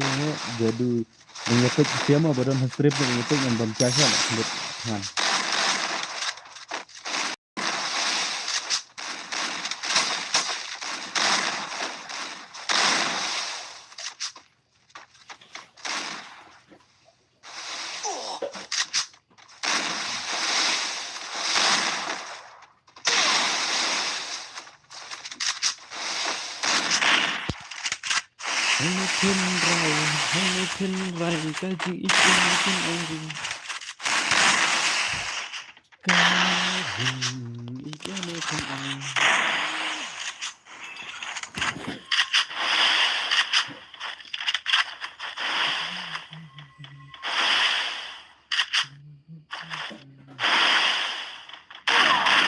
jadu. Ngi pek siama ba don ha strip ngi pek ngan bam cha sha. Ha. Hei phin rai, hei phin rai, ka jingïeit ka phin rai. Ka jingïeit ka phin rai.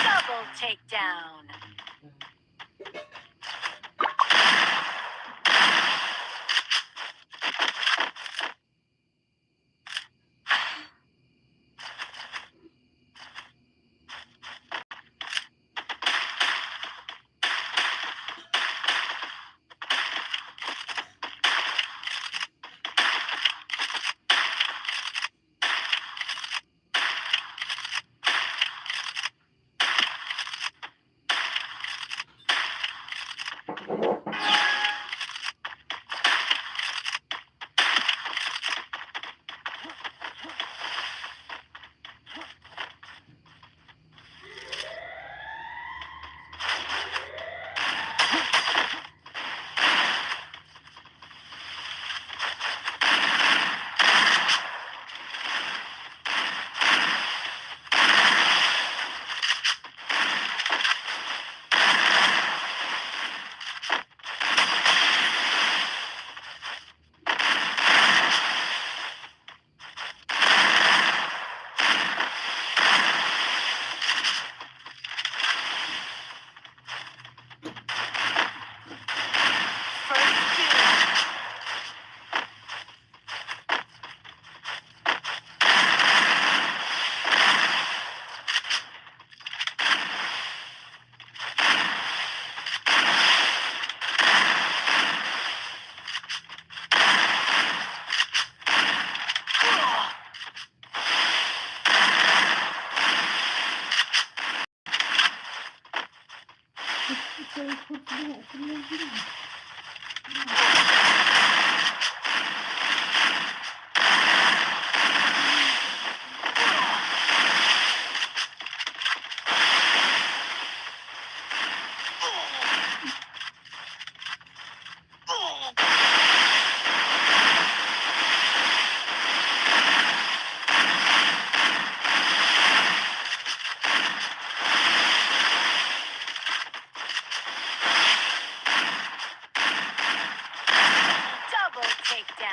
Double takedown.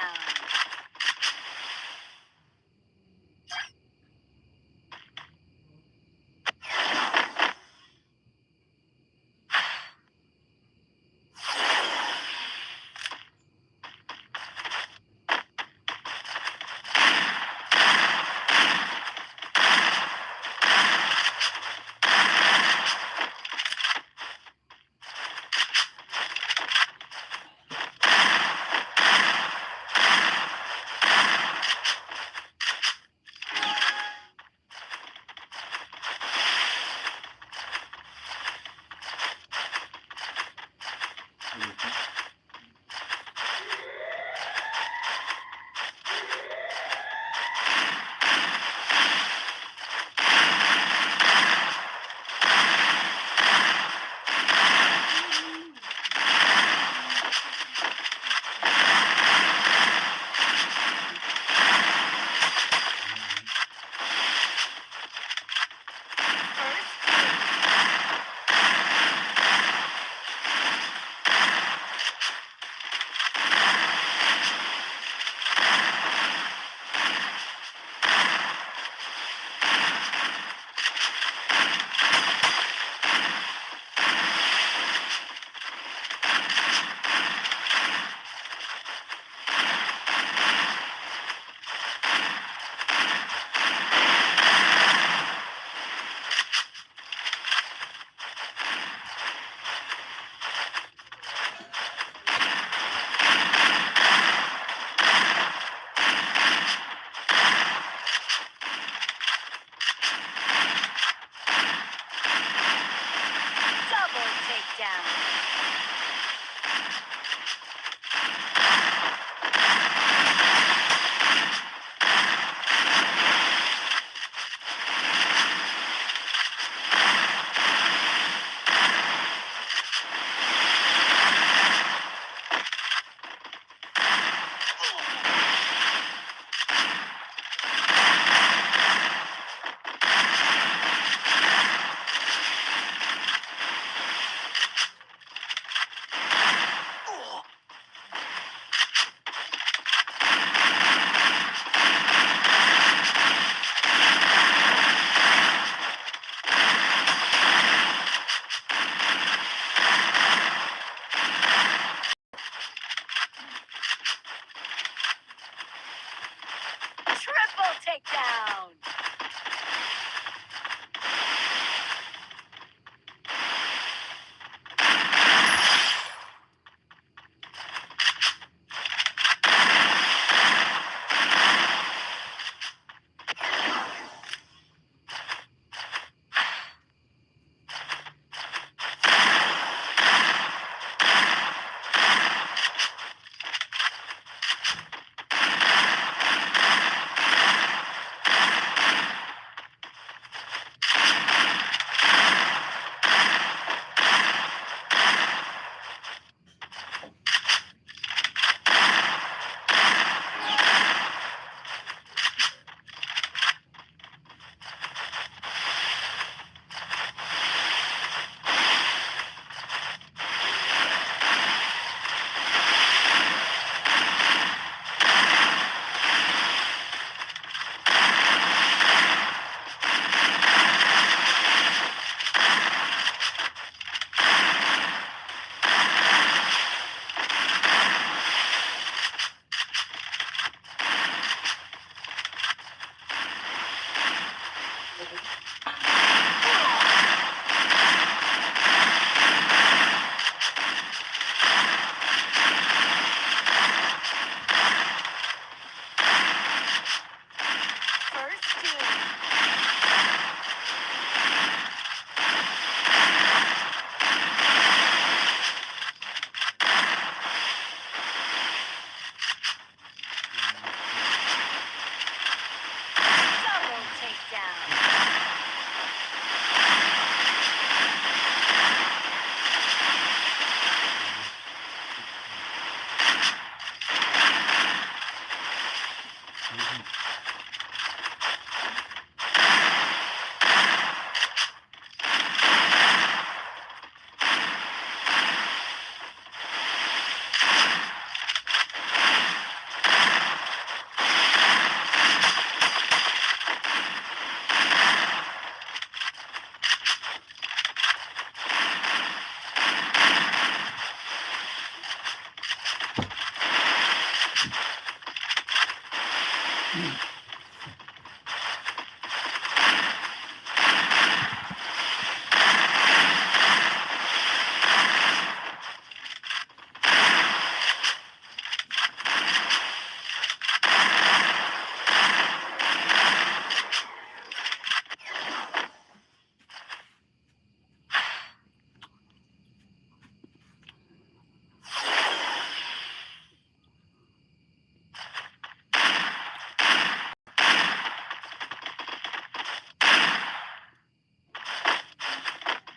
First blood.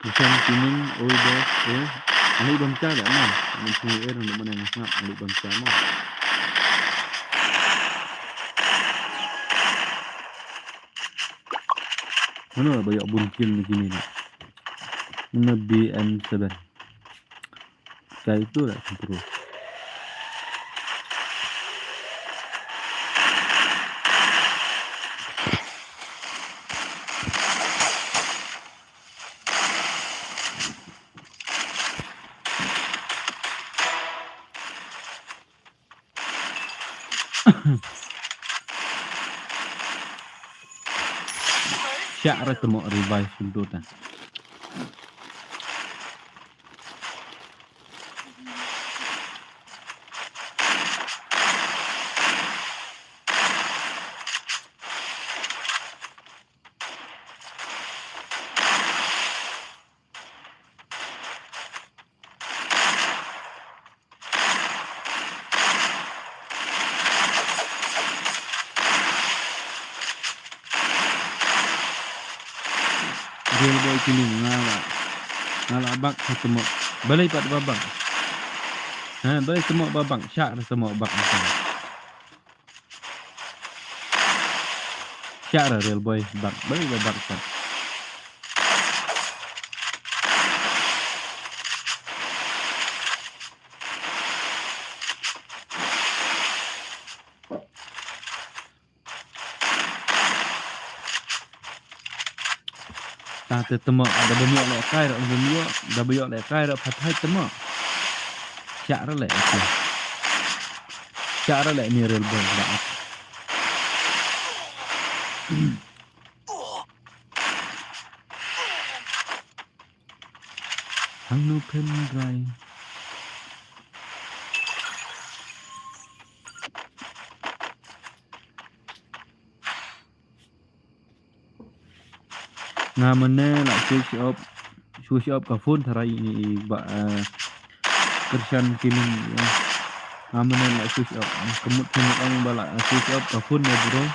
Bukan kining, oi, bos, eh. Ani bam cha da ma. Ani sini er ndu mana ngap, ani bam cha ma. Mana ba yok bun kill ni kini na. Mana B N seven. Kai tu lah sempuru. Siak re temo revive sundut ah. Real boy kini nga la, nga la bak ha temo. Balei pat ba bak? Ha, balei temo ba bak? Siak re temo bak. Siak re real boy bak, balei ba bak pat? Ta te temo, da ba ïoh lehkai ruh, da ba ïoh, da ba ïoh lehkai ruh, phathai temo. Siak re leh, okay. Siak re leh ni real boy, da. Hangno phin rai? Nga mane la switch off, switch off ka phone tharai ini i ba, eh, Krishan kini, eh. Nga mane la switch off. Ka mut kini ong ba la switch off ka phone ya, bro.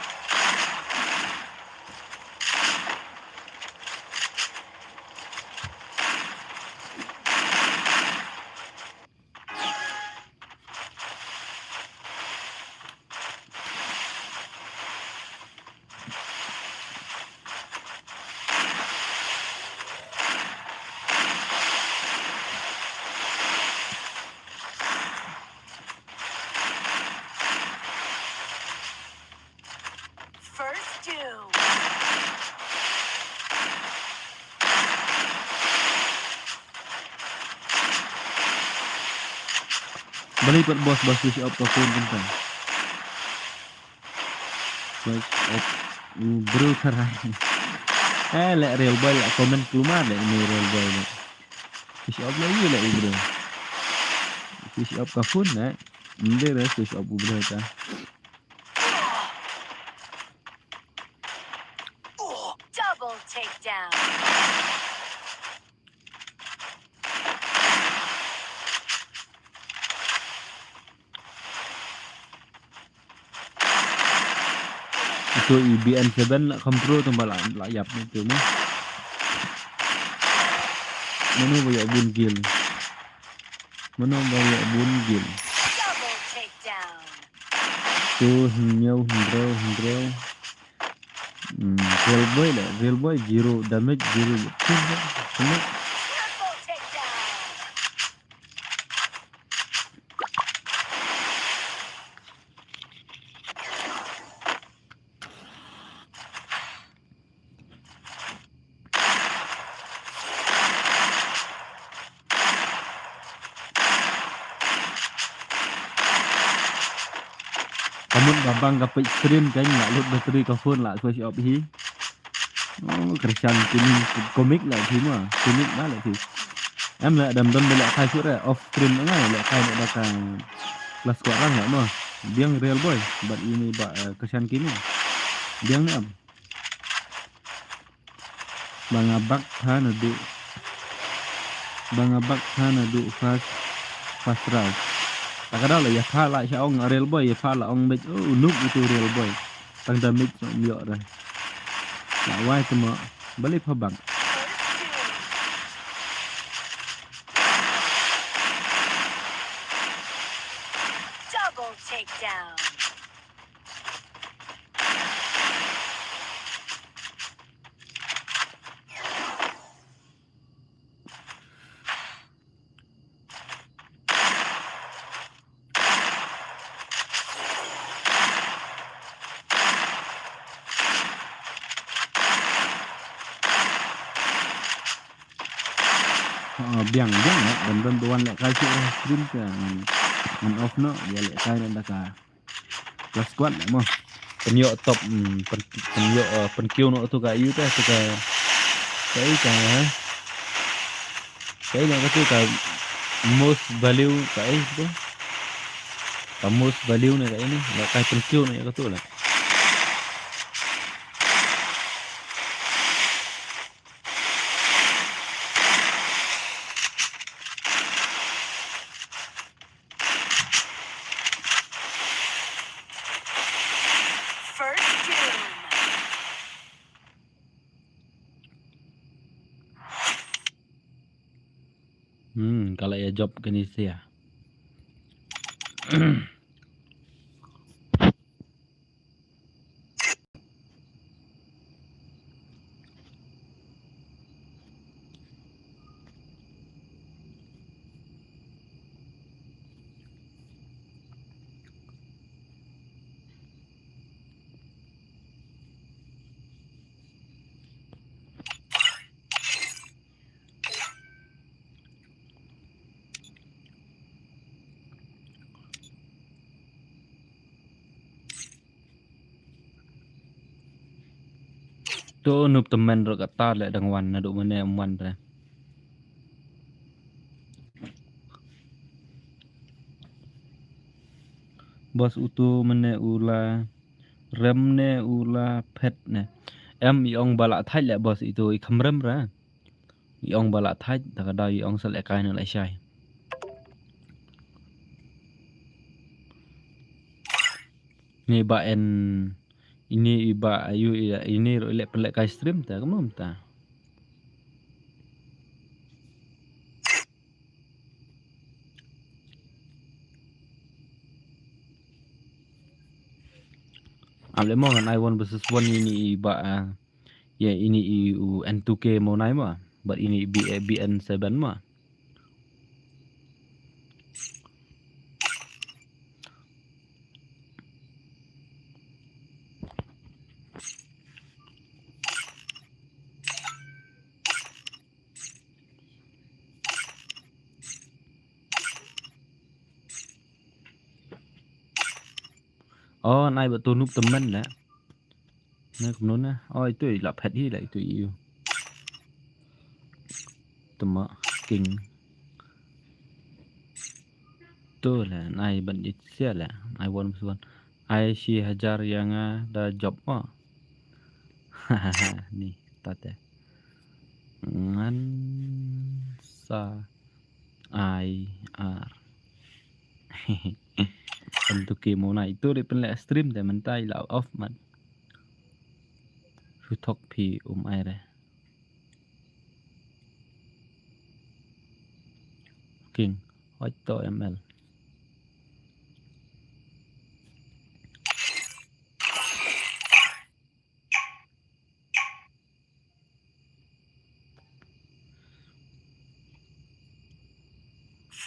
First doom. Balei pat boss, boss switch off ka phone kan kan. Switch off u bro tharai. Eh, leh real boy leh comment klumar leh ini real boy leh. Switch off leh u leh u bro. Switch off ka phone leh. Inde re switch off u bro ta. Double takedown. Ito i B N seven la kham pro tang ba la, la ïap ni tu ni. Mano ba ïa bun kill. Mano ba ïa bun kill. Double takedown. Tu hynñiew, hynriew, hynriew. Hmm, real boy la, real boy zero damage, zero. Triple takedown. Ka mut ba bang ka peit stream kan la lut battery ka phone la switch off hi. Oh, Krishan kini comic la phi ma, comic ma la phi. Em la dam dam ba la kai shuh re off stream ngai la kai na da ka class ko rang la ma. Biang real boy, bad ini ba, eh, Krishan kini. Biang ne em. Ba nga bak ha naduh. Ba nga bak ha naduh first, first round. Ta ka daw la ïa pha la sha ong real boy, ïa pha la ong bit, oh, noob itu real boy. Tang damage ym ïoh re. La wai temo, balei pha bak. Takedown. Ah, biang biang ne, don don duan leh kai suk rah stream ka ngan, ngan off no, ya leh kai ne da ka. Last squad mo. Pynïoh top, mm, pyn, pynïoh, uh, pynkiew noh tu ka ïu te, tu ka, ka ïu ka, ha? Ka ïu ka tu ka most value ka ïu tu. Ka most value ne ka ïu ne, la ka pynkiew noh ïa ka tu la. First doom. Hmm, ka la ïa jop kane sia. To Noob Tymmen ruh kata leh dang wan naduh mynne ym wan re. Boss uto mynne u la rem ne u la phet ne. Em i ong ba la thait leh boss ito i kham rem ra. I ong ba la thait, ta ka daw i ong sa leh kai na la shai. Ni ba en, ini i ba ayu i, ini ro leh pynleh kai stream ta, kumno ta. Am le mo ngan ai one versus one ini i ba, ah, ya ini i u N two K mo nai mo, but ini i B, eh, B N seven mo. Oh, nai ba tu Noob Tymmen la. Na kumno na. Oh, itu i la phet hi la itu i. Tama King. Tu la nai ban i sia la. Nai one versus one. Ai shi hajar ïa nga da jop mo. Ni tate. Ngan sa I R. N two K mo nai itu ri pynleh stream te mynta i la off mat. Shu thok phi um ai re. King, hoi to M L.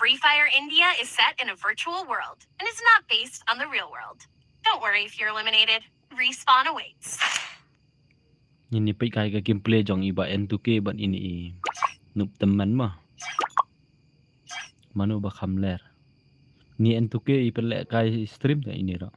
Free Fire India is set in a virtual world and is not based on the real world. Don't worry if you're eliminated. Respawn awaits. Ini peit kai ka gameplay jong i ba N two K bad ini i Noob Tymmen mo. Mano ba kham ler. Ni N two K i pynleh kai stream ta ini ro.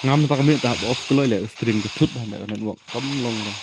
Ngam ta ka miet ta hap off kloi le stream ka thut ba network kam long ra.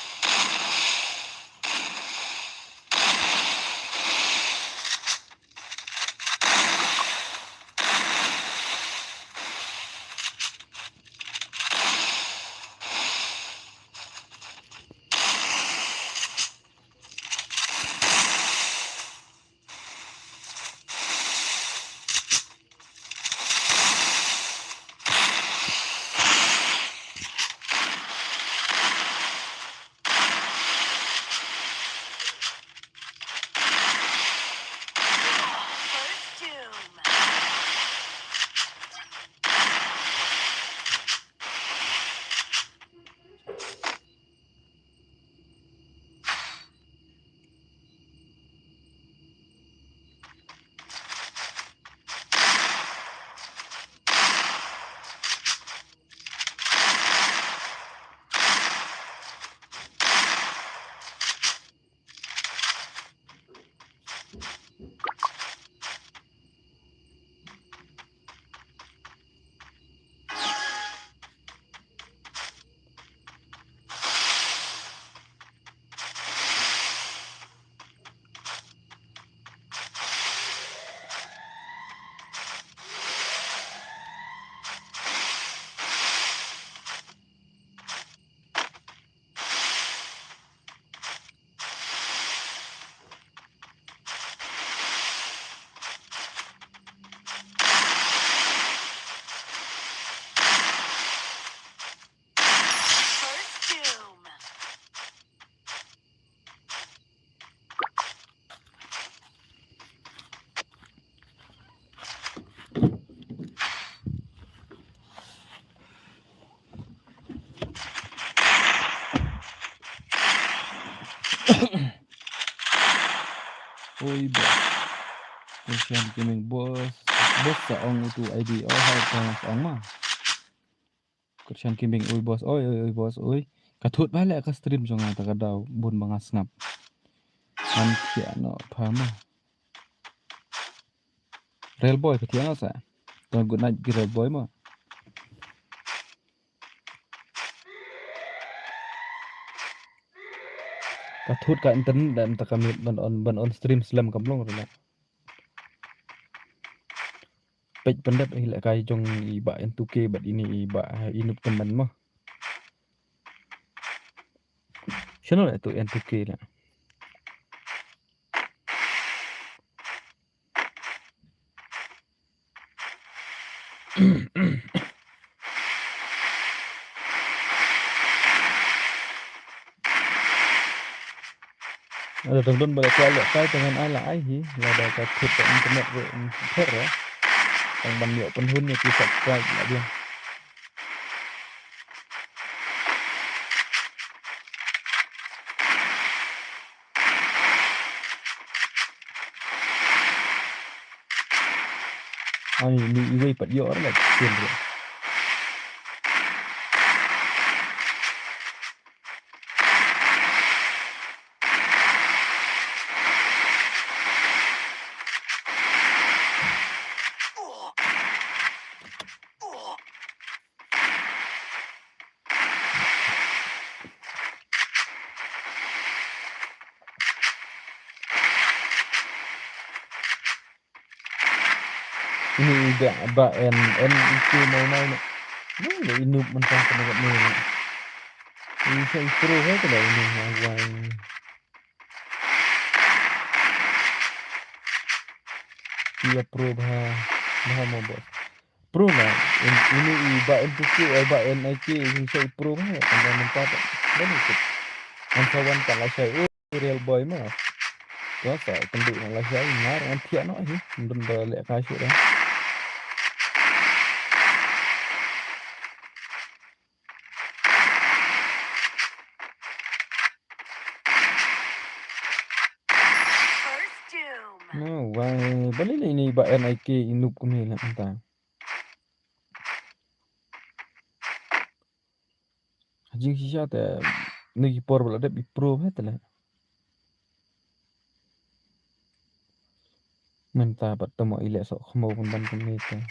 Oi boss. Christian Gaming boss. Boss sa ong utu I D. Oh hai tang sa ong ma. Christian Gaming oi boss. Oi oi oi boss oi. Ka thut ba leh ka stream jong nga ta ka daw bun ba nga sngap. Ngan thiah noh pha ma. Rail boy ka thiah noh sa. Tang good night ki rail boy ma. Ka thut ka internet da mynta ka miet ban on ban on stream slem kam long rila. Peit pyndep hi leh kai jong i bah N two K bad ini i bah Inup Tymmen mo. Shano leh tu N two K leh. Lada dang don ba la kwah leh kai te ngan ai la ai hi, lada ka thut ka internet ruh pher ruh. Tang ban ïoh pynhun ïa ki subscribe la biang. Ani ni iwei pat ïoh la skill ruh. Ini i bah, bah en, en i ki mau nai ne. Ni le Inup mynta kane kat ni ne. Ini sa i pro ha kane ini ha wai. Iya pro bha, bha mo boss. Pro na, in, ini i bah N two K, eh, bah N I K, ini sa i pro bha, kan dah nampak tak. Dah ikut. An sawan tak lah saya. Real boy ma. Ka sa kynduh na la shai ngar ngan thiah noh hi. Ndun ba leh kai shuh da. First doom. No way. Balei lei ni ba N I K Inup kumne la mynta. Jingshisha te, na ki por ba la dep i pro he te le. Mynta pat te mo i leh soh khmo pynban kumne te.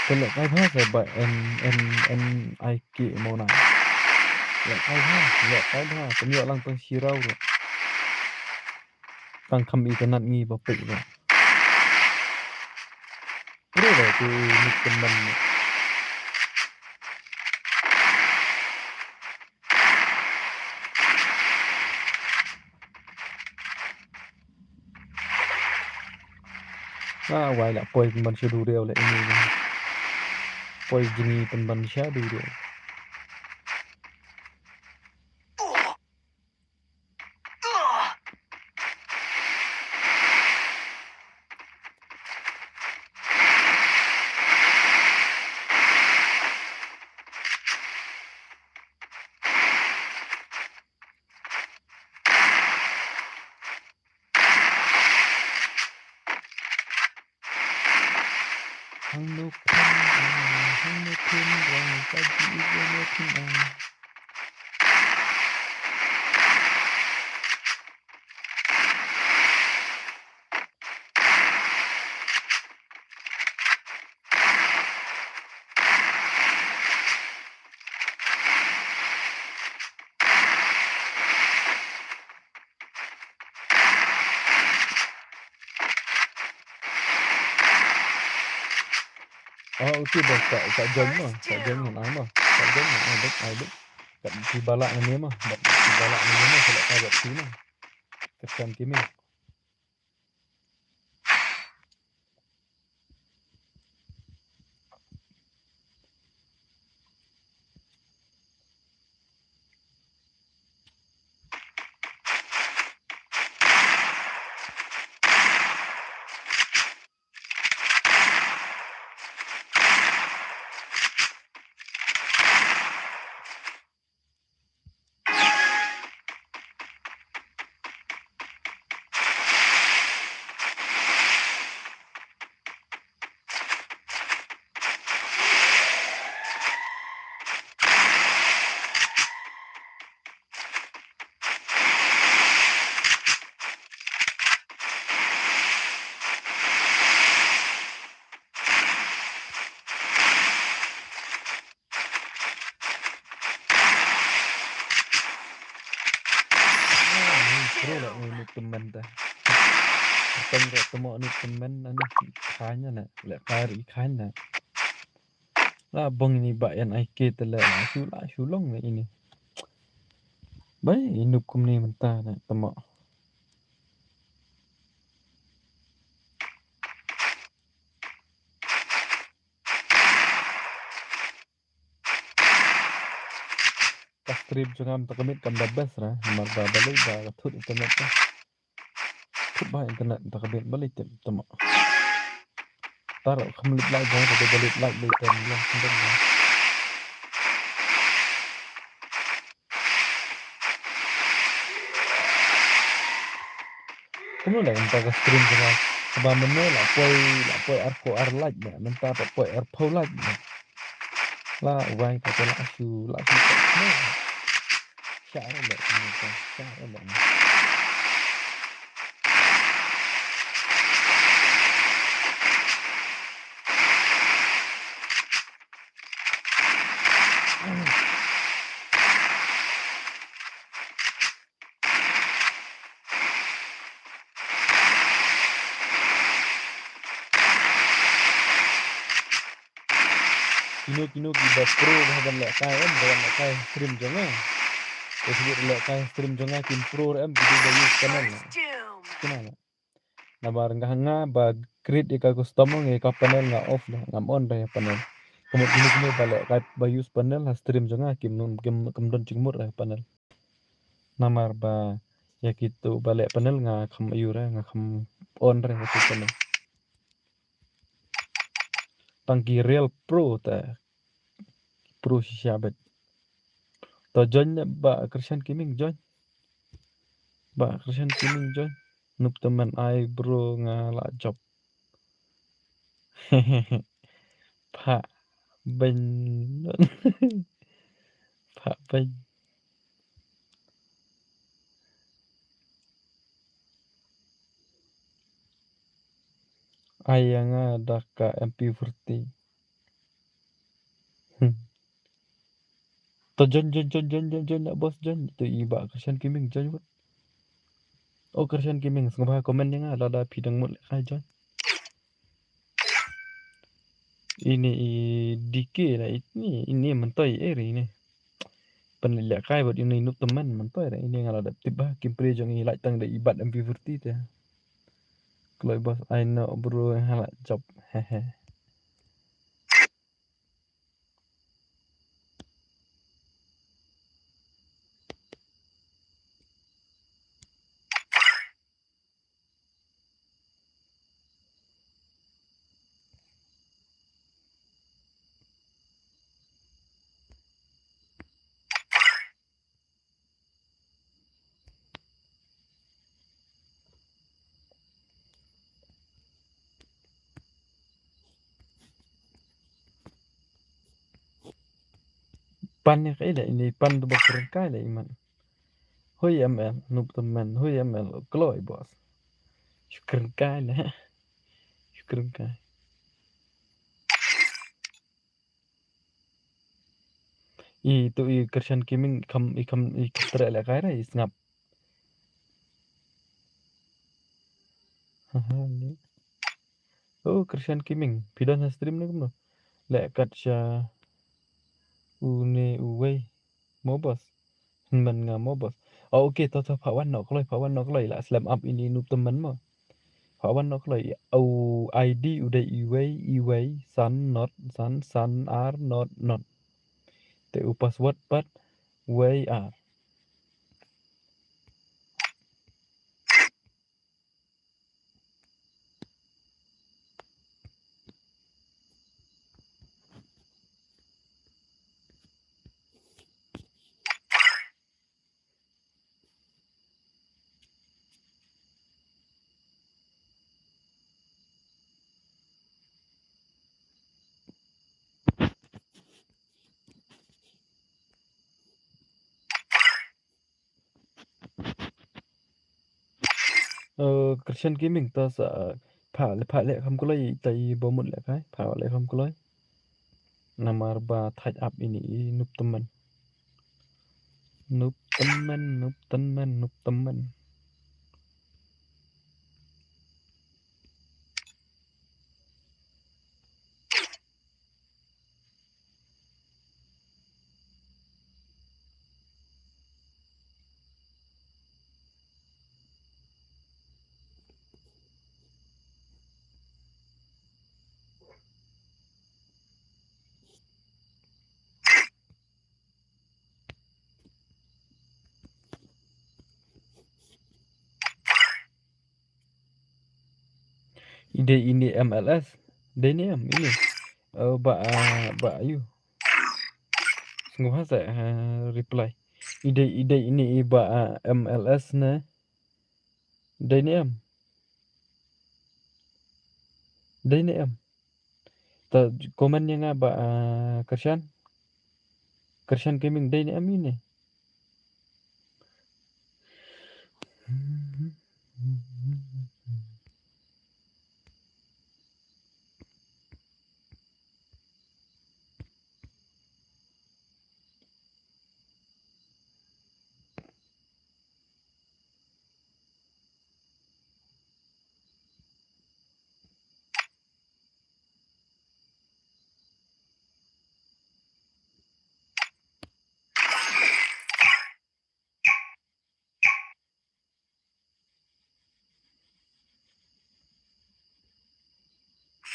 Te leh kai bha sa ba N, N, N I K mo na. Leh kai bha, leh kai bha. Te ïoh lang tang shi round ruh. Tang kham i ka nat ngi ba peit ruh. Pura da tu ni kynman. Ah, wai la poi pynban sha duriaw la ini. Poi jingïaseng pynban sha duriaw. Hangno phin, hangno phin, rang ka ji i ka no phin ai. Ah, okay, bos, ka, ka join mo, ka join ngan ai mo, ka join ngan ai bek, ai bek. Ka phi ba lah ngan ai mo, bad phi ba lah ngan ai mo, ka lah ka bad phi mo. Ka join ki mo. Ah, ni pro lah ni, ni temen ta. Tang ka temo ni temen na ni, khanya na, le kari khanya. La bong ini ba yan ai ke te le, la shu, la shu long ni ini. Bai, inup kum ni menta na temo. Ka stream jong nga mynta ka miet kam da best ra, namar ba balei ba ka thut internet ka. Thut ba internet mynta ka miet balei tip tama. Tar kham lip light jong ka balei light lei tem long sendem. Kumno leh mynta ka stream jong nga, kaba mynne la poi, la poi arphew ar like ne, mynta la poi arphew like ne. La wai ka la shu, la shu. Sha re leh mynta, sha re leh. Kino kino kiba pro ba ban lehkai em, ba ban lehkai stream jong nga. Te ki lehkai stream jong nga kim pro em, ki dei ba use panel na. Kino na. Namar nga, nga ba create ïa ka custom ïa ka panel nga off da, ngam on da ïa panel. Kumno kino kino ba lehkai ba use panel ha stream jong nga kim, kim, kim don jingmut da ïa panel. Namar ba ïa kito ba leh panel nga kham ïa re, nga kham on re ïa kito panel. Tang ki real pro te. Pro shisha bet. To join ne ba Krishan Gaming join. Ba Krishan Gaming join. Nup temen ai bro nga la jop. Pha ben. Pha ben. Ai ïa nga da ka M P forty. Hmm. To join, join, join, na boss join. To i ba Krishan Gaming join wat. Oh, Krishan Gaming, sngewbha comment ïa nga lada phi dang mut lehkai join. Ini i D K na ini, ini myntoi eri ini. Pynleh lehkai bad ini nup temen myntoi ra ini nga la dep tip ba kim pre jong i lait tang da i bat M P forty te. Kloi boss, I know bro, nga la jop. Hehe. Pan ne kai le ini pan tu ba kren kai le iman. Hui M L, nup temen, hui M L, kloi boss. Shukran kai le. Shukran kai. I tu i Krishan Gaming kam i kam i katre lehkai re i sngap. Haha, ni. Oh, Krishan Gaming, phi don ha stream ne kumno? Leh kat sha une uwei. Mo boss. Hynmen nga mo boss. Oh, okay, to to, phah wan noh kloi, phah wan noh kloi, la slem ap ine i Noob Tymmen mo. Phah wan noh kloi. U I D u dei uwei, uwei, san, not, san, san, ar, not, not. Te u password pat, wei, ar. Eh, Christian Gaming, to sa, eh, phah leh, phah leh kham kloi, ita i ba mut leh kai, phah leh kham kloi. Namar ba thait ap ine i Noob Tymmen. Noob Tymmen, Noob Tymmen, Noob Tymmen. I dei ine M L S. Dei ne em ine. Eh, ba, ah, ba ayu. Sngewbha sa, eh, reply. I dei, i dei ine i ba, ah, M L S ne. Dei ne em. Dei ne em. Ta comment ïa nga ba, ah, Christian. Christian Gaming, dei ne em ine.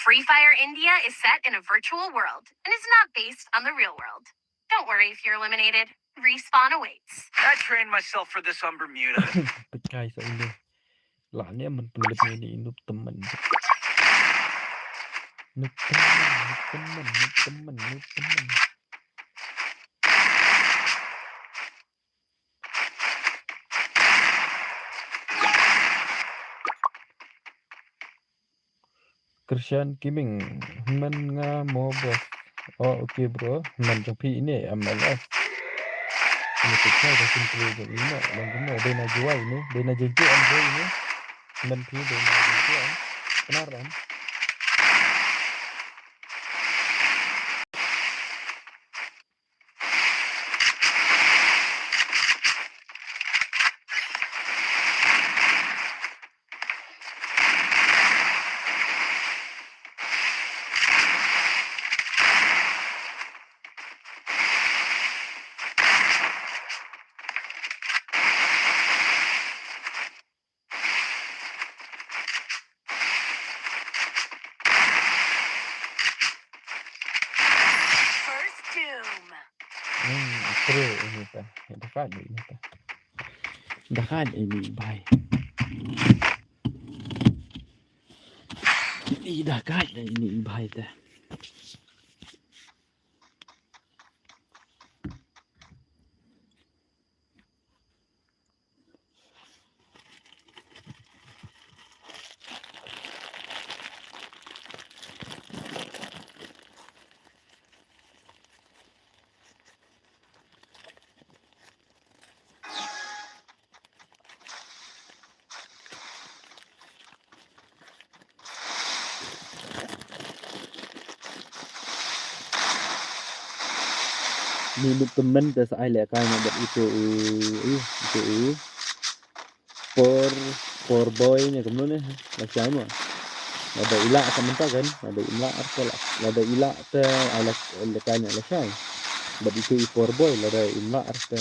Free Fire India is set in a virtual world and is not based on the real world. Don't worry if you're eliminated. Respawn awaits. I trained myself for this on Bermuda. Pynkai sa ine. La ne man pynlip ne ni Noob Tymmen. Noob Tymmen, Noob Tymmen, Noob Tymmen, Noob Tymmen. Christian Gaming, hynmen nga mo boss. Oh, okay bro, hynmen jong phi ine M L S. Ine phi ka kin phi jong ine, long kumno, dei na juai ine, dei na jengki em bro ine. Hynmen phi dei na jengki em. Knar em. First doom. Hmm, true ini ta. Dah kat ini ta. Dah kat ini bai. Ih, dah kat ini bai ta. Ni Noob Tymmen te sa ai lehkai na bad ito u, u, ito u. Por, por boy ne kumno ne, la shai mo. Lada i lah ka mynta kan, lada im lah te lah, lada i lah te ai la, la kai ne la shai. Bad itu i por boy, lada im lah te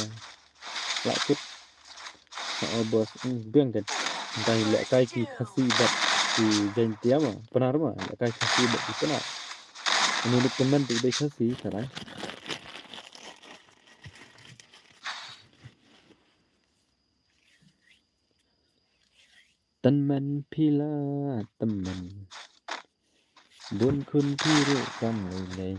lah kut. Oh boss, hmm, biang kan. Dai lehkai ki Khasi bad ki Jaintia ma, Pnar ma, lehkai Khasi bad ki Pnar. Ini nuk temen tu dei Khasi, sarai. Tymmen phi la tymmen. Bun khun phi ruh kam lei lei.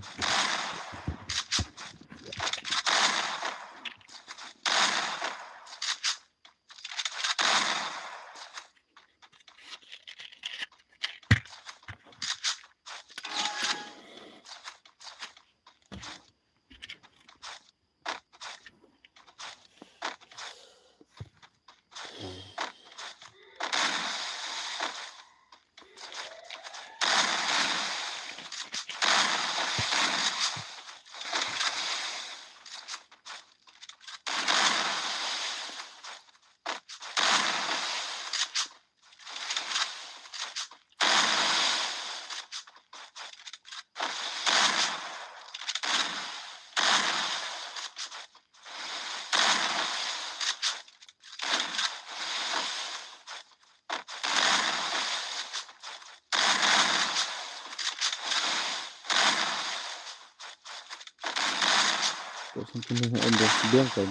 Ko sing kini ha em biang kan.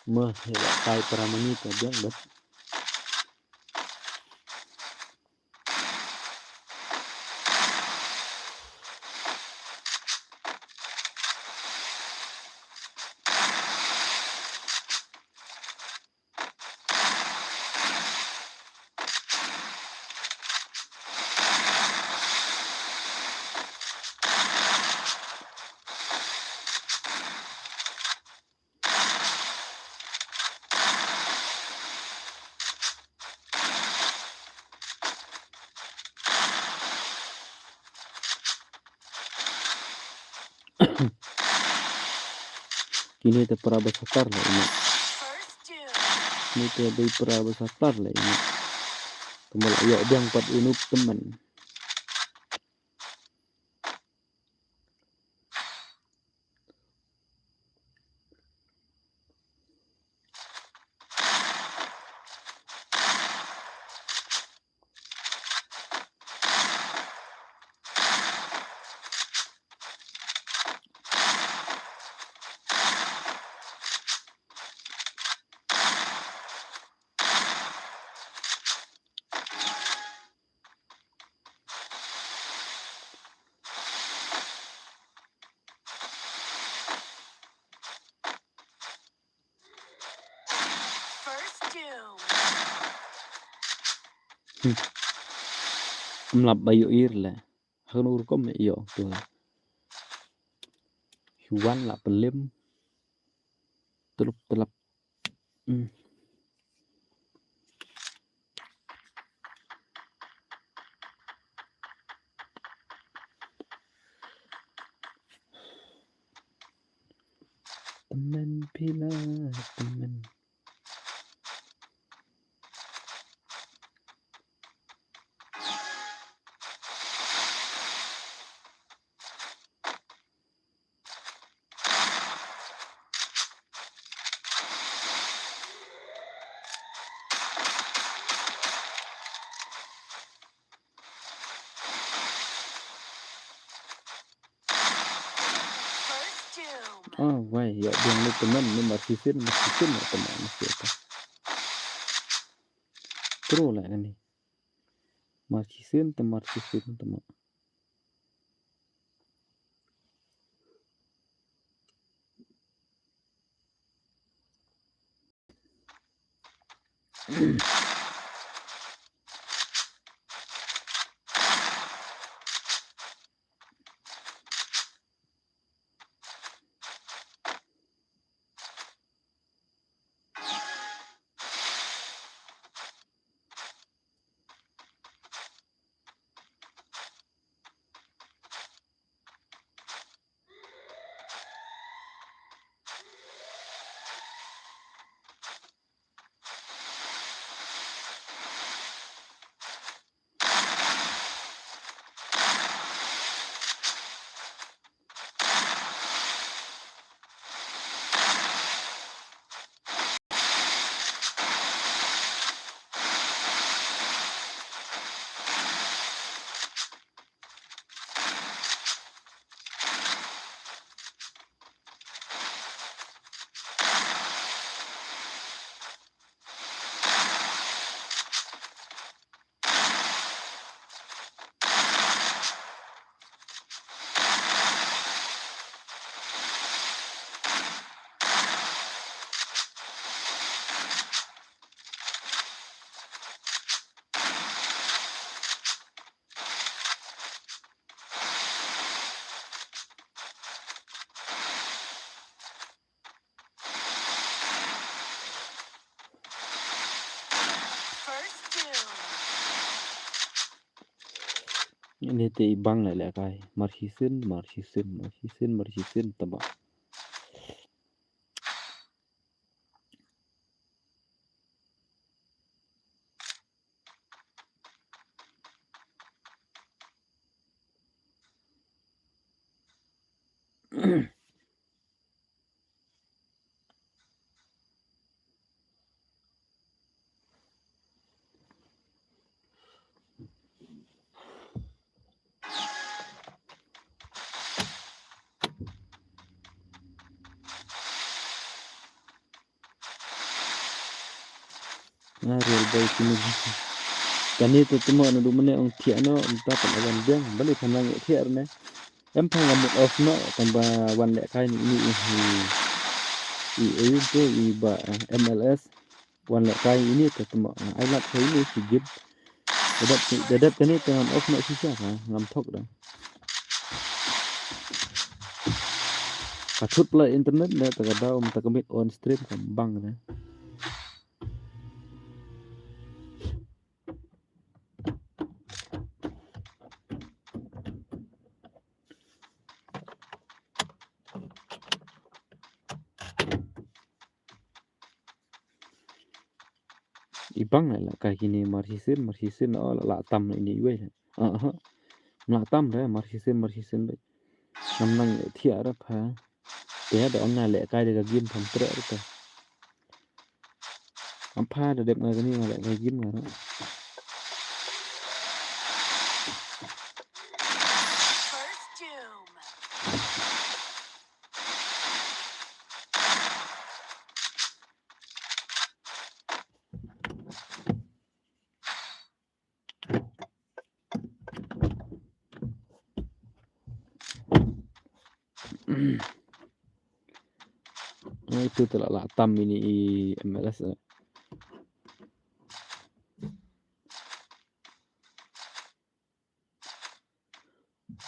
Meh, ya, kai para mani ka biang bet. Kine te para ba satar la ine. Kine te dei para ba satar la ine. Te ma la ïoh biang pat u Noob tymmen. Hmm. Mlap ba ïoh ir le. Hanu rukom ïoh tu. Hiwan la pelim. Telup telap. Hmm. Temen pila temen. Ah, wai, ïa biang lut tymmen, ni mar shisien, mar shisien, ïa tymmen, ni shisien. Pro lah ni. Mar shisien, te mar shisien, tymmen. Ini te i bang leh leh kai. Mar shisien, mar shisien, mar shisien, mar shisien taba. Nga real boy kini. Kani tu tu mo na du mene ong thiah no, enta pat awan biang, bali phanang thiah ne. Em pha nga mut off no, tang ba wan leh kai ni ini i, i, i, i, tu, i ba, eh, M L S. Wan leh kai ini te temo, ah, ai lap kai ini si git. Dedet, dedet kani te ngam off noh shisha ha, ngam thok da. Ka thut pla internet ne te ka daw, mynta ka miet on stream kam bang ne. I bang la kai kini mar shisien, mar shisien, o la, la tam ini iwei. Ah, ah. La tam re, mar shisien, mar shisien re. Ngam nang thiah re pha. Te da ong nga leh kai da ka game pham treh re te. Am pha da dep nga kani nga leh kai game nga re. Ai tu te la, la tam ini i M L S, eh.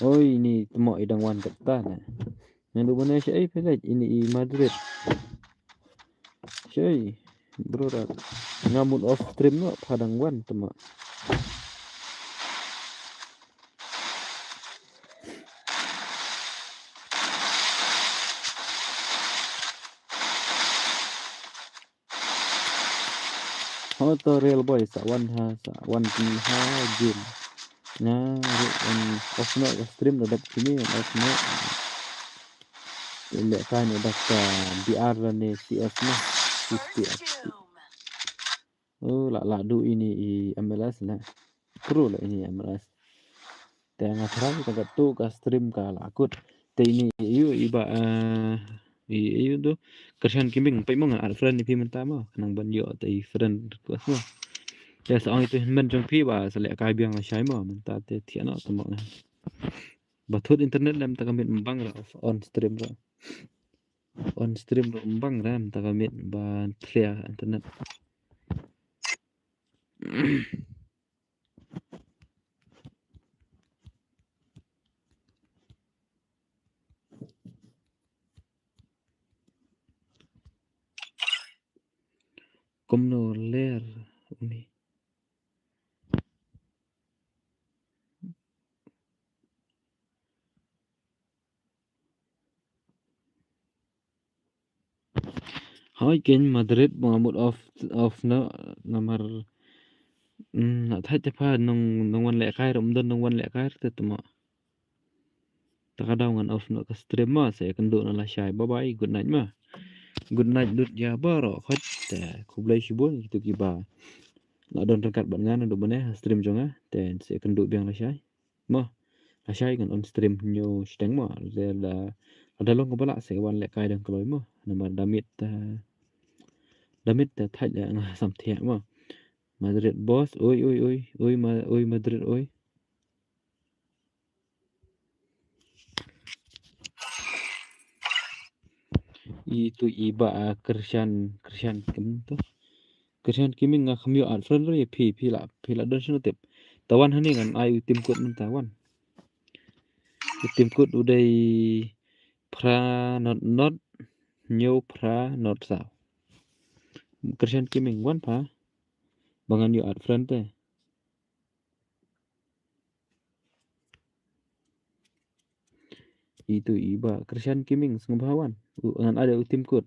Oi, ini temo i dang wan kata ne. Ngan du bane shaei phi leh ini i Madrid. Shaei, bro da. Nga mut off stream no pha dang wan temo. Ho to real boy sa wan ha, sa wan ki ha game. Nga ruh wan off no ka stream da dep kini off no. Leh kai ne da ka B R ne C S no. C S. Oh, la, la du ini i M L S na. Pro la ini M L S. Te nga tharai ka, ka tu ka stream ka la kut. Te ini i, i ba, eh, i, i tu. Kyrshan Gaming, peit mo ngan add friend ïa phi mynta mo. Khnang ban ïoh te i friend request mo. Te sa ong itu hynmen jong phi ba sa leh kai biang lashai mo. Mynta te thiah noh te mo nga. Ba thut internet lem ta ka miet mbang ra on stream ra. On stream ruh mbang ra mynta ka miet ba thlia internet. Kumno ler uni. Hoi ken Madrid ba nga mut off, off na namar, mm, na thait te pha nong, nong wan leh kai rum don nong wan leh kai te tuma. Ta ka daw ngan off na ka stream ma, sa ïakynduh na lashai. Bye bye, good night ma. Good night lut ïa baroh khoit te khublei shibun kitu kiba la don ryngkat bad nga naduh mynne ha stream jong nga te sa ïakynduh biang lashai. Mo, lashai ngan on stream hynñiew shiteng mo. Lada, lada long kaba lah sa wan leh kai dang kloi mo. Namar da miet, eh, da miet te thait ïa nga samthiah mo. Madrid boss, oi, oi, oi, oi, ma-, oi, Madrid, oi. Itu i ba, ah, Kyrshan, Kyrshan kim tu. Kyrshan Gaming nga kham ïoh add friend ruh ïa phi, phi la, phi la don shano tip. Ta wan hangne ngan ai u team code mynta wan. U team code u dei phra not not hynñiew phra not saw. Kyrshan Gaming wan pha. Ba ngan ïoh add friend te. Itu i Bah Krishan Kiming, sngewbha wan. U, ngan add u Tim Kut.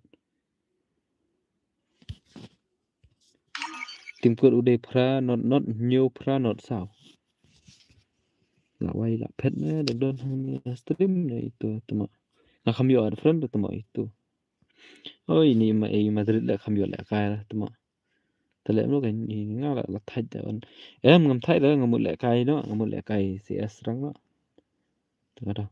Tim Kut u dei phra not not hynñiew phra not saw. La wai la phet ne da don hangne stream ne itu tama. Nga kham ïoh add friend tama itu. Oi, ni ma ei Madrid la kham ïoh lehkai la tama. Te leh mlo kan i nga la la thait da wan. Em ngam thait da nga mut lehkai no, nga mut lehkai C S rang no. Tama da.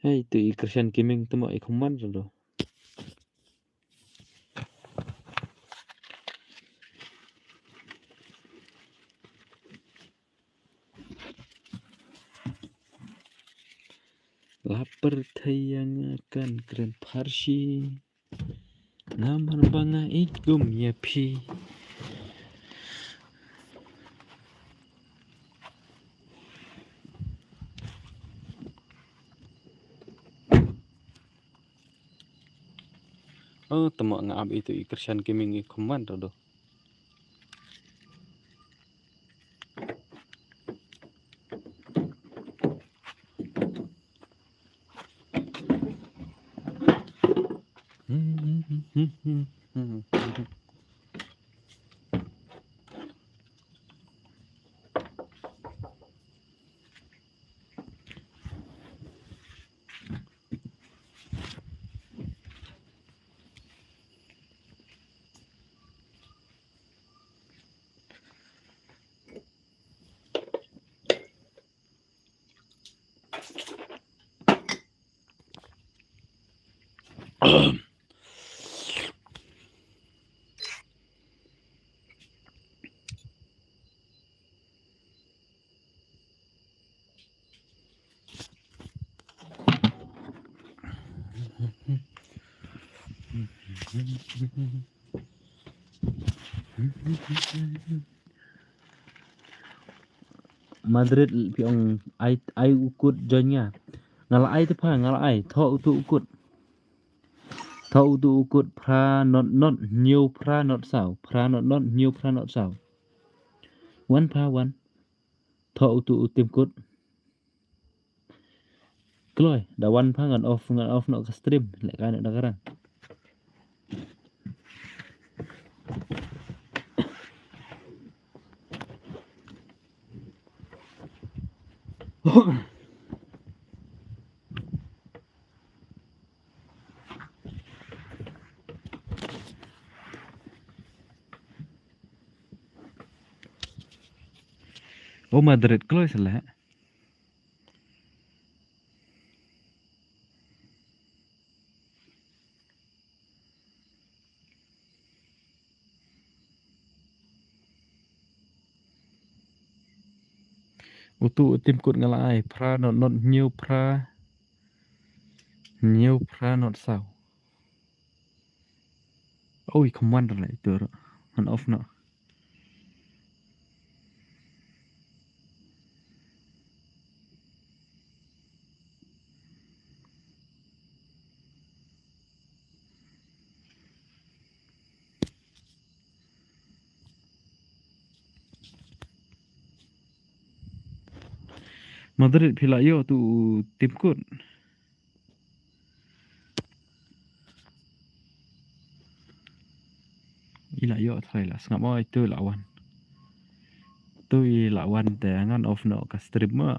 Hei, tu i Krishan Kiming tama i kham wan sa do. La pyrthei ïa nga kan kren Pharsi. Namar ba nga ïeit kum ïa phi. Oh, tama nga ap itu i Krishan Kiming i kham wan to do. Madrid phi ong ai, ai u Kut join nga. Nga la ai te pha, nga la ai. Thoh utu u Kut. Thoh utu u Kut phra not not hynñiew phra not saw. Phra not not hynñiew phra not saw. Wan pha wan. Thoh utu u Tim Kut. Kloi, da wan pha ngan off, ngan off noh ka stream. Lehkai noh da ka rang. Oh, Madrid kloi seh leh. Utu u Tim Kut nga la ai, phra not not hynñiew phra, hynñiew phra not saw. Oi, kham wan da la itu ruh. Ngan off noh. Madrid phi la ïoh tu u Tim Kut. I la ïoh thoi la sngap oi tu la wan. Tu i la wan te ngan off noh ka stream ma.